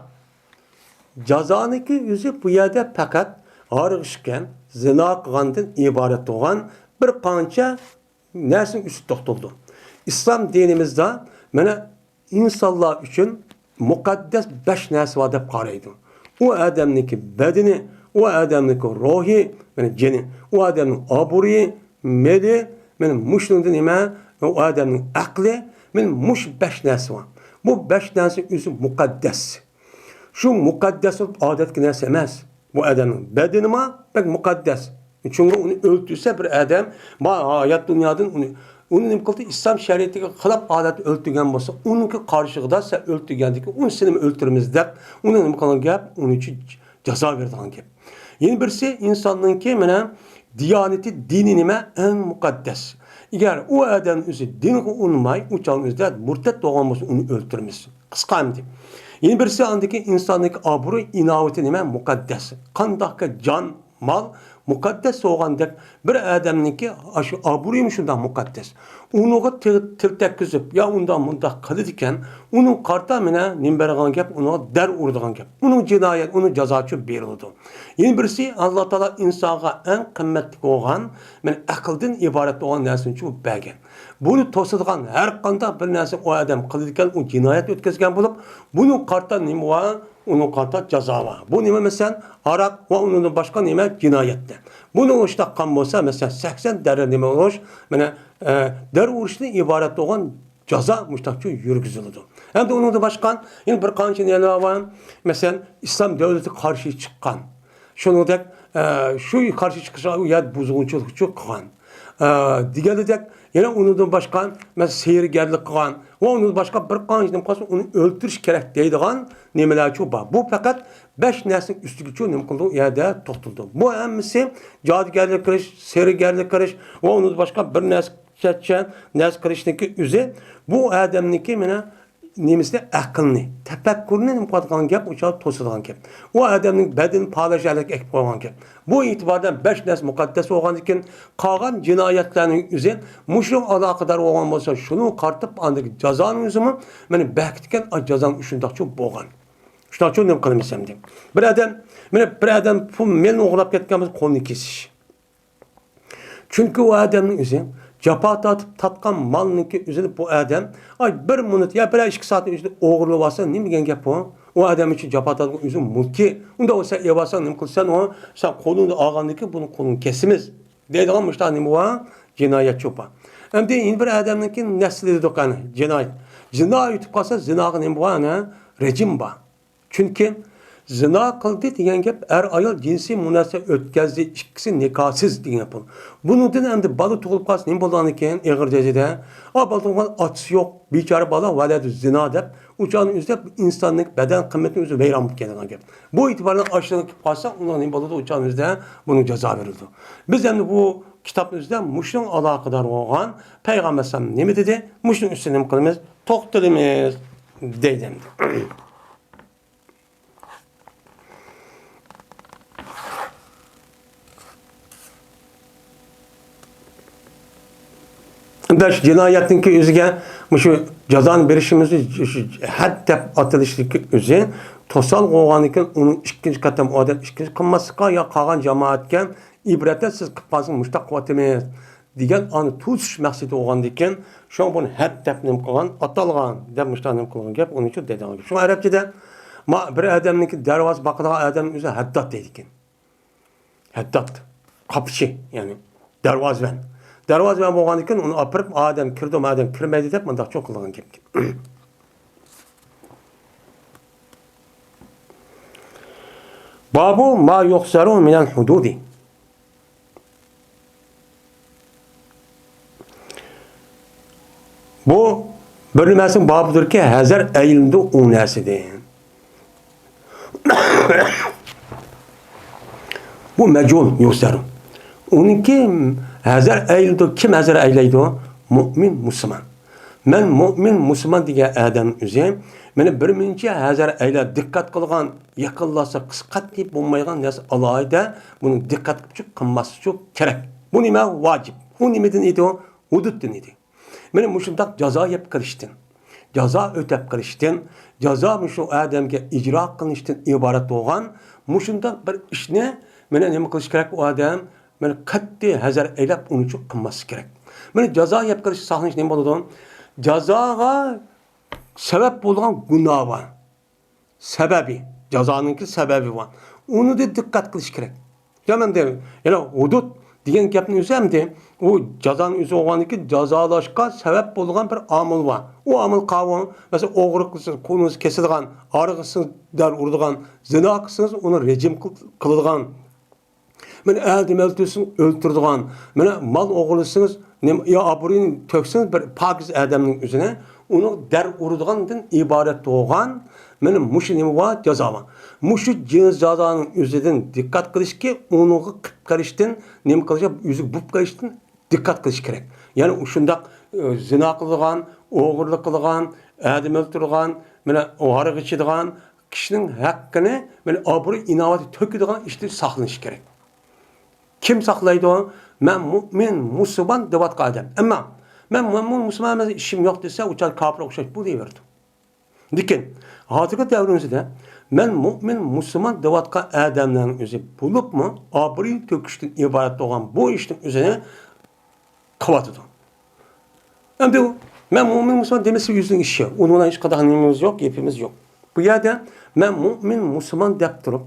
جازانىڭكى ئۆزى بۇ يەردە پەقەت ھارغا چۈشكەن، زىنا قىلغاندىن ئىبارەت بولغان بىر قانچە نەرسىنىڭ ئۈستىدە توختىلىدۇ. ئىسلام دىنىمىزدا مانا ئىنسانلار ئۈچۈن مۇقەددەس بەش نەرسە بار دەپ قارايدۇ. ئۇ ئادەمنىڭكى بەدىنى، ئۇ ئادەمنىڭكى روھى، يەنى جېنى، ئۇ ئادەمنىڭ ئابرۇيى، مېلى، مانا مۇشۇنىڭدا نېمە؟ ئۇ ئادەمنىڭ ئەقلى، مانا مۇشۇ بەش نەرسە بار. بۇ بەش نەرسە ئۆزى مۇقەددەس. شۇ مۇقەددەس بولۇپ ئادەتتىكى نەرسە ئەمەس. بۇ ئادەمنىڭ بەدىنىمۇ بەك مۇقەددەس. چۈنكى ئۇنى ئۆلتۈرسە بىر ئادەم، ما ھايات دۇنيادىن ئۇنى ئۇنى نېمە قىلدى؟ ئىسلام شەرىئىتىگە خىلاپ ھالەتتە ئۆلتۈرگەن بولسا، ئۇنىڭكى قارشىغا سەن ئۆلتۈرگەندىن كېيىن ئۇنى سېنىمۇ ئۆلتۈرىمىز دەپ، ئۇنى نېمە قىلغان گەپ؟ ئۇنى جازا بېرىدىغان گەپ. يەنە بىرسى ئىنساننىڭكى مانا دىيانىتى، دىنى نېمە؟ ئەڭ مۇقەددەس. ئەگەر ئۇ ئادەم ئۆزى دىنغا ئۇنىماي، ئۇ چاغنىڭ ئۆزىدە مۇرتەت بولغان بولسا، ئۇنى ئۆلتۈرىمىز. قىسقا ئەمدى. يەنە بىرسى ئاندىكى ئىنساننىڭكى ئابرۇي، ئىناۋىتى نېمە؟ مۇقەددەس. قانداقكى جان، مال مۇقەددەس بولغاندەك، بىر ئادەمنىڭكى ئاشۇ ئابرۇيىمۇ شۇنداق مۇقەددەس. ئۇنىڭغا تىل، تىل تەگكۈزۈپ، يا ئۇنداق مۇنداق قىلىدىكەن، ئۇنىڭغا قارىتا مانا نېمە بېرىدىغان گەپ؟ ئۇنىڭغا دەر ئۇرىدىغان گەپ. ئۇنىڭ جىنايەت، ئۇنىڭ جازاسى بېرىلىدۇ. يەنە بىرسى، ئاللا تائالا ئىنسانغا ئەڭ قىممەتلىك بولغان مانا ئەقىلدىن ئىبارەت بولغان نەرسىنى بەرگەن. بۇنى توسىدىغان ھەر قانداق بىر نەرسە ئۇ ئادەم قىلىدىكەن، ئۇ جىنايەت ئۆتكۈزگەن بولۇپ، بۇنىڭغا قارىتا نېمە بار؟ ئۇنىڭغا قارىتا جازا بار. بۇ نېمە؟ مەسىلەن، ھاراق ۋە ئۇنىڭدىن باشقا نېمە؟ جىنايەتلەر. بۇنى ئۇرۇشتاق قىلغان بولسا، مەسىلەن، سەكسەن دەررە نېمە ئۇرۇش؟ مانا، ئە، دەر ئۇرۇشتىن ئىبارەت بولغان جازا مۇشتاقچۇ يۈرگۈزۈلىدۇ. ھەمدە ئۇنىڭدىن باشقا يەنە بىر قانچە نېمە بار؟ مەسىلەن، ئىسلام دۆلىتىگە قارشى چىققان، شۇنىڭدەك، ئە، شۇ قارشى چىقىشقا ئۇ يەر بۇزغۇنچىلىقچۇ قىلغان، ئە، دېگەندەك، يەنە ئۇنىڭدىن باشقا، مەسىلەن، سېھىرگەرلىك قىلغان ۋە ئۇنىڭدىن باشقا بىر قانچە نېمە قىلسا، ئۇنى ئۆلتۈرۈش كېرەك دەيدىغان نېمىلەرچۇ بار. بۇ پەقەت بەش نەرسىنىڭ ئۈستىگىچۇ نېمە قىلىدۇ، ئۇ يەردە توختىلىدۇ. بۇ ھەممىسى جادۇگەرلىك قىلىش، سېھىرگەرلىك قىلىش ۋە ئۇنىڭدىن باشقا بىر نەرسە نەرسە قىلىشنىڭكى ئۆزى بۇ ئادەمنىڭكى مانا نېمىسىنى، ئەقلىنى، تەپەككۇرىنى نېمە قىلىدىغان گەپ، ئۇ چاغدا توسىدىغان گەپ. ئۇ ئادەمنىڭ بەدىنى پالەچ ھالەتكە ئەكىپ قويغان گەپ. بۇ ئېتىباردىن بەش نەرسە مۇقەددەس بولغاندىكىن، قالغان جىنايەتلەرنىڭ ئۆزى مۇشۇنىڭغا ئالاقىدار بولغان بولسا، شۇنىڭغا قارىتىپ ئاندىكى جازانىڭ ئۆزىمۇ مانا بەكىتكەن جازانىڭ شۇنداقچۇ بولغان. شۇنداقچۇ نېمە قىلىمىز ئەمدى؟ بىر ئادەم، مانا بىر ئادەم پۇل مېلىنى ئوغرىلاپ كەتكەن بولسا، قولىنى كېسىش. چۈنكى ئۇ ئادەمنىڭ ئۆزى جاپا تارتىپ تاپقان مالنىڭكى ئۆزىنى بۇ ئادەم، ئاي، بىر مىنۇت يا بىرەر ئىككى سائەتنىڭ ئۆزىدە ئوغرىلىۋالسا، نېمە دېگەن گەپ ئۇ؟ ئۇ ئادەم ئۈچۈن جاپا تارتقان ئۆزى مۈلكى. ئۇنداق بولسا ئېلىۋالساڭ نېمە قىلىسەن ئۇ؟ سەن قولۇڭدا ئالغاندىن كېيىن بۇنى قولۇڭنى كېسىمىز دەيدىغان مۇشۇنداق نېمە بار؟ جىنايەتچى بار. ئەمدى يەنە بىر ئادەمنىڭكى نەسلى دېدۇق، ئەنە، جىنايەت. زىنا ئۆتۈپ قالسا، زىناغا نېمە بار؟ ئەنە، رېجىم بار. چۈنكى زىنا قىلدى دېگەن گەپ، ئەر-ئايال جىنسىي مۇناسىۋەت ئۆتكەزدى، ئىككىسى نىكاھسىز دېگەن گەپ بۇ. بۇنىڭدىن ئەمدى بالا تۇغۇلۇپ قالسا نېمە بولىدىغاندىكىن، ئېغىر دەرىجىدە، ئا، بالا تۇغۇلغان ئاتىسى يوق، بىچارە بالا، ۋەلەدۇ زىنا دەپ، ئۇ چاغنىڭ ئۆزىدە ئىنساننىڭ بەدەن قىممىتىنىڭ ئۆزى ۋەيران بولۇپ كېتىدىغان گەپ. بۇ ئېتىبارنىڭ ئاشلىقى كېلىپ قالسا، ئۇنىڭ نېمە بولىدۇ؟ ئۇ چاغنىڭ ئۆزىدە بۇنىڭ جازا بېرىلىدۇ. بىز ئەمدى بۇ كىتابنىڭ ئۆزىدە مۇشۇنىڭغا ئالاقىدار بولغان پەيغەمبەر ئەلەيھىسسالام نېمە دېدى؟ مۇشۇنىڭ ئۈستىدە نېمە قىلىمىز؟ توختىلىمىز دەيدۇ ئەمدى. بەش جىنايەتنىڭكى ئۆزىگە مۇشۇ جازانى بېرىشىمىز، شۇ ھەد دەپ ئاتىلىشلىكى ئۆزى توسال بولغاندىكىن، ئۇنى ئىككىنچى قېتىم ئۇ ئادەم ئىككىنچى قىلماسلىققا يا قالغان جامائەتكە ئىبرەتەن سىز قىلىپ قالسىڭىز مۇشتاق قىلىۋاتىمىز دېگەن ئانى توسۇش مەقسىتى بولغاندىكىن، شۇڭا بۇنى ھەد دەپ نېمە قىلغان، ئاتالغان دەپ مۇشۇنداق نېمە قىلغان گەپ، ئۇنىڭ ئۈچۈن دەيدىغان گەپ. شۇڭا ئەرەبچىدە ما بىر ئادەمنىڭكى دەرۋازا باقىدىغان ئادەم ئۆزى ھەددات دەيدىكەن. ھەددات، قاپىچى، يەنى دەرۋازىۋەن. دەرۋازىۋەن بولغاندىكىن ئۇنى ئاپىرىپ، ئادەم كىرىدۇ، ئادەم كىرمەيدۇ دەپ مۇنداقچۇ قىلغان گەپكەن. بابۇ ما يۇخسەرۇ مىنەل ھۇدۇدى. بۇ بىر نېمەسىنىڭ بابىدۇركى، ھەزەر ئەيلىنىدۇ ئۇ نەرسىدىن. بۇ مەجھۇل يۇخسەر. ئۇنىڭكى ھەزەر ئەيلىنىدۇ. كىم ھەزەر ئەيلەيدۇ؟ مۇئمىن مۇسۇلمان. مەن مۇئمىن مۇسۇلمان دېگەن ئادەم ئۆزى مېنى بىر مۇنچە ھەزەر ئەيلەپ دىققەت قىلغان، يېقىنلاشسا قىسقارتىپ بولمايدىغان نەرسە ئالاھىدە بۇنى دىققەت قىلىپچۇ قىلماسلىقچۇ كېرەك. بۇ نېمە؟ ۋاجىپ. ئۇ نېمىدىن ئىدى؟ ھۇدۇدتىن ئىدى. مانا مۇشۇنداق جازا يەپ قېلىشتىن، جازا ئۆتەپ قېلىشتىن، جازا مۇشۇ ئادەمگە ئىجرا قىلىنىشتىن ئىبارەت بولغان مۇشۇنداق بىر ئىشنى مانا نېمە قىلىش كېرەك ئۇ ئادەم؟ مانا قەتئىي ھەزەر ئەيلەپ ئۇنى چوق قىلماسلىق كېرەك. مانا جازا يەپ قېلىش، ساقلىنىش نېمە بولىدۇ؟ جازاغا سەۋەب بولىدىغان گۇناھ بار. سەۋەبى، جازانىڭكى سەۋەبى بار. ئۇنى دە دىققەت قىلىش كېرەك. يەنە ئەمدى، يەنە ھۇدۇد دېگەن گەپنىڭ ئۆزى ئەمدى، ئۇ جازانىڭ ئۆزى بولغاندىكىن جازالاشقا سەۋەب بولىدىغان بىر ئامىل بار. ئۇ ئامىل قاۋۇڭ، مەسىلەن، ئوغرىلىق قىلسىڭىز قولىڭىز كېسىدىغان، ھاراق ئىچسىڭىز دەر ئۇرىدىغان، زىنا قىلسىڭىز ئۇنى رېجىم قىل-، قىلىدىغان. مانا ئادەم ئۆلتۈرسىڭىز ئۆلتۈرىدىغان، مانا مال ئوغرىلىسىڭىز نېمە، يا ئابرۇيىنى تۆكسىڭىز بىر پاكىز ئادەمنىڭ ئۆزىنى، ئۇنىڭ دەر ئۇرىدىغاندىن ئىبارەت بولغان، مانا مۇشۇ نېمە بار؟ جازا بار. مۇشۇ جىنس جازانىڭ ئۆزىدىن دىققەت قىلىشكى، ئۇنىڭغا قىپ قېلىشتىن، نېمە قىلىش، يۈزۈك بولۇپ قېلىشتىن دىققەت قىلىش كېرەك. يەنى شۇنداق، ئە، زىنا قىلىدىغان، ئوغرىلىق قىلىدىغان، ئادەم ئۆلتۈرىدىغان، مانا ھاراق ئىچىدىغان كىشىنىڭ ھەققىنى، مانا ئابرۇي ئىناۋىتى تۆكىدىغان ئىشتىن ساقلىنىش كېرەك. كىم ساقلايدۇ؟ مەن مۇئمىن، مۇسۇلمان دەۋاتقان ئادەم. ئەمما مەن مۇئمىن، مۇسۇلمان ئەمەس، ئىشىم يوق دېسە، ئۇ چاغ كاپىرغا ئوخشاش بولۇۋېرىدۇ. لېكىن ھازىرقى دەۋرىمىزدە مەن مۇئمىن، مۇسۇلمان دەۋاتقان ئادەملەرنىڭ ئۆزى بولۇپمۇ ئابرۇي تۆكۈشتىن ئىبارەت بولغان بۇ ئىشنىڭ ئۆزىنى قىلىۋاتىدۇ. ئەمدى ئۇ، مەن مۇئمىن، مۇسۇلمان دېمىسە ئۆزىنىڭ ئىشى. ئۇنىڭ بىلەن ھېچقانداق نېمىمىز يوق، گېپىمىز يوق. بۇ يەردە مەن مۇئمىن، مۇسۇلمان دەپ تۇرۇپ،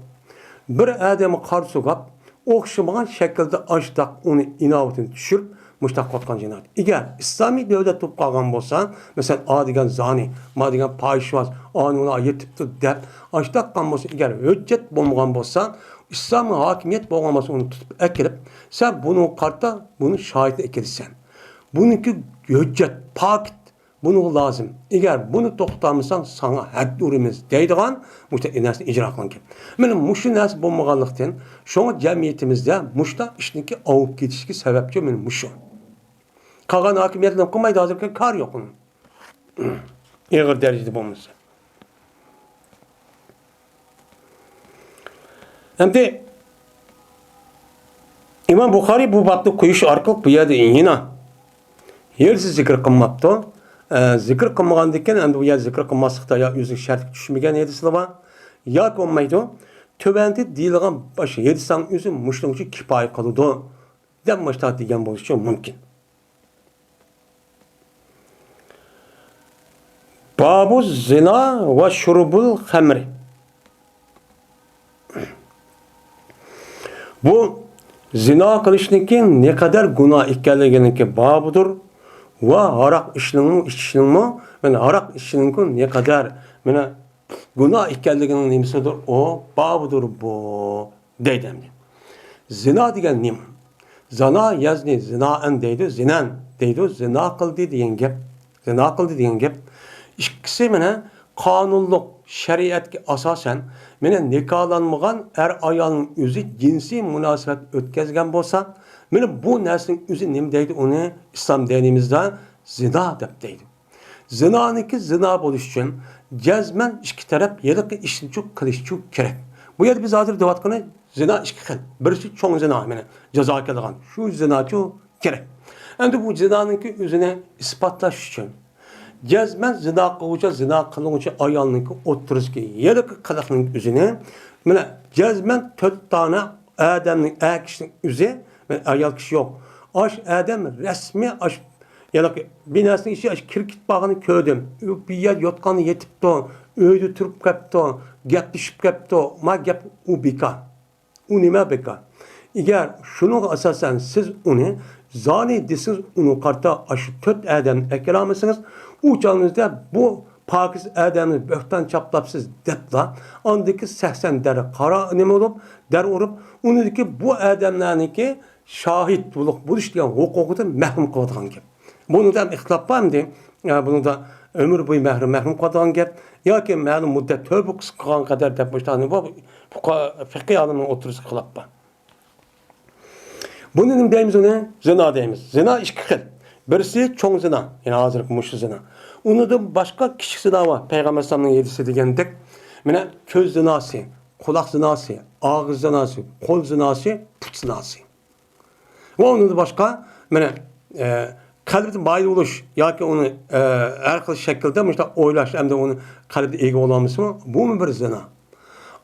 بىر ئادەمگە قارا سوغاپ، ئوخشىمىغان شەكىلدە ئاشتاق ئۇنى ئىناۋىتىنى چۈشۈرۈپ، مۇشتاق قىلىۋاتقان جىنايەت. ئەگەر ئىسلامىي دۆلەت بولۇپ قالغان بولسا، مەسىلەن، ئا دېگەن زانى، ما دېگەن پاھىشۋاز، ئانى ئۇنى يېتىپتۇ دەپ ئاشتاق قىلغان بولسا، ئەگەر ھۆججەت بولمىغان بولسا، ئىسلامىي ھاكىمىيەت بولغان بولسا، ئۇنى تۇتۇپ ئەكىرىپ، سەن بۇنىڭغا قارىتا بۇنى شاھىتنى ئەكىرىسەن. بۇنىڭكى ھۆججەت، پاكىت، بۇنىڭغا لازىم. ئەگەر بۇنى توختاتمىساڭ، ساڭا ھەد ئۇرىمىز دەيدىغان مۇشۇنداق نەرسىنى ئىجرا قىلغان گەپ. مانا مۇشۇ نەرسە بولمىغانلىقتىن، شۇڭا جەمئىيىتىمىزدە مۇشۇنداق ئىشنىڭكى ئاۋۇپ كېتىشىگە سەۋەبچى مانا مۇشۇ. قالغان ھاكىمىيەتلەر قىلمايدۇ، ھازىرقى كار يوق ئۇنىڭ. ئېغىر دەرىجىدە بولمىسا. ئەمدى ئىمام بۇخارىي بۇ بابنى قويۇش ئارقىلىق بۇ يەردە يەنە ھېچ زىكىر قىلماپتۇ. ئە، زىكىر قىلمىغاندىكىن، ئەمدى بۇ يەردە زىكىر قىلماسلىقتا يا ئۆزىنىڭ شەرتكە چۈشمىگەن ھەدىسلىرى بار، ياكى بولمايدۇ، تۆۋەندە دېيىلغان باشقا ھەدىسلەرنىڭ ئۆزى مۇشۇنىڭ ئۈچۈن كىپايە قىلىدۇ، دەپ مۇشۇنداق دېگەن بولۇشى مۇمكىن. بابۇ زىنا ۋە شۇربۇل خەمرى. بۇ زىنا قىلىشنىڭكى نەقەدەر گۇناھ ئىكەنلىكىنىڭكى بابىدۇر ۋە ھاراق ئىچىشنىڭمۇ، ئىچىشنىڭمۇ، يەنى ھاراق ئىچىشنىڭكى نەقەدەر، مانا، گۇناھ ئىكەنلىكىنىڭ نېمىسىدۇر؟ ئۇ بابىدۇر بۇ. دەيدۇ ئەمدى. زىنا دېگەن نېمە؟ زانا يەزنى زىنائەن دەيدۇ، زىنەن دەيدۇ، زىنا قىلدى دېگەن گەپ. زىنا قىلدى دېگەن گەپ. ئىككىسى مانا قانۇنلۇق شەرىئەتكە ئاساسەن، مانا نىكاھلانمىغان ئەر-ئايالنىڭ ئۆزى جىنسىي مۇناسىۋەت ئۆتكەزگەن بولسا، مانا بۇ نەرسىنىڭ ئۆزى نېمە دەيدۇ؟ ئۇنى ئىسلام دىنىمىزدا زىنا دەپ دەيدۇ. زىنانىڭكى زىنا بولۇشى ئۈچۈن جەزمەن ئىككى تەرەپ ھېلىقى ئىشنىچۇ قىلىشچۇ كېرەك. بۇ يەردە بىز ھازىر دەۋاتقىنى زىنا ئىككى خىل. بىرسى چوڭ زىنا، مانا جازا كېلىدىغان شۇ زىناچۇ كېرەك. ئەمدى بۇ زىنانىڭكى ئۆزىنى ئىسپاتلاش ئۈچۈن جەزمەن زىنا قىلغۇچى، زىنا قىلغۇچى ئايالنىڭكى ئوتتۇرىسىدىكى ھېلىقى قىلىقنىڭ ئۆزىنى، مانا جەزمەن تۆت دانە ئادەمنىڭ، ئەر كىشىنىڭ ئۆزى، مانا ئايال كىشى يوق. ئاش ئادەم رەسمىي ئاش يەنى بىناسىنىڭ ئىچىگە كىرىپ كېتىپ بارغىنىنى كۆردۈم. ئۇ بىر يەردە يوتقاندا يېتىپتۇ، ئۆيدە تۇرۇپ كەپتۇ، گەپلىشىپ كەپتۇ. ما گەپ ئۇ بىكار. ئۇ نېمە بىكار؟ ئەگەر شۇنىڭغا ئاساسەن سىز ئۇنى زانى دېسىڭىز، ئۇنىڭغا قارىتا ئاشۇ تۆت ئادەمنى ئەكىرەلمىسىڭىز، ئۇ چاغىڭىزدا بۇ پاكىز ئادەمنى بۆھتان چاپلاپسىز دەپلا، ئاندىكى سەكسەن دەر قارا نېمە بولۇپ، دەر ئۇرۇپ، ئۇنىڭدىكى بۇ ئادەملەرنىڭكى شاھىت بولۇق بولۇش دېگەن ھوقۇقىدىن مەھرۇم قىلىدىغان گەپ. بۇنىڭدا ھەم ئىختىلاپ بار ئەمدى. ئە، بۇنىڭدا ئۆمۈر بويى مەھرۇم، مەھرۇم قالىدىغان گەپ ياكى مەلۇم مۇددەت تۆبە قىلغان قەدەر دەپ مۇشۇنداق بۇ پۇقا-، فىقھىي ئالىمنىڭ ئوتتۇرىسىدا خىلاپ بار. بۇنى نېمە دەيمىز ئۇنى؟ زىنا دەيمىز. زىنا ئىككى خىل. بىرسى چوڭ زىنا، يەنى ھازىرقى مۇشۇ زىنا. ئۇنىڭدىن باشقا كىچىك زىنا بار. پەيغەمبەر ئەلەيھىسسالامنىڭ ھەدىسى دېگەندەك، مانا كۆز زىناسى، قۇلاق زىناسى، ئاغىز زىناسى، قول زىناسى، پۇت زىناسى. ۋە ئۇنىڭدىن باشقا، مانا، ئە، قەلبىدە مايىل بولۇش ياكى ئۇنى، ئە، ھەر خىل شەكىلدە مۇشۇنداق ئويلاش ھەمدە ئۇنى قەلبىدە ئىگە بولالمىسىمۇ، بۇمۇ بىر زىنا.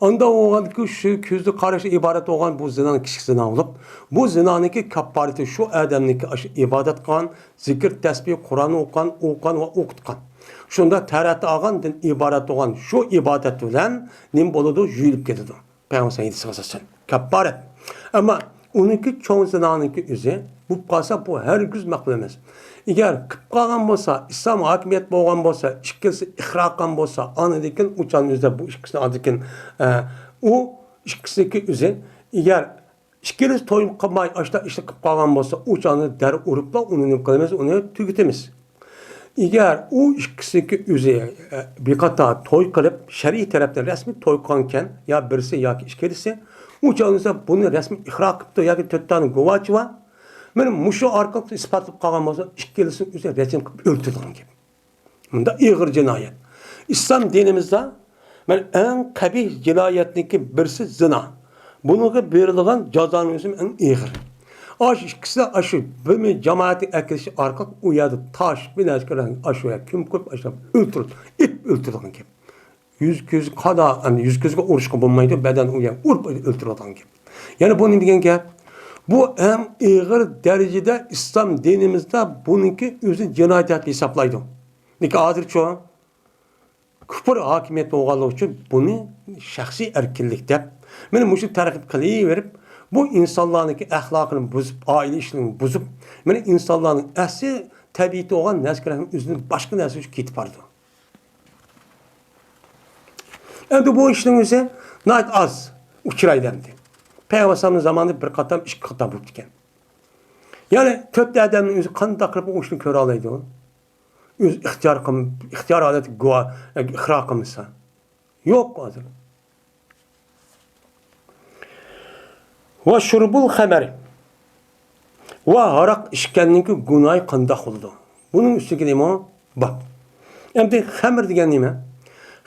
ئانداق بولغاندىكى شۇ كۆزدە قاراشتىن ئىبارەت بولغان بۇ زىنانىڭ كىچىك زىنا بولۇپ، بۇ زىنانىڭكى كاپپارىتى شۇ ئادەمنىڭكى ئاشۇ ئىبادەت قىلغان، زىكىر، تەسبىھ، قۇرئان ئوقۇغان، ئوقۇغان ۋە ئوقۇتقان. شۇنداق تەرەت ئالغاندىن ئىبارەت بولغان شۇ ئىبادەت بىلەن نېمە بولىدۇ؟ يۇيۇلۇپ كېتىدۇ. پەيغەمبەر ھەدىسىگە ئاساسەن، كاپپارەت. ئەمما ئۇنىڭكى چوڭ زىنانىڭكى ئۆزى بولۇپ قالسا، بۇ ھەرگىز مەقبۇل ئەمەس. ئەگەر قىلىپ قالغان بولسا، ئىسلام ھاكىمىيەت بولغان بولسا، ئىككىلىسى ئىقرار قىلغان بولسا، ئاندىن كېيىن ئۇ چاغنىڭ ئۆزىدە بۇ ئىككىسىنى ئاندىن كېيىن، ئە، ئۇ ئىككىسىنىڭكى ئۆزى، ئەگەر ئىككىلىسى توي قىلماي، ئاشۇنداق ئىشنى قىلىپ قالغان بولسا، ئۇ چاغدا دەررۇ ئۇرۇپلا ئۇنى نېمە قىلىمىز، ئۇنى تۈگىتىمىز. ئەگەر ئۇ ئىككىسىنىڭكى ئۆزى، ئە، بىر قاتار توي قىلىپ، شەرئىي تەرەپتىن رەسمىي توي قىلغانكەن، يا بىرسى ياكى ئىككىلىسى، ئۇ چاغدا بۇنى رەسمىي ئىقرار قىپتۇ ياكى تۆت دانە گۇۋاھچى بار. مانا مۇشۇ ئارقىلىق ئىسپاتلاپ قالغان بولسا، ئىككىلىسىنى ئۆزى رەجىم قىلىپ ئۆلتۈرىدىغان گەپ. مۇنداق ئېغىر جىنايەت. ئىسلام دىنىمىزدا، مانا، ئەڭ قەبىھ جىنايەتنىڭكى بىرسى زىنا. بۇنىڭغا بېرىلىدىغان جازانىڭ ئۆزىمۇ ئەڭ ئېغىرى. ئاشۇ ئىككىسىلا ئاشۇ بىر جامائەتنى ئەكىرىشى ئارقىلىق ئۇ يەردە تاش، بىر نەرسە، ئاشۇ يەرگە كۆمۈپ قويۇپ، ئاشۇ ئۆلتۈرۈپ، ئېتىپ ئۆلتۈرىدىغان گەپ. يۈز كۆزگە قادا، يەنى يۈز كۆزگە ئۇرۇشقا بولمايدۇ، بەدەن ئۇ يەرگە ئۇرۇپ ئۆلتۈرىدىغان گەپ. يەنى بۇ نېمە دېگەن گەپ؟ بۇ ئەڭ ئېغىر دەرىجىدە ئىسلام دىنىمىزدا بۇنىڭكى ئۆزى جىنايەت دەپ ھېسابلايدۇ. لېكىن ھازىرچۇ؟ كۇپۇر ھاكىمىيەت بولغانلىقى ئۈچۈن بۇنى شەخسىي ئەركىنلىك دەپ، مانا مۇشۇ تەرغىب قىلىۋېرىپ، بۇ ئىنسانلارنىڭكى ئەخلاقىنى بۇزۇپ، ئائىلە ئىشلىرىنى بۇزۇپ، مانا ئىنسانلارنىڭ ئەسلى تەبىئىتى بولغان نەرسىلەرنى ئۆزىنى باشقا نەرسە ئۈچۈن كېتىپ بارىدۇ. ئەمدى بۇ ئىشنىڭ ئۆزى ناھايىتى ئاز ئۇچرايدۇ ئەمدى. پەيغەمبەر ئەلەيھىسسالامنىڭ زامانىدا بىر قاتار، ئىككى قاتار بولۇپتىكەن. يەنى تۆت ئادەمنىڭ ئۆزى قانداق قىلىپ ئۇ ئىشنى كۆرەلەيدۇ؟ ئۆزى ئىختىيار قىلم-، ئىختىيار ھالەتتە گۇۋاھ، ئىقرار قىلمىسا. يوق ھازىر. ۋە شۇربۇل خەمەر. ۋە ھاراق ئىچكەننىڭكى گۇناھى قانداق بولىدۇ؟ بۇنىڭ ئۈستىگە نېمە بار؟ ئەمدى خەمر دېگەن نېمە؟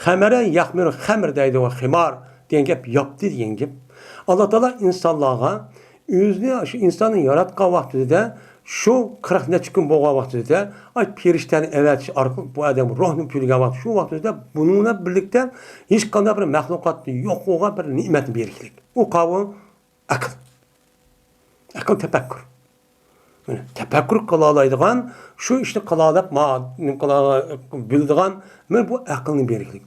خەمەرە يەخمىرۇ خەمر دەيدۇ، ۋە خىمار دېگەن گەپ ياپتى دېگەن گەپ. ئاللا تائالا ئىنسانلارغا ئۆزىنى شۇ ئىنساننى ياراتقان ۋاقتىدا، شۇ قىرىق نەچچە كۈن بولغان ۋاقتىدا، ئاي، پېرىشتەنى ئەۋەتىش ئارقىلىق بۇ ئادەمگە روھنى پۈۋلىگەن ۋاقتى، شۇ ۋاقتىدا بۇنىڭ بىلەن بىرلىكتە ھېچقانداق بىر مەخلۇقاتتا يوق بولغان بىر نېمەتنى بېرىكلىك. ئۇ قاۋۇ ئەقىل. ئەقىل تەپەككۇر. مانا، تەپەككۇر قىلالايدىغان، شۇ ئىشنى قىلالاپ، ما-، نېمە قىلا-، بىلىدىغان، مانا بۇ ئەقىلنى بېرىكلىك.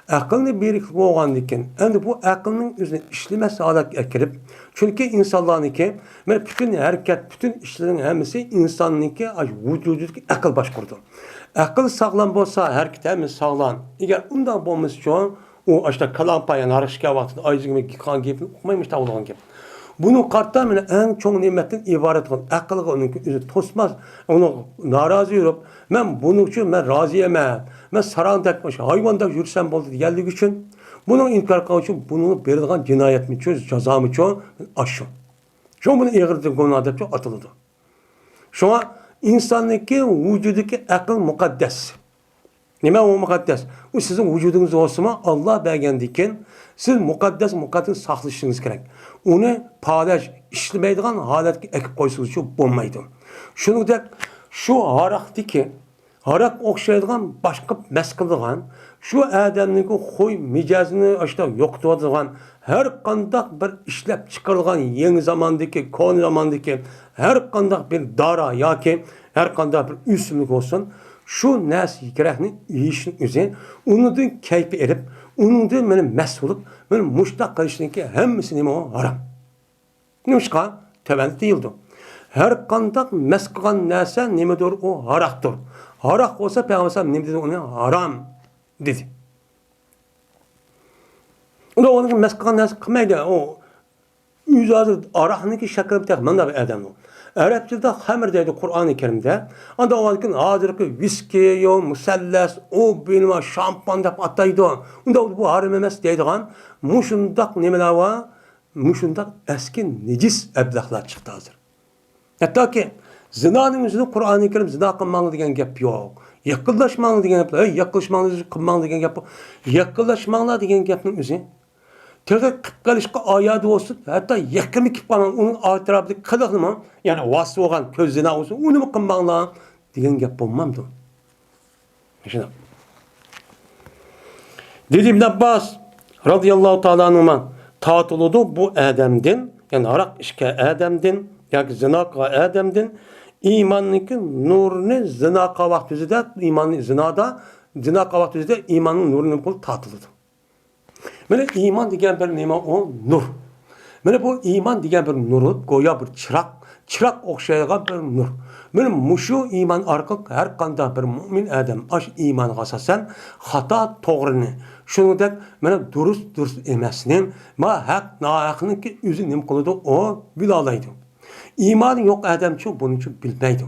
ئەقىلنى بېرىكلىك بولغاندىن كېيىن، ئەمدى بۇ ئەقىلنىڭ ئۆزىنى ئىشلىمەس ھالەتكە ئەكىرىپ، چۈنكى ئىنسانلارنىڭكى، مانا پۈتۈن ھەرىكەت، پۈتۈن ئىشلىرىنىڭ ھەممىسى ئىنساننىڭكى ئاشۇ ۋۇجۇدىدىكى ئەقىل باشقۇرىدۇ. ئەقىل ساغلام بولسا، ھەرىكەت ھەممىسى ساغلام. ئەگەر ئۇنداق بولمىسىچۇ، ئۇ ئاشتا كالامپايان ھاراق ئىچكەن ۋاقتىدا ئايزىگىمە قىلغان گېپىنى ئۇقمايمىش تاۋۇلغان گەپ. بۇنىڭ قارىتا مانا ئەڭ چوڭ نېمەتتىن ئىبارەت بولغان ئەقىلگە ئۇنىڭكى ئۆزى توسماس، ئۇنىڭ نارازى يۈرۈپ، مەن بۇنىڭ ئۈچۈن مەن رازى ئەمەس، مەن ساراڭدەك، مۇشۇ ھايۋاندەك يۈرسەم بولدى دېگەنلىكى ئۈچۈن، بۇنىڭ ئىنكار قىلغان ئۈچۈن بۇنىڭغا بېرىدىغان جىنايەتمىچۇ، جازامىچۇ ئاشۇ. شۇڭا بۇنى ئېغىر گۇناھ دەپچۇ ئاتىلىدۇ. شۇڭا ئىنساننىڭكى ۋۇجۇدىدىكى ئەقىل مۇقەددەس. نېمە ئۇ مۇقەددەس؟ ئۇ سىزنىڭ ۋۇجۇدىڭىز بولسىمۇ، ئاللا بەرگەندىكىن، سىز مۇقەددەس، مۇقەددەس ساقلىشىڭىز كېرەك. ئۇنى پالەچ، ئىشلىمەيدىغان ھالەتكە ئەكىپ قويسىڭىزچۇ بولمايدۇ. شۇنىڭدەك شۇ ھاراقتىكى، ھاراق ئوخشايدىغان، باشقا مەس قىلىدىغان، شۇ ئادەمنىڭكى خۇي مىجەزىنى ئاشۇنداق يوقىتىۋاتىدىغان، ھەر قانداق بىر ئىشلەپ چىقىرىلغان يېڭى زاماندىكى، كونا زاماندىكى ھەر قانداق بىر دارا ياكى ھەر قانداق بىر ئۆسۈملۈك بولسۇن، شۇ نەرسە كېرەكنى يېيىشنىڭ ئۆزى، ئۇنىڭدىن كەيپ ئېلىپ، ئۇنىڭدىن مانا مەس بولۇپ، مانا مۇشۇنداق قىلىشنىڭكى ھەممىسى نېمە ئۇ؟ ھارام. نېمىشقا؟ تۆۋەندە دېيىلىدۇ. ھەر قانداق مەس قىلغان نەرسە نېمىدۇر؟ ئۇ ھاراقتۇر. ھاراق بولسا پەيغەمبەر ئەلەيھىسسالام نېمە دېدى؟ ئۇنى ھارام دېدى. ئۇندا ئۇنىڭ مەس قىلغان نەرسە قىلمايدۇ. ئۇ ئۆزى ھازىر ھاراقنىڭكى شەكلىدە تېخى مانداق بىر ئادەم ئۇ. ئەرەب تىلىدا خەمر دەيدۇ قۇرئانى كەرىمدە. ئاندا ئۇنىڭدىن كېيىن ھازىرقى ۋىسكى، يو، مۇسەللەس، ئۇ بىنما شامپان دەپ ئاتايدۇ. ئۇندا بۇ ھارام ئەمەس دەيدىغان مۇشۇنداق نېمىلەر بار، مۇشۇنداق ئەسكى نىجىس ئەبلەخلەر چىقتى ھازىر. ھەتتاكى زىنانىڭ ئۆزىنى قۇرئانى كەرىم زىنا قىلماڭلار دېگەن گەپ يوق. يېقىنلاشماڭلار دېگەن گەپ، ھەي، يېقىنلاشماڭلار، قىلماڭلار دېگەن گەپ يوق. يېقىنلاشماڭلار دېگەن گەپنىڭ ئۆزى تېخى قىلىپ قېلىشقا ئايادى بولسۇن، ھەتتا يېقىنمۇ كېلىپ قالماڭ، ئۇنىڭ ئەتراپىدىكى قىلىقنىمۇ، يەنى ۋاسىتە بولغان كۆز زىنا بولسۇن، ئۇنىمۇ قىلماڭلار دېگەن گەپ بولمامدۇ؟ شۇنداق. دېدى ئىبن ئابباس رازىياللاھۇ تائالا ئەنھۇما، تارتىلىدۇ بۇ ئادەمدىن، يەنى ھاراق ئىچكەن ئادەمدىن ياكى زىنا قىلغان ئادەمدىن ئىماننىڭكى نۇرىنى زىنا قىلغان ۋاقتى ئۆزىدە، ئىماننى زىنادا، زىنا قىلغان ۋاقتى ئۆزىدە ئىماننىڭ نۇرىنى قول تارتىلىدۇ. مانا ئىمان دېگەن بىر نېمە ئۇ؟ نۇر. مانا بۇ ئىمان دېگەن بىر نۇر، گويا بىر چىراغ. چىراغ ئوخشايدىغان بىر نۇر. مانا مۇشۇ ئىمان ئارقىلىق ھەر قانداق بىر مۆمىن ئادەم ئاشۇ ئىمانغا ئاساسەن خاتا توغرىنى، شۇنىڭدەك مانا دۇرۇس دۇرۇس ئەمەسنى، ما ھەق ناھەقنىڭكى ئۆزى نېمە قىلىدۇ، ئۇ بىلالايدۇ. ئىمانى يوق ئادەمچۇ بۇنىچۇ بىلمەيدۇ.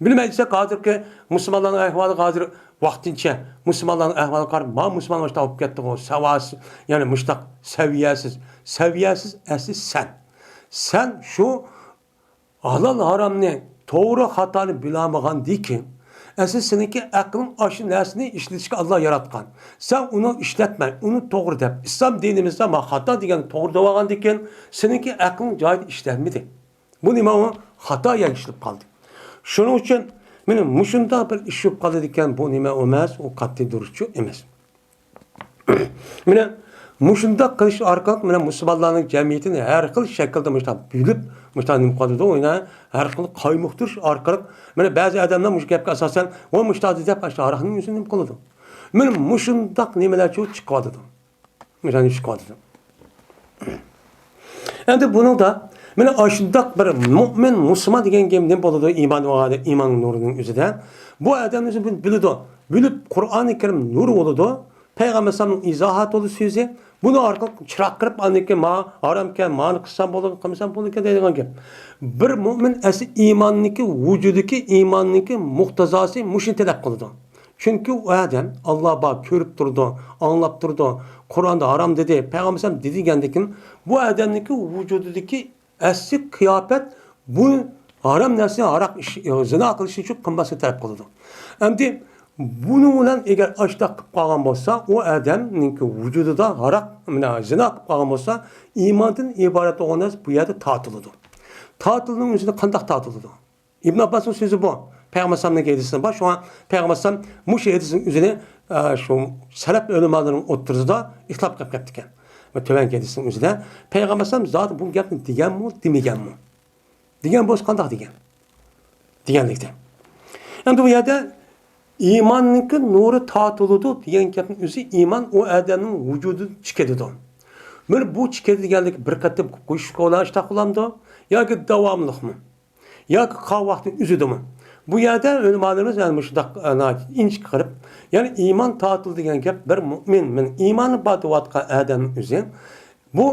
بىلمەي دېسەك، ھازىرقى مۇسۇلمانلارنىڭ ئەھۋالىغا ھازىر ۋاقتىنچە مۇسۇلمانلارنىڭ ئەھۋالىغا قاراپ، ما مۇسۇلمان مۇشۇنداق بولۇپ كەتتىغۇ، ساۋاسىز، يەنى مۇشۇنداق سەۋىيەسىز. سەۋىيەسىز ئەسلى سەن. سەن شۇ ھالال ھارامنى، توغرا خاتانى بىلالمىغاندىكىن، ئەسلى سېنىڭكى ئەقلىڭ ئاشۇ نەرسىنى ئىشلىتىشكە ئاللا ياراتقان. سەن ئۇنى ئىشلەتمەي، ئۇنى توغرا دەپ، ئىسلام دىنىمىزدا ما خاتا دېگەننى توغرا دەۋالغاندىكىن، سېنىڭكى ئەقلىڭ جايىدا ئىشلەنمىدى. بۇ نېمە ئۇ؟ خاتا يەرگە ئىشلىتىپ قالدى. شۇنىڭ ئۈچۈن مانا مۇشۇنداق بىر ئىش بولۇپ قالىدىكەن، بۇ نېمە ئەمەس، ئۇ قەتئىي دۇرۇسچۇ ئەمەس. مانا مۇشۇنداق قىلىش ئارقىلىق مانا مۇسۇلمانلارنىڭ جەمئىيىتىنى ھەر خىل شەكىلدە مۇشۇنداق بۆلۈپ، مۇشۇنداق نېمە قىلىدۇ، ئۇنى ھەر خىل قايمۇقتۇرۇش ئارقىلىق، مانا بەزى ئادەملەر مۇشۇ گەپكە ئاساسەن، ۋە مۇشۇنداق دەپ، ئاشۇ ھاراقنىڭ ئۆزىنى نېمە قىلىدۇ. مانا مۇشۇنداق نېمىلەرچۇ چىقىۋاتىدۇ. مىسال ئۈچۈن قىلىۋاتىدۇ. ئەمدى بۇنىڭدا مانا ئاشۇنداق بىر مۆمىن، مۇسۇلمان دېگەن گەپ نېمە بولىدۇ؟ ئىمان، ئىمان نۇرىنىڭ ئۆزىدە. بۇ ئادەم ئۆزى بۇنى بىلىدۇ. بىلىپ، قۇرئانى كەرىم نۇر بولىدۇ. پەيغەمبەر ئەلەيھىسسالامنىڭ ئىزاھاتى بولىدۇ سۆزى. بۇنىڭ ئارقىلىق چىراغ كىرىپ، ئاندىن كېيىن مانا ھارامكەن، مانى قىلسام بولىدۇ، قىلمىسام بولىدىكەن دەيدىغان گەپ. بىر مۆمىن ئەسلى ئىماننىڭكى ۋۇجۇدىدىكى ئىماننىڭكى مۇقتەزاسى مۇشۇنى تەلەپ قىلىدۇ. چۈنكى ئۇ ئادەم، ئاللا بار، كۆرۈپ تۇرىدۇ، ئاڭلاپ تۇرىدۇ، قۇرئاندا ھارام دېدى، پەيغەمبەر ئەلەيھىسسالام دېدى دېگەندىكىن، بۇ ئادەمنىڭكى ۋۇجۇدىدىكى ئەسلى قىياپەت بۇ ھارام نەرسىنى، ھاراق ئىش-، زىنا قىلىشنى شۇ قىلماسلىقنى تەلەپ قىلىدۇ. ئەمدى بۇنىڭ بىلەن ئەگەر ئاشۇنداق قىلىپ قالغان بولسا، ئۇ ئادەمنىڭكى ۋۇجۇدىدا ھاراق، مانا زىنا قىلىپ قالغان بولسا، ئىماندىن ئىبارەت بولغان نەرسە بۇ يەردە تارتىلىدۇ. تارتىلىدىغان ئۆزىدە قانداق تارتىلىدۇ؟ ئىبن ئابباسنىڭ سۆزى بۇ. پەيغەمبەر ئەلەيھىسسالامنىڭ ھەدىسىدە بار. شۇڭا پەيغەمبەر ئەلەيھىسسالام مۇشۇ ھەدىسنىڭ ئۆزىنى، ئە، شۇ سەلەپ ئۆلىمالىرىنىڭ ئوتتۇرىسىدا ئىختىلاپ قىلىپ كەپتىكەن. ۋە تۆۋەنكى ھەدىسنىڭ ئۆزىدە پەيغەمبەر ئەلەيھىسسالام زادى بۇ گەپنى دېگەنمۇ، دېمىگەنمۇ؟ دېگەن بولسا قانداق دېگەن؟ دېگەنلىكتە. ئەمدى بۇ يەردە ئىماننىڭكى نۇرى تارتىلىدۇ دېگەن گەپنىڭ ئۆزى ئىمان ئۇ ئادەمنىڭ ۋۇجۇدىدىن چىقىدۇ. مانا بۇ چىقىدۇ دېگەنلىك بىر قېتىم قويۇش بولۇشتا قىلامدۇ ياكى داۋاملىقمۇ؟ ياكى قالغان ۋاقىتنىڭ ئۆزىدىمۇ؟ بۇ يەردە ئۆلىمالىرىمىز يەنە مۇشۇنداق، ئە، ناھايىتى ئىنچىكە قىلىپ، يەنى ئىمان تارتىلدى دېگەن گەپ بىر مۆمىن، مانا ئىمانى بار دەۋاتقان ئادەمنىڭ ئۆزى بۇ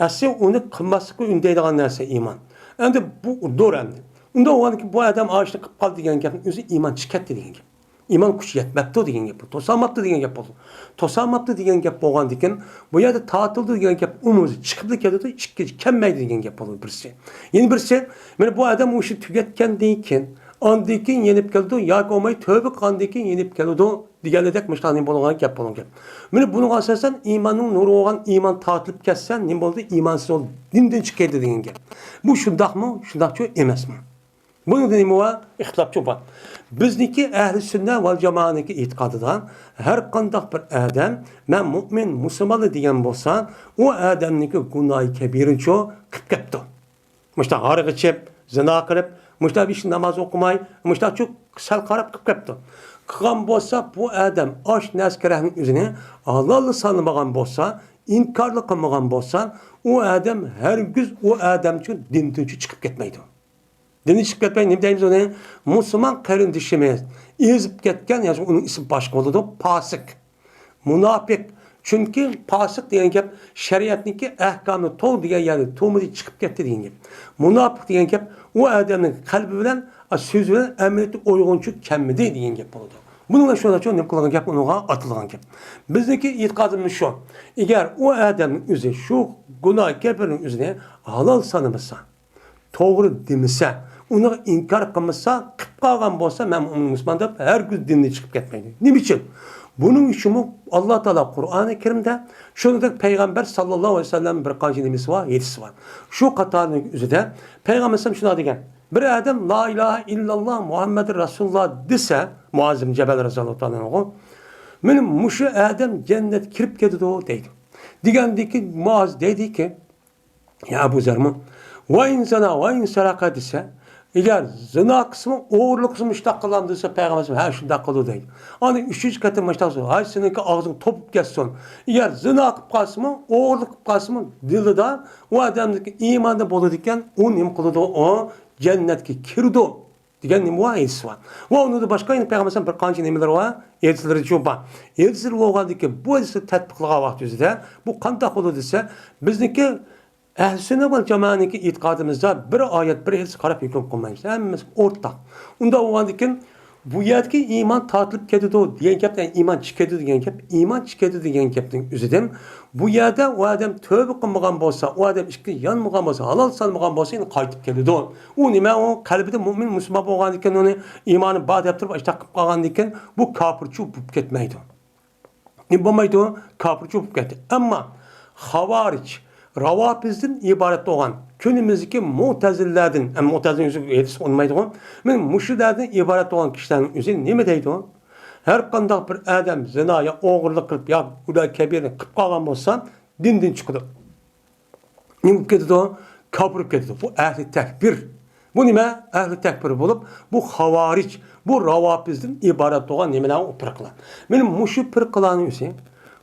ئەسلى ئۇنى قىلماسلىققا ئۈندەيدىغان نەرسە ئىمان. ئەمدى بۇ دۇر ئەمدى. ئۇنداق بولغاندىكىن بۇ ئادەم ئاشۇنى قىلىپ قالدى دېگەن گەپنىڭ ئۆزى ئىمان چىقىپ كەتتى دېگەن گەپ. ئىمان كۈچى يەتمەپتۇ دېگەن گەپ بولىدۇ. توسالماپتۇ دېگەن گەپ بولىدۇ. توسالماپتۇ دېگەن گەپ بولغاندىكىن، بۇ يەردە تارتىلدى دېگەن گەپ ئومۇمىي چىقىپلا كېتىدۇ، ئىككىنچى كەلمەيدۇ دېگەن گەپ بولىدۇ بىرسى. يەنە بىرسى، مانا بۇ ئادەم ئۇ ئىشنى تۈگەتكەندىن كېيىن، ئاندىن كېيىن يېنىپ كېلىدۇ ياكى بولماي تۆبە قىلغاندىن كېيىن يېنىپ كېلىدۇ دېگەنلىكتەك مۇشۇنداق نېمە بولغان گەپ بولغان گەپ. مانا بۇنىڭغا ئاساسەن ئىماننىڭ نۇرى بولغان ئىمان تارتىلىپ كەتسە نېمە بولدى؟ ئىمانسىز بولدى، دىندىن چىقىپ كەتتى دېگەن گەپ. بۇ شۇنداقمۇ؟ شۇنداقچۇ ئەمەسمۇ؟ بۇنىڭدا نېمە بار؟ ئىختىلاپچۇ بار. بىزنىڭكى ئەھلى سۈننە ۋەل جامائەنىڭكى ئېتىقادىدا ھەر قانداق بىر ئادەم، مەن مۆمىن، مۇسۇلمانلا دېگەن بولسا، ئۇ ئادەمنىڭكى گۇناھى كەبىرىنچۇ قىلىپ كەپتۇ. مۇشۇنداق ھاراق ئىچىپ، زىنا قىلىپ، مۇشۇنداق بىر ناماز ئوقۇماي، مۇشۇنداقچۇ سەل قاراپ قىلىپ كەپتۇ. قىلغان بولسا، بۇ ئادەم ئاش نەرسە كېرەكنىڭ ئۆزىنى ھالال سانىمىغان بولسا، ئىنكارلا قىلمىغان بولسا، ئۇ ئادەم ھەرگىز ئۇ ئادەمچۇ دىندىنچۇ چىقىپ كەتمەيدۇ. دىنى چىقىپ كەتمەي، نېمە دەيمىز ئۇنى؟ مۇسۇلمان قېرىندىشىمىز، ئېزىپ كەتكەن، ياكى ئۇنىڭ ئىسمى باشقا بولىدۇ، پاسىق، مۇناپىق. چۈنكى پاسىق دېگەن گەپ شەرىئەتنىڭكى ئەھكامى تول دېگەن يەردە تۇرمىدى، چىقىپ كەتتى دېگەن گەپ. مۇناپىق دېگەن گەپ ئۇ ئادەمنىڭ قەلبى بىلەن، سۆزى بىلەن ئەمەلىيەتتە ئويغۇنچۇ كەلمىدى دېگەن گەپ بولىدۇ. بۇنىڭ بىلەن شۇنىڭ ئۈچۈن نېمە قىلغان گەپ، ئۇنىڭغا ئاتىلغان گەپ. بىزنىڭكى ئېتىقادىمىز شۇ. ئەگەر ئۇ ئادەمنىڭ ئۆزى شۇ گۇناھ كەبىرنىڭ ئۆزىنى ھالال سانىمىسا، توغرا دېمىسە، ئۇنىڭغا ئىنكار قىلمىسا، قىلىپ قالغان بولسا، مەن مۇسۇلمان دەپ ھەرگىز دىندىن چىقىپ كەتمەيدۇ. نېمە ئۈچۈن؟ بۇنىڭ ئۈچۈنمۇ ئاللا تائالا قۇرئانى كەرىمدە، شۇنىڭدەك پەيغەمبەر ساللاللاھۇ ئەلەيھى ۋەسەللەم بىر قانچە نېمىسى بار، ھەدىسى بار. شۇ قاتارنىڭ ئۆزىدە پەيغەمبەر ئەلەيھىسسالام شۇنداق دېگەن، بىر ئادەم لا ئىلاھە ئىللاللا مۇھەممەدۇر رەسۇلۇللا دېسە، مۇئاز ئىبن جەبەل رەزىياللاھۇ تائالا ئەنھۇ، مانا مۇشۇ ئادەم جەننەتكە كىرىپ كېتىدۇ دەيدۇ. دېگەندىكىن مۇئاز دەيدىكى، يا ئەبۇ زەرمۇ، ۋايىن زانا، ۋايىن سەرەقە دېسە، ئەگەر زىنا قىلسىمۇ، ئوغرىلىق قىلسىمۇ مۇشۇنداق قىلامدۇ دېسە، پەيغەمبەرىمىز، ھە، شۇنداق قىلىدۇ دەيدۇ. ئاندىن ئۈچىنچى قېتىم مۇشۇنداق سورىسا، ھاي، سېنىڭكى ئاغزىڭ توپۇپ كەتسۇن. ئەگەر زىنا قىلىپ قالسىمۇ، ئوغرىلىق قىلىپ قالسىمۇ، دىلىدا ئۇ ئادەمدىكى ئىماندا بولىدىكەن، ئۇ نېمە قىلىدۇ؟ ئۇ جەننەتكە كىرىدۇ دېگەن نېمە بار؟ ھەدىسى بار. ۋە ئۇنىڭدىن باشقا يەنە پەيغەمبەر بىر قانچە نېمىلىرى بار؟ ھەدىسلىرى شۇ بار. ھەدىسلىرى بولغاندىكىن، بۇ ھەدىسنى تەتبىقلىغان ۋاقتىمىزدا بۇ قانداق بولىدۇ دېسە، بىزنىڭكى ئەھلى سۈننە ۋەل جامائەتنىڭكى ئېتىقادىمىزدا بىر ئايەت، بىر ھەدىسكە قاراپ ھۆكۈم قىلمايمىز. ھەممىمىز ئورتاق. ئۇنداق بولغاندىكىن، بۇ يەردىكى ئىمان تارتىلىپ كېتىدۇ دېگەن گەپ، يەنى ئىمان چىقىدۇ دېگەن گەپ، ئىمان چىقىدۇ دېگەن گەپنىڭ ئۆزىدىن، بۇ يەردە ئۇ ئادەم تۆبە قىلمىغان بولسا، ئۇ ئادەم ئىشقا يانمىغان بولسا، ھالال سانمىغان بولسا، يەنە قايتىپ كېلىدۇ. ئۇ نېمە؟ ئۇ قەلبىدە مۆمىن، مۇسۇلمان بولغاندىكىن، ئۇنى ئىمانى بار دەپ تۇرۇپ، ئاشتاق قىلىپ قالغاندىكىن، بۇ كاپىرچۇ بولۇپ كەتمەيدۇ. نېمە بولمايدۇ؟ كاپىرچۇ بولۇپ كەتتى. ئەمما خاۋارىج، راۋاپىزدىن ئىبارەت بولغان، كۈنىمىزدىكى مۇتەزىلىلەردىن، ئەمما مۇتەزىلە ئۆزى ھەدىس ئۇنىمايدىغۇ، مانا مۇشۇلاردىن ئىبارەت بولغان كىشىلەرنىڭ ئۆزى نېمە دەيدۇ؟ ھەر قانداق بىر ئادەم زىنا يا ئوغرىلىق قىلىپ يا گۇناھ كەبىرىنى قىلىپ قالغان بولسا، دىندىن چىقىدۇ. نېمە بولۇپ كېتىدۇ؟ كاپىر بولۇپ كېتىدۇ. بۇ ئەھلى تەكپىر. بۇ نېمە؟ ئەھلى تەكپىر بولۇپ، بۇ خاۋارىج، بۇ راۋاپىزدىن ئىبارەت بولغان نېمىلەر، ئۇ پىرقىلار. مانا مۇشۇ پىرقىلارنىڭ ئۆزى،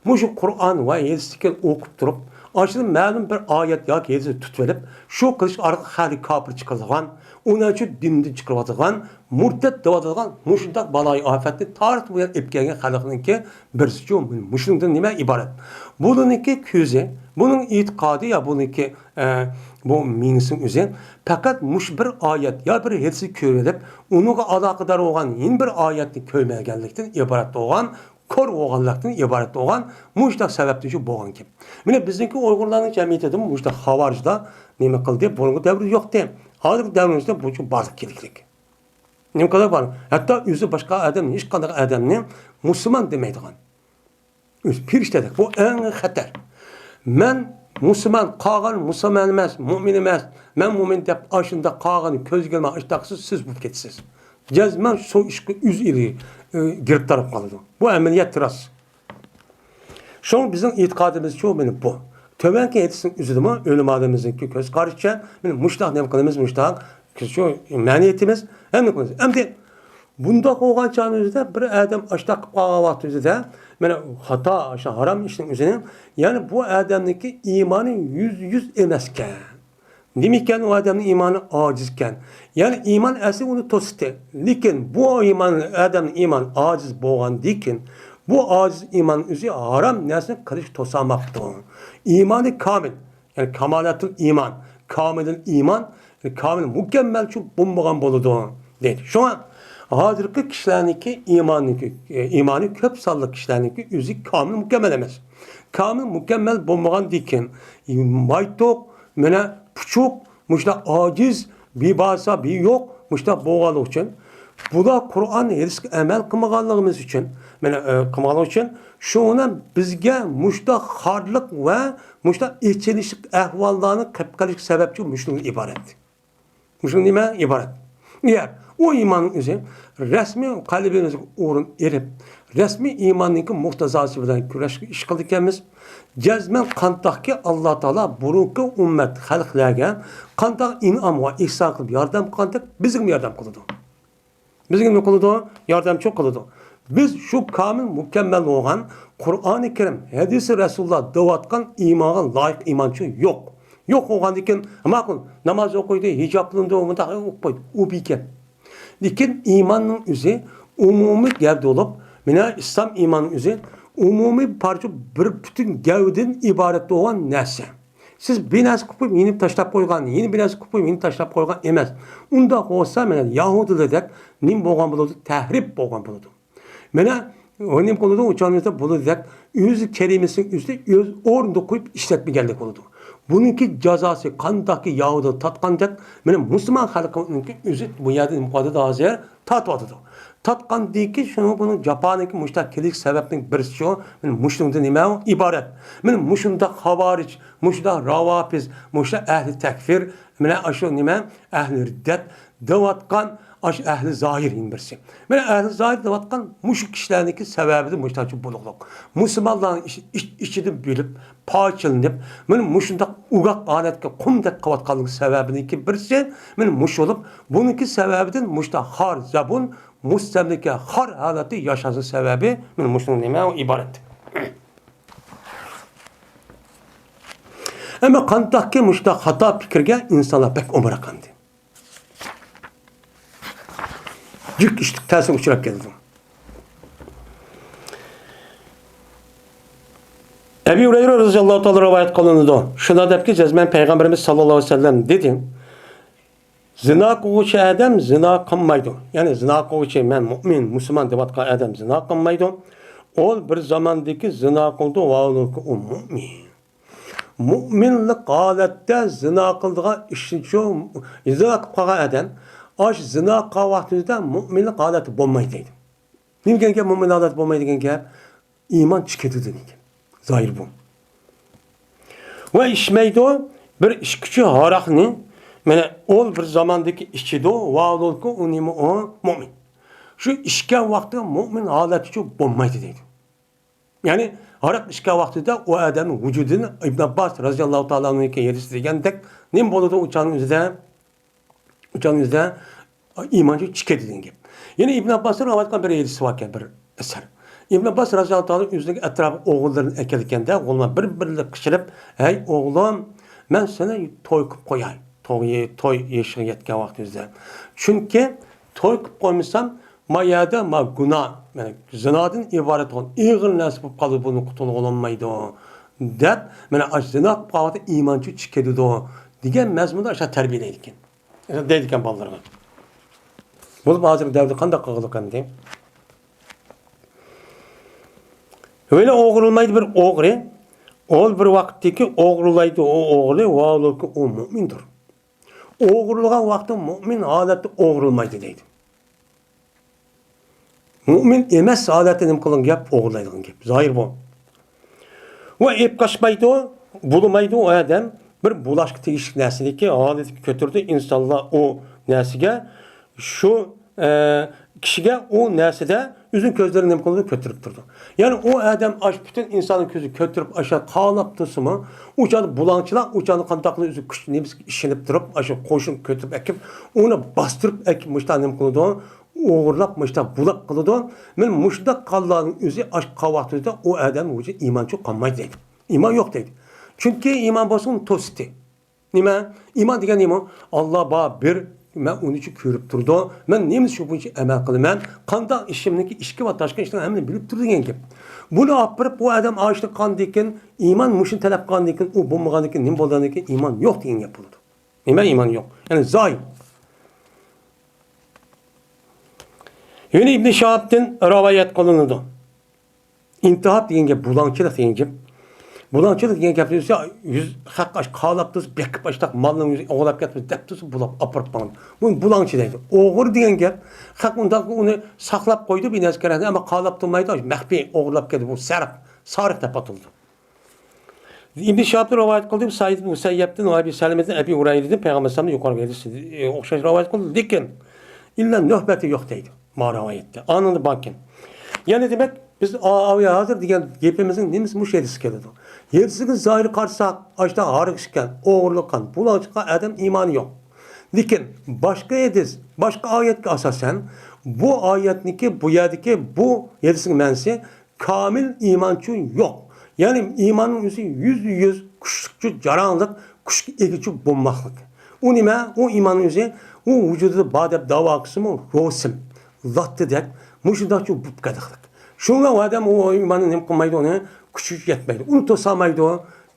مۇشۇ قۇرئان ۋە ھەدىستىكىن ئوقۇپ تۇرۇپ، ئاشۇندىن مەلۇم بىر ئايەت ياكى ھەدىسنى تۇتۇۋېلىپ، شۇ قىلىش ئارقىلىق خەلق كاپىر چىقىدىغان، ئۇنىڭ ئۈچۈن دىندىن چىقىرىۋاتىدىغان، مۇرتەت دەۋاتىدىغان مۇشۇنداق بالايىئاپەتنى تارىخ بويى ئېلىپ كەلگەن خەلقنىڭكى بىرسىچۇ، مۇشۇنىڭدىن نېمە ئىبارەت؟ بۇنىڭكى كۆزى، بۇنىڭ ئېتىقادى يا بۇنىڭكى، ئە، بۇ مېڭىسىنىڭ ئۆزى پەقەت مۇشۇ بىر ئايەت يا بىر ھەدىسنى كۆرۈۋېلىپ، ئۇنىڭغا ئالاقىدار بولغان يەنە بىر ئايەتنى كۆرمىگەنلىكتىن ئىبارەت بولغان، كور بولغانلىقتىن ئىبارەت بولغان، مۇشۇنداق سەۋەبتىن شۇ بولغان گەپ. مانا بىزنىڭكى ئۇيغۇرلارنىڭ جەمئىيىتىدىمۇ مۇشۇنداق خاۋارىجلار نېمە قىلدى؟ بۇرۇنقى دەۋردە يوقتى. ھازىرقى دەۋرىمىزدە بۇ بارلىققا كېلىكلىك. نېمە قىلىپ بار؟ ھەتتا ئۆزى باشقا ئادەم، ھېچقانداق ئادەمنى مۇسۇلمان دېمەيدىغان. ئۆزى پېرىشتەدەك. بۇ ئەڭ خەتەر. مەن مۇسۇلمان، قالغان مۇسۇلمان ئەمەس، مۇئمىن ئەمەس، مەن مۇئمىن دەپ ئاشۇنداق قالغان كۆزگە ئىلماي ئاشتاقسىز، سىز بولۇپ كېتىسىز. جەزمەن شۇ ئىشقا ئۆزى ئىلى، ئە، گىرىپتار بولۇپ قالىدۇ. بۇ ئەمەلىيەت راست. شۇڭا بىزنىڭ ئېتىقادىمىزچۇ مانا بۇ. تۆۋەنكى ھەدىسنىڭ ئۆزىدىمۇ ئۆلىمالىرىمىزنىڭكى كۆز قارىشىچە، مانا مۇشۇنداق نېمە قىلىمىز، مۇشۇنداق شۇ مەنىيىتىمىز، ھەممە قىلىمىز. ئەمدى بۇنداق بولغان چاغنىڭ ئۆزىدە بىر ئادەم ئاشتاق قىلىپ قالغان ۋاقتى ئۆزىدە، مانا خاتا، شۇ ھارام ئىشنىڭ ئۆزىنى، يەنى بۇ ئادەمنىڭكى ئىمانى يۈز يۈز ئەمەسكەن. نېمىكەن، ئۇ ئادەمنىڭ ئىمانى ئاجىزكەن. يەنى ئىمان ئەسلى ئۇنى توسۇتتى. لېكىن بۇ ئىمان، ئادەمنىڭ ئىمانى ئاجىز بولغاندىكىن، بۇ ئاجىز ئىمان ئۆزى ھارام نەرسىنى قىلىش توسالماپتۇ. ئىمانى كامىل، يەنى كامالەتۇل ئىمان، كامىلۇل ئىمان، يەنى كامىل، مۇكەممەلچۇ بولمىغان بولىدۇ، دەيدۇ. شۇڭا ھازىرقى كىشىلەرنىڭكى ئىمانىنىڭكى، ئىمانى كۆپ سانلىق كىشىلەرنىڭكى ئۆزى كامىل، مۇكەممەل ئەمەس. كامىل، مۇكەممەل بولمىغاندىكىن، مايتوق، مانا پۇچۇق، مۇشۇنداق ئاجىز، بىباسا، بىيوق، مۇشۇنداق بولغانلىقى ئۈچۈن، بۇلار قۇرئان، ھەدىسكە ئەمەل قىلمىغانلىقىمىز ئۈچۈن، مانا، ئە، قىلمىغانلىقى ئۈچۈن، شۇڭا بىزگە مۇشۇنداق خارلىق ۋە مۇشۇنداق ئېچىنىشلىق ئەھۋاللارنى قېلىپ قېلىشقا سەۋەبچى مۇشۇنىڭ ئىبارەت. مۇشۇ نېمە ئىبارەت؟ ئەگەر ئۇ ئىماننىڭ ئۆزى رەسمىي قەلبىمىزگە ئورۇن ئېلىپ، رەسمىي ئىماننىڭكى مۇقتەزاسى بىلەن كۈرەشكە ئىش قىلىدىكەنمىز، جەزمەن قانداقكى ئاللا تائالا بۇرۇنقى ئۈممەت خەلقلەرگە قانداق ئىنئام ۋە ئېھسان قىلىپ ياردەم قىلغاندەك بىزگىمۇ ياردەم قىلىدۇ. بىزگە نېمە قىلىدۇ؟ ياردەمچى قىلىدۇ. بىز شۇ كامىل، مۇكەممەل بولغان قۇرئانى كەرىم، ھەدىسى رەسۇلۇللا دەۋاتقان ئىمانغا لايىق ئىمانچى يوق. يوق بولغاندىكىن، ماقۇل، ناماز ئوقۇيدۇ، ھىجابلىنىدۇ، مۇنداق ئوقۇيدۇ، ئۇ بىكەم. لېكىن ئىماننىڭ ئۆزى ئومۇمىي گەۋدە بولۇپ، مانا ئىسلام ئىماننىڭ ئۆزى ئومۇمىي پارچە، بىر پۈتۈن گەۋدىدىن ئىبارەت بولغان نەرسە. سىز بىر نەرسە قىلىپ قويۇپ، يېنىپ تاشلاپ قويغان، يەنە بىر نەرسە قىلىپ قويۇپ، يېنىپ تاشلاپ قويغان ئەمەس. ئۇنداق بولسا، مانا يەھۇدىيلاردەك نېمە بولغان بولىدۇ؟ تەھرىپ بولغان بولىدۇ. مانا ئۇ نېمە قىلىدۇ؟ ئۇ چاغدا بولىدۇ دەپ، ئۆز كەلىمىسىنى ئۆزى ئۆز ئورنىدا قويۇپ ئىشلەتمىگەنلىك بولىدۇ. بۇنىڭكى جازاسى قانداقكى يەھۇدىيلار تارتقاندەك، مانا مۇسۇلمان خەلقىنىڭكى ئۆزى بۇ يەردە نېمە قىلىۋاتىدۇ ھازىر؟ تارتىۋاتىدۇ. تارتقاندىن كېيىن شۇنىڭ، بۇنىڭ جاپانىڭكى مۇشۇنداق كېلىش سەۋەبنىڭ بىرسى شۇ. مانا مۇشۇنىڭدا نېمە ئىبارەت؟ مانا مۇشۇنداق خاۋارىج، مۇشۇنداق راۋاپىز، مۇشۇنداق ئەھلى تەكفىر، مانا ئاشۇ نېمە؟ ئەھلى رىددەت دەۋاتقان، ئاشۇ ئەھلى زاھىر يەنە بىرسى. مانا ئەھلى زاھىر دەۋاتقان مۇشۇ كىشىلەرنىڭكى سەۋەبىدىن مۇشۇنداق بولۇقلۇق. مۇسۇلمانلارنىڭ ئىچ-، ئىچ-، ئىچىدىن بۆلۈپ، پارچىلىنىپ، مانا مۇشۇنداق ئوغۇق ھالەتكە قۇمدەك قېلىۋاتقانلىقى سەۋەبىنىڭكى بىرسى مانا مۇشۇ بولۇپ، بۇنىڭكى سەۋەبىدىن مۇشۇنداق خار زەبۇن، مۇستەملىكە خار ھالەتتە ياشاشنىڭ سەۋەبى مانا مۇشۇنىڭ نېمە ئىبارەت. ئەمما قانداقكى مۇشۇنداق خاتا پىكىرگە ئىنسانلار بەك ئامراق ئەمدى. جۈك ئىشتىك تەسىرگە ئۇچراپ كېتىدۇ. ئەبى ھۇرەيرە رەزىياللاھۇ تائالا رىۋايەت قىلىنىدۇ. شۇنداق دەپكى، جەزمەن پەيغەمبىرىمىز ساللاللاھۇ ئەلەيھى ۋەسەللەم دېدى، زىنا قىلغۇچى ئادەم زىنا قىلمايدۇ. يەنى زىنا قىلغۇچى، مەن مۇئمىن، مۇسۇلمان دەۋاتقان ئادەم زىنا قىلمايدۇ. ئۇ بىر زاماندىكى زىنا قىلدى، ۋاھالەنكى ئۇ مۇئمىن. مۇئمىنلىق ھالەتتە زىنا قىلىدىغان ئىشنىچۇ، زىنا قىلىپ قالغان ئادەم، ئاش زىنا قىلغان ۋاقتىدا مۇئمىنلىق ھالەتتە بولمايدۇ دەيدۇ. نېمە دېگەن گەپ، مۇئمىن ھالەتتە بولمايدۇ دېگەن گەپ؟ ئىمان چىقىدۇ دېگەن گەپ. زاھىر بۇ. ۋە ئىچمەيدۇ، بىر ئىچكۈچى ھاراقنى، مانا، ئول بىر زاماندىكى ئىچىدۇ، ۋاھالەنكى ئۇ نېمە ئۇ؟ مۇئمىن. شۇ ئىچكەن ۋاقتىدا مۇئمىن ھالەتتىچۇ بولمايدۇ دەيدۇ. يەنى ھاراق ئىچكەن ۋاقتىدا ئۇ ئادەمنىڭ ۋۇجۇدىدىن ئىبن ئابباس رەزىياللاھۇ تائالا ئەنھۇنىڭكى ھەدىسى دېگەندەك نېمە بولىدۇ ئۇ چاغنىڭ ئۆزىدە؟ ئۇ چاغنىڭ ئۆزىدە ئىمانچۇ چىقىدۇ دېگەن گەپ. يەنە ئىبن ئابباستىن رىۋايەت قىلغان بىر ھەدىسى باركەن، بىر ئەسەر. ئىبن ئابباس رەزىياللاھۇ تائالا ئۆزىنىڭ ئەتراپىغا ئوغۇللىرىنى ئەكەلگەندە، ئوغۇللار بىر-بىرلەپ قىچىرىپ، ھەي ئوغلۇم، مەن سېنى توي قىلىپ قوياي. توي، توي يېشىغا يەتكەن ۋاقتىمىزدا. چۈنكى توي قىلىپ قويمىسام، ما يەردە ما گۇناھ، يەنى زىنادىن ئىبارەت بولغان ئېغىر نەرسە بولۇپ قالىدۇ، بۇنى قۇتۇلغىلى بولمايدۇ، دەپ، مانا ئاشۇ زىنا قىلىپ قالغاندا ئىمانچۇ چىقىدۇ دېگەن مەزمۇندا ئاشۇ تەربىيەلەيدىكەن. دەيدىكەن بالىلىرىغا. بولۇپ ھازىرقى دەۋردە قانداق قىلغىلىق ئەمدى؟ ھېلى ئوغرىلىمايدۇ بىر ئوغرى. ئول بىر ۋاقىتتىكى ئوغرىلايدۇ ئۇ ئوغرى، ۋاھالەنكى ئۇ مۇئمىندۇر. ئوغرىلىغان ۋاقتى مۇئمىن ھالەتتە ئوغرىلىمايدۇ دەيدۇ. مۇئمىن ئەمەس ھالەتتە نېمە قىلغان گەپ؟ ئوغرىلايدىغان گەپ. زاھىر بۇ. ۋە ئېلىپ قاچمايدۇ، بۇلىمايدۇ ئۇ ئادەم. بىر بۇلاشقا تېگىشلىك نەرسىنىڭكى ھالىتىگە كۆتۈرىدۇ ئىنسانلار ئۇ نەرسىگە. شۇ، ئە، كىشىگە ئۇ نەرسىدە ئۆزىنىڭ كۆزلىرىنى نېمە قىلىدۇ؟ كۆتۈرۈپ تۇرىدۇ. يەنى ئۇ ئادەم ئاش پۈتۈن ئىنساننىڭ كۆزىگە كۆتۈرۈپ ئاشۇ قالاپ تۇرسىمۇ، ئۇ چاغدا بۇلاڭچىلار ئۇ چاغدا قانداق قىلىدۇ؟ ئۆزى كۈچ نېمىسىگە ئىشىنىپ تۇرۇپ، ئاشۇ قوشۇن كۆتۈرۈپ ئەكىپ، ئۇنى باستۇرۇپ ئەكىپ، مۇشۇنداق نېمە قىلىدۇ؟ ئوغرىلاپ مۇشۇنداق بۇلاپ قىلىدۇ. مانا مۇشۇنداق قانلارنىڭ ئۆزى ئاشۇ قان ۋاقتىدا ئۇ ئادەم ئۆزى ئىمانچۇ قالمايدۇ دەيدۇ. ئىمان يوق دەيدۇ. چۈنكى ئىمان بولسا ئۇنى توسىتى. نېمە؟ ئىمان دېگەن نېمە؟ ئاللا بار، بىر، مەن ئۇنى كۆرۈپ تۇرىدۇ. مەن نېمە شۇ بويىچە ئەمەل قىلىمەن؟ قانداق ئىشىمنىڭكى ئىچكى ۋە تاشقى ئىشلارنى ھەممىنى بىلىپ تۇرىدۇ دېگەن گەپ. بۇنى ئاپىرىپ ئۇ ئادەم ئاشۇنى قاندىكىن، ئىمان مۇشۇنى تەلەپ قىلغاندىكىن، ئۇ بولمىغاندىكىن نېمە بولغاندىكىن ئىمان يوق دېگەن گەپ بولىدۇ. نېمە ئىمان يوق؟ يەنى زاي. يەنە ئىبن شىھابتىن رىۋايەت قىلىنىدۇ. ئىنتىھاب دېگەن گەپ، بۇلاڭچىلىق دېگەن گەپ. بۇلاڭچىلىق دېگەن گەپنى دېسە، يۈز خەق ئاش قالاپ تۇرسا، بېقىپ ئاشتاق مالنىڭ يۈزى ئوغلاپ كەتمىسە دەپ تۇرسا، بۇلاپ ئاپىرىپ ماڭىدۇ. بۇنى بۇلاڭچى دەيدۇ. ئوغرى دېگەن گەپ، خەق ئۇنداق ئۇنى ساقلاپ قويىدۇ بىر نەرسە كەرەكنى، ئەمما قالاپ تۇرمايدۇ، مەخپىي ئوغرىلاپ كەتتى، بۇ سەرىق، سارىق دەپ ئاتىلىدۇ. ئىبن شىھابتىن رىۋايەت قىلدى، سەئىد ئىبن مۇسەييەبتىن ۋە ئەبى سەلىمەدىن ئەبى ھۇرەيرىدىن پەيغەمبەر ئەلەيھىسسالامدىن يۇقىرىقى ھەدىس، ئوخشاش رىۋايەت قىلدى. لېكىن، ئىللا نۆھبەتى يوق دەيدۇ. ما رىۋايەتتە. ئانىڭدا باركەن. يەنى دېمەك، بىز ئا-، ئاۋۇ ھازىر دېگەن گېپىمىزنىڭ نېمىسى مۇشۇ ھەدىسكە كېلىدۇ؟ ھەدىسىگە زاھىر قارىساق، ئاشتا ھاراق ئىچكەن، ئوغرىلىق قىلغان، بۇلاڭچى قىلغان ئادەم ئىمانى يوق. لېكىن باشقا ھەدىس، باشقا ئايەتكە ئاساسەن، بۇ ئايەتنىڭكى، بۇ يەردىكى بۇ ھەدىسنىڭ مەنىسى كامىل ئىمانچۇ يوق. يەنى ئىماننىڭ ئۆزى يۈزدە يۈز كۈچلۈكچۇ، جاراڭلىق، كۈچكە ئىگىچۇ بولماقلىق. ئۇ نېمە؟ ئۇ ئىماننىڭ ئۆزى، ئۇ ۋۇجۇدىدا بار دەپ داۋا قىلسىمۇ، روسىم، لاتتىدەك، مۇشۇنداقچۇ بوپ كېتىدىغان. شۇڭا ئۇ ئادەم ئۇ ئىماننى نېمە قىلمايدۇ، ئۇنى كۈچى يەتمەيدۇ، ئۇنى توسالمايدۇ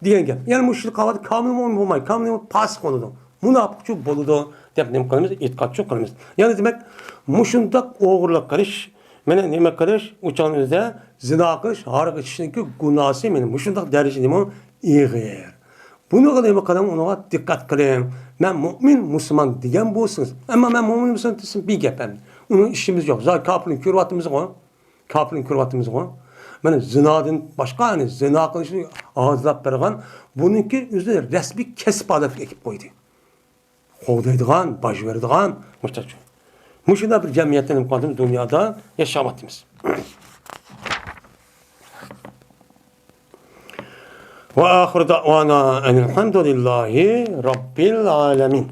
دېگەن گەپ. يەنى مۇشۇ قاۋادا كامىل مۇئمىن بولمايدۇ، كامىل مۇئمىن پاسىق بولىدۇ. مۇناپىقچۇ بولىدۇ دەپ نېمە قىلىمىز؟ ئېتىقادچۇ قىلىمىز. يەنى دېمەك، مۇشۇنداق ئوغرىلىق قىلىش، مانا نېمە قىلىش، ئۇ چاغنىڭ ئۆزىدە زىنا قىلىش، ھاراق ئىچىشنىڭكى گۇناھسى مانا مۇشۇنداق دەرىجىدىمۇ ئېغىر. بۇنىڭغا نېمە قىلىڭ، ئۇنىڭغا دىققەت قىلىڭ. مەن مۇئمىن، مۇسۇلمان دېگەن بولسىڭىز. ئەمما مەن مۇئمىن، مۇسۇلمان دېسىم بىر گەپ ئەمدى. ئۇنىڭ ئىشىمىز يوق. زاھىر كاپىرنى كۆرۈۋاتىمىزغۇ؟ كاپىرنى كۆرۈۋاتىمىزغۇ؟ مانا زىنادىن باشقا، يەنى زىنا قىلىشنى ئازلاپ بەرگەن، بۇنىڭكى ئۆزى رەسمىي كەسىپ ھالەتكە ئېلىپ قويدى. قوغدايدىغان، باج بېرىدىغان، مۇشتاق. مۇشۇنداق بىر جەمئىيەتتە نېمە قىلىۋاتىمىز؟ دۇنيادا ياشاۋاتىمىز. وآخر دعوانا أن الحمد لله رب العالمين.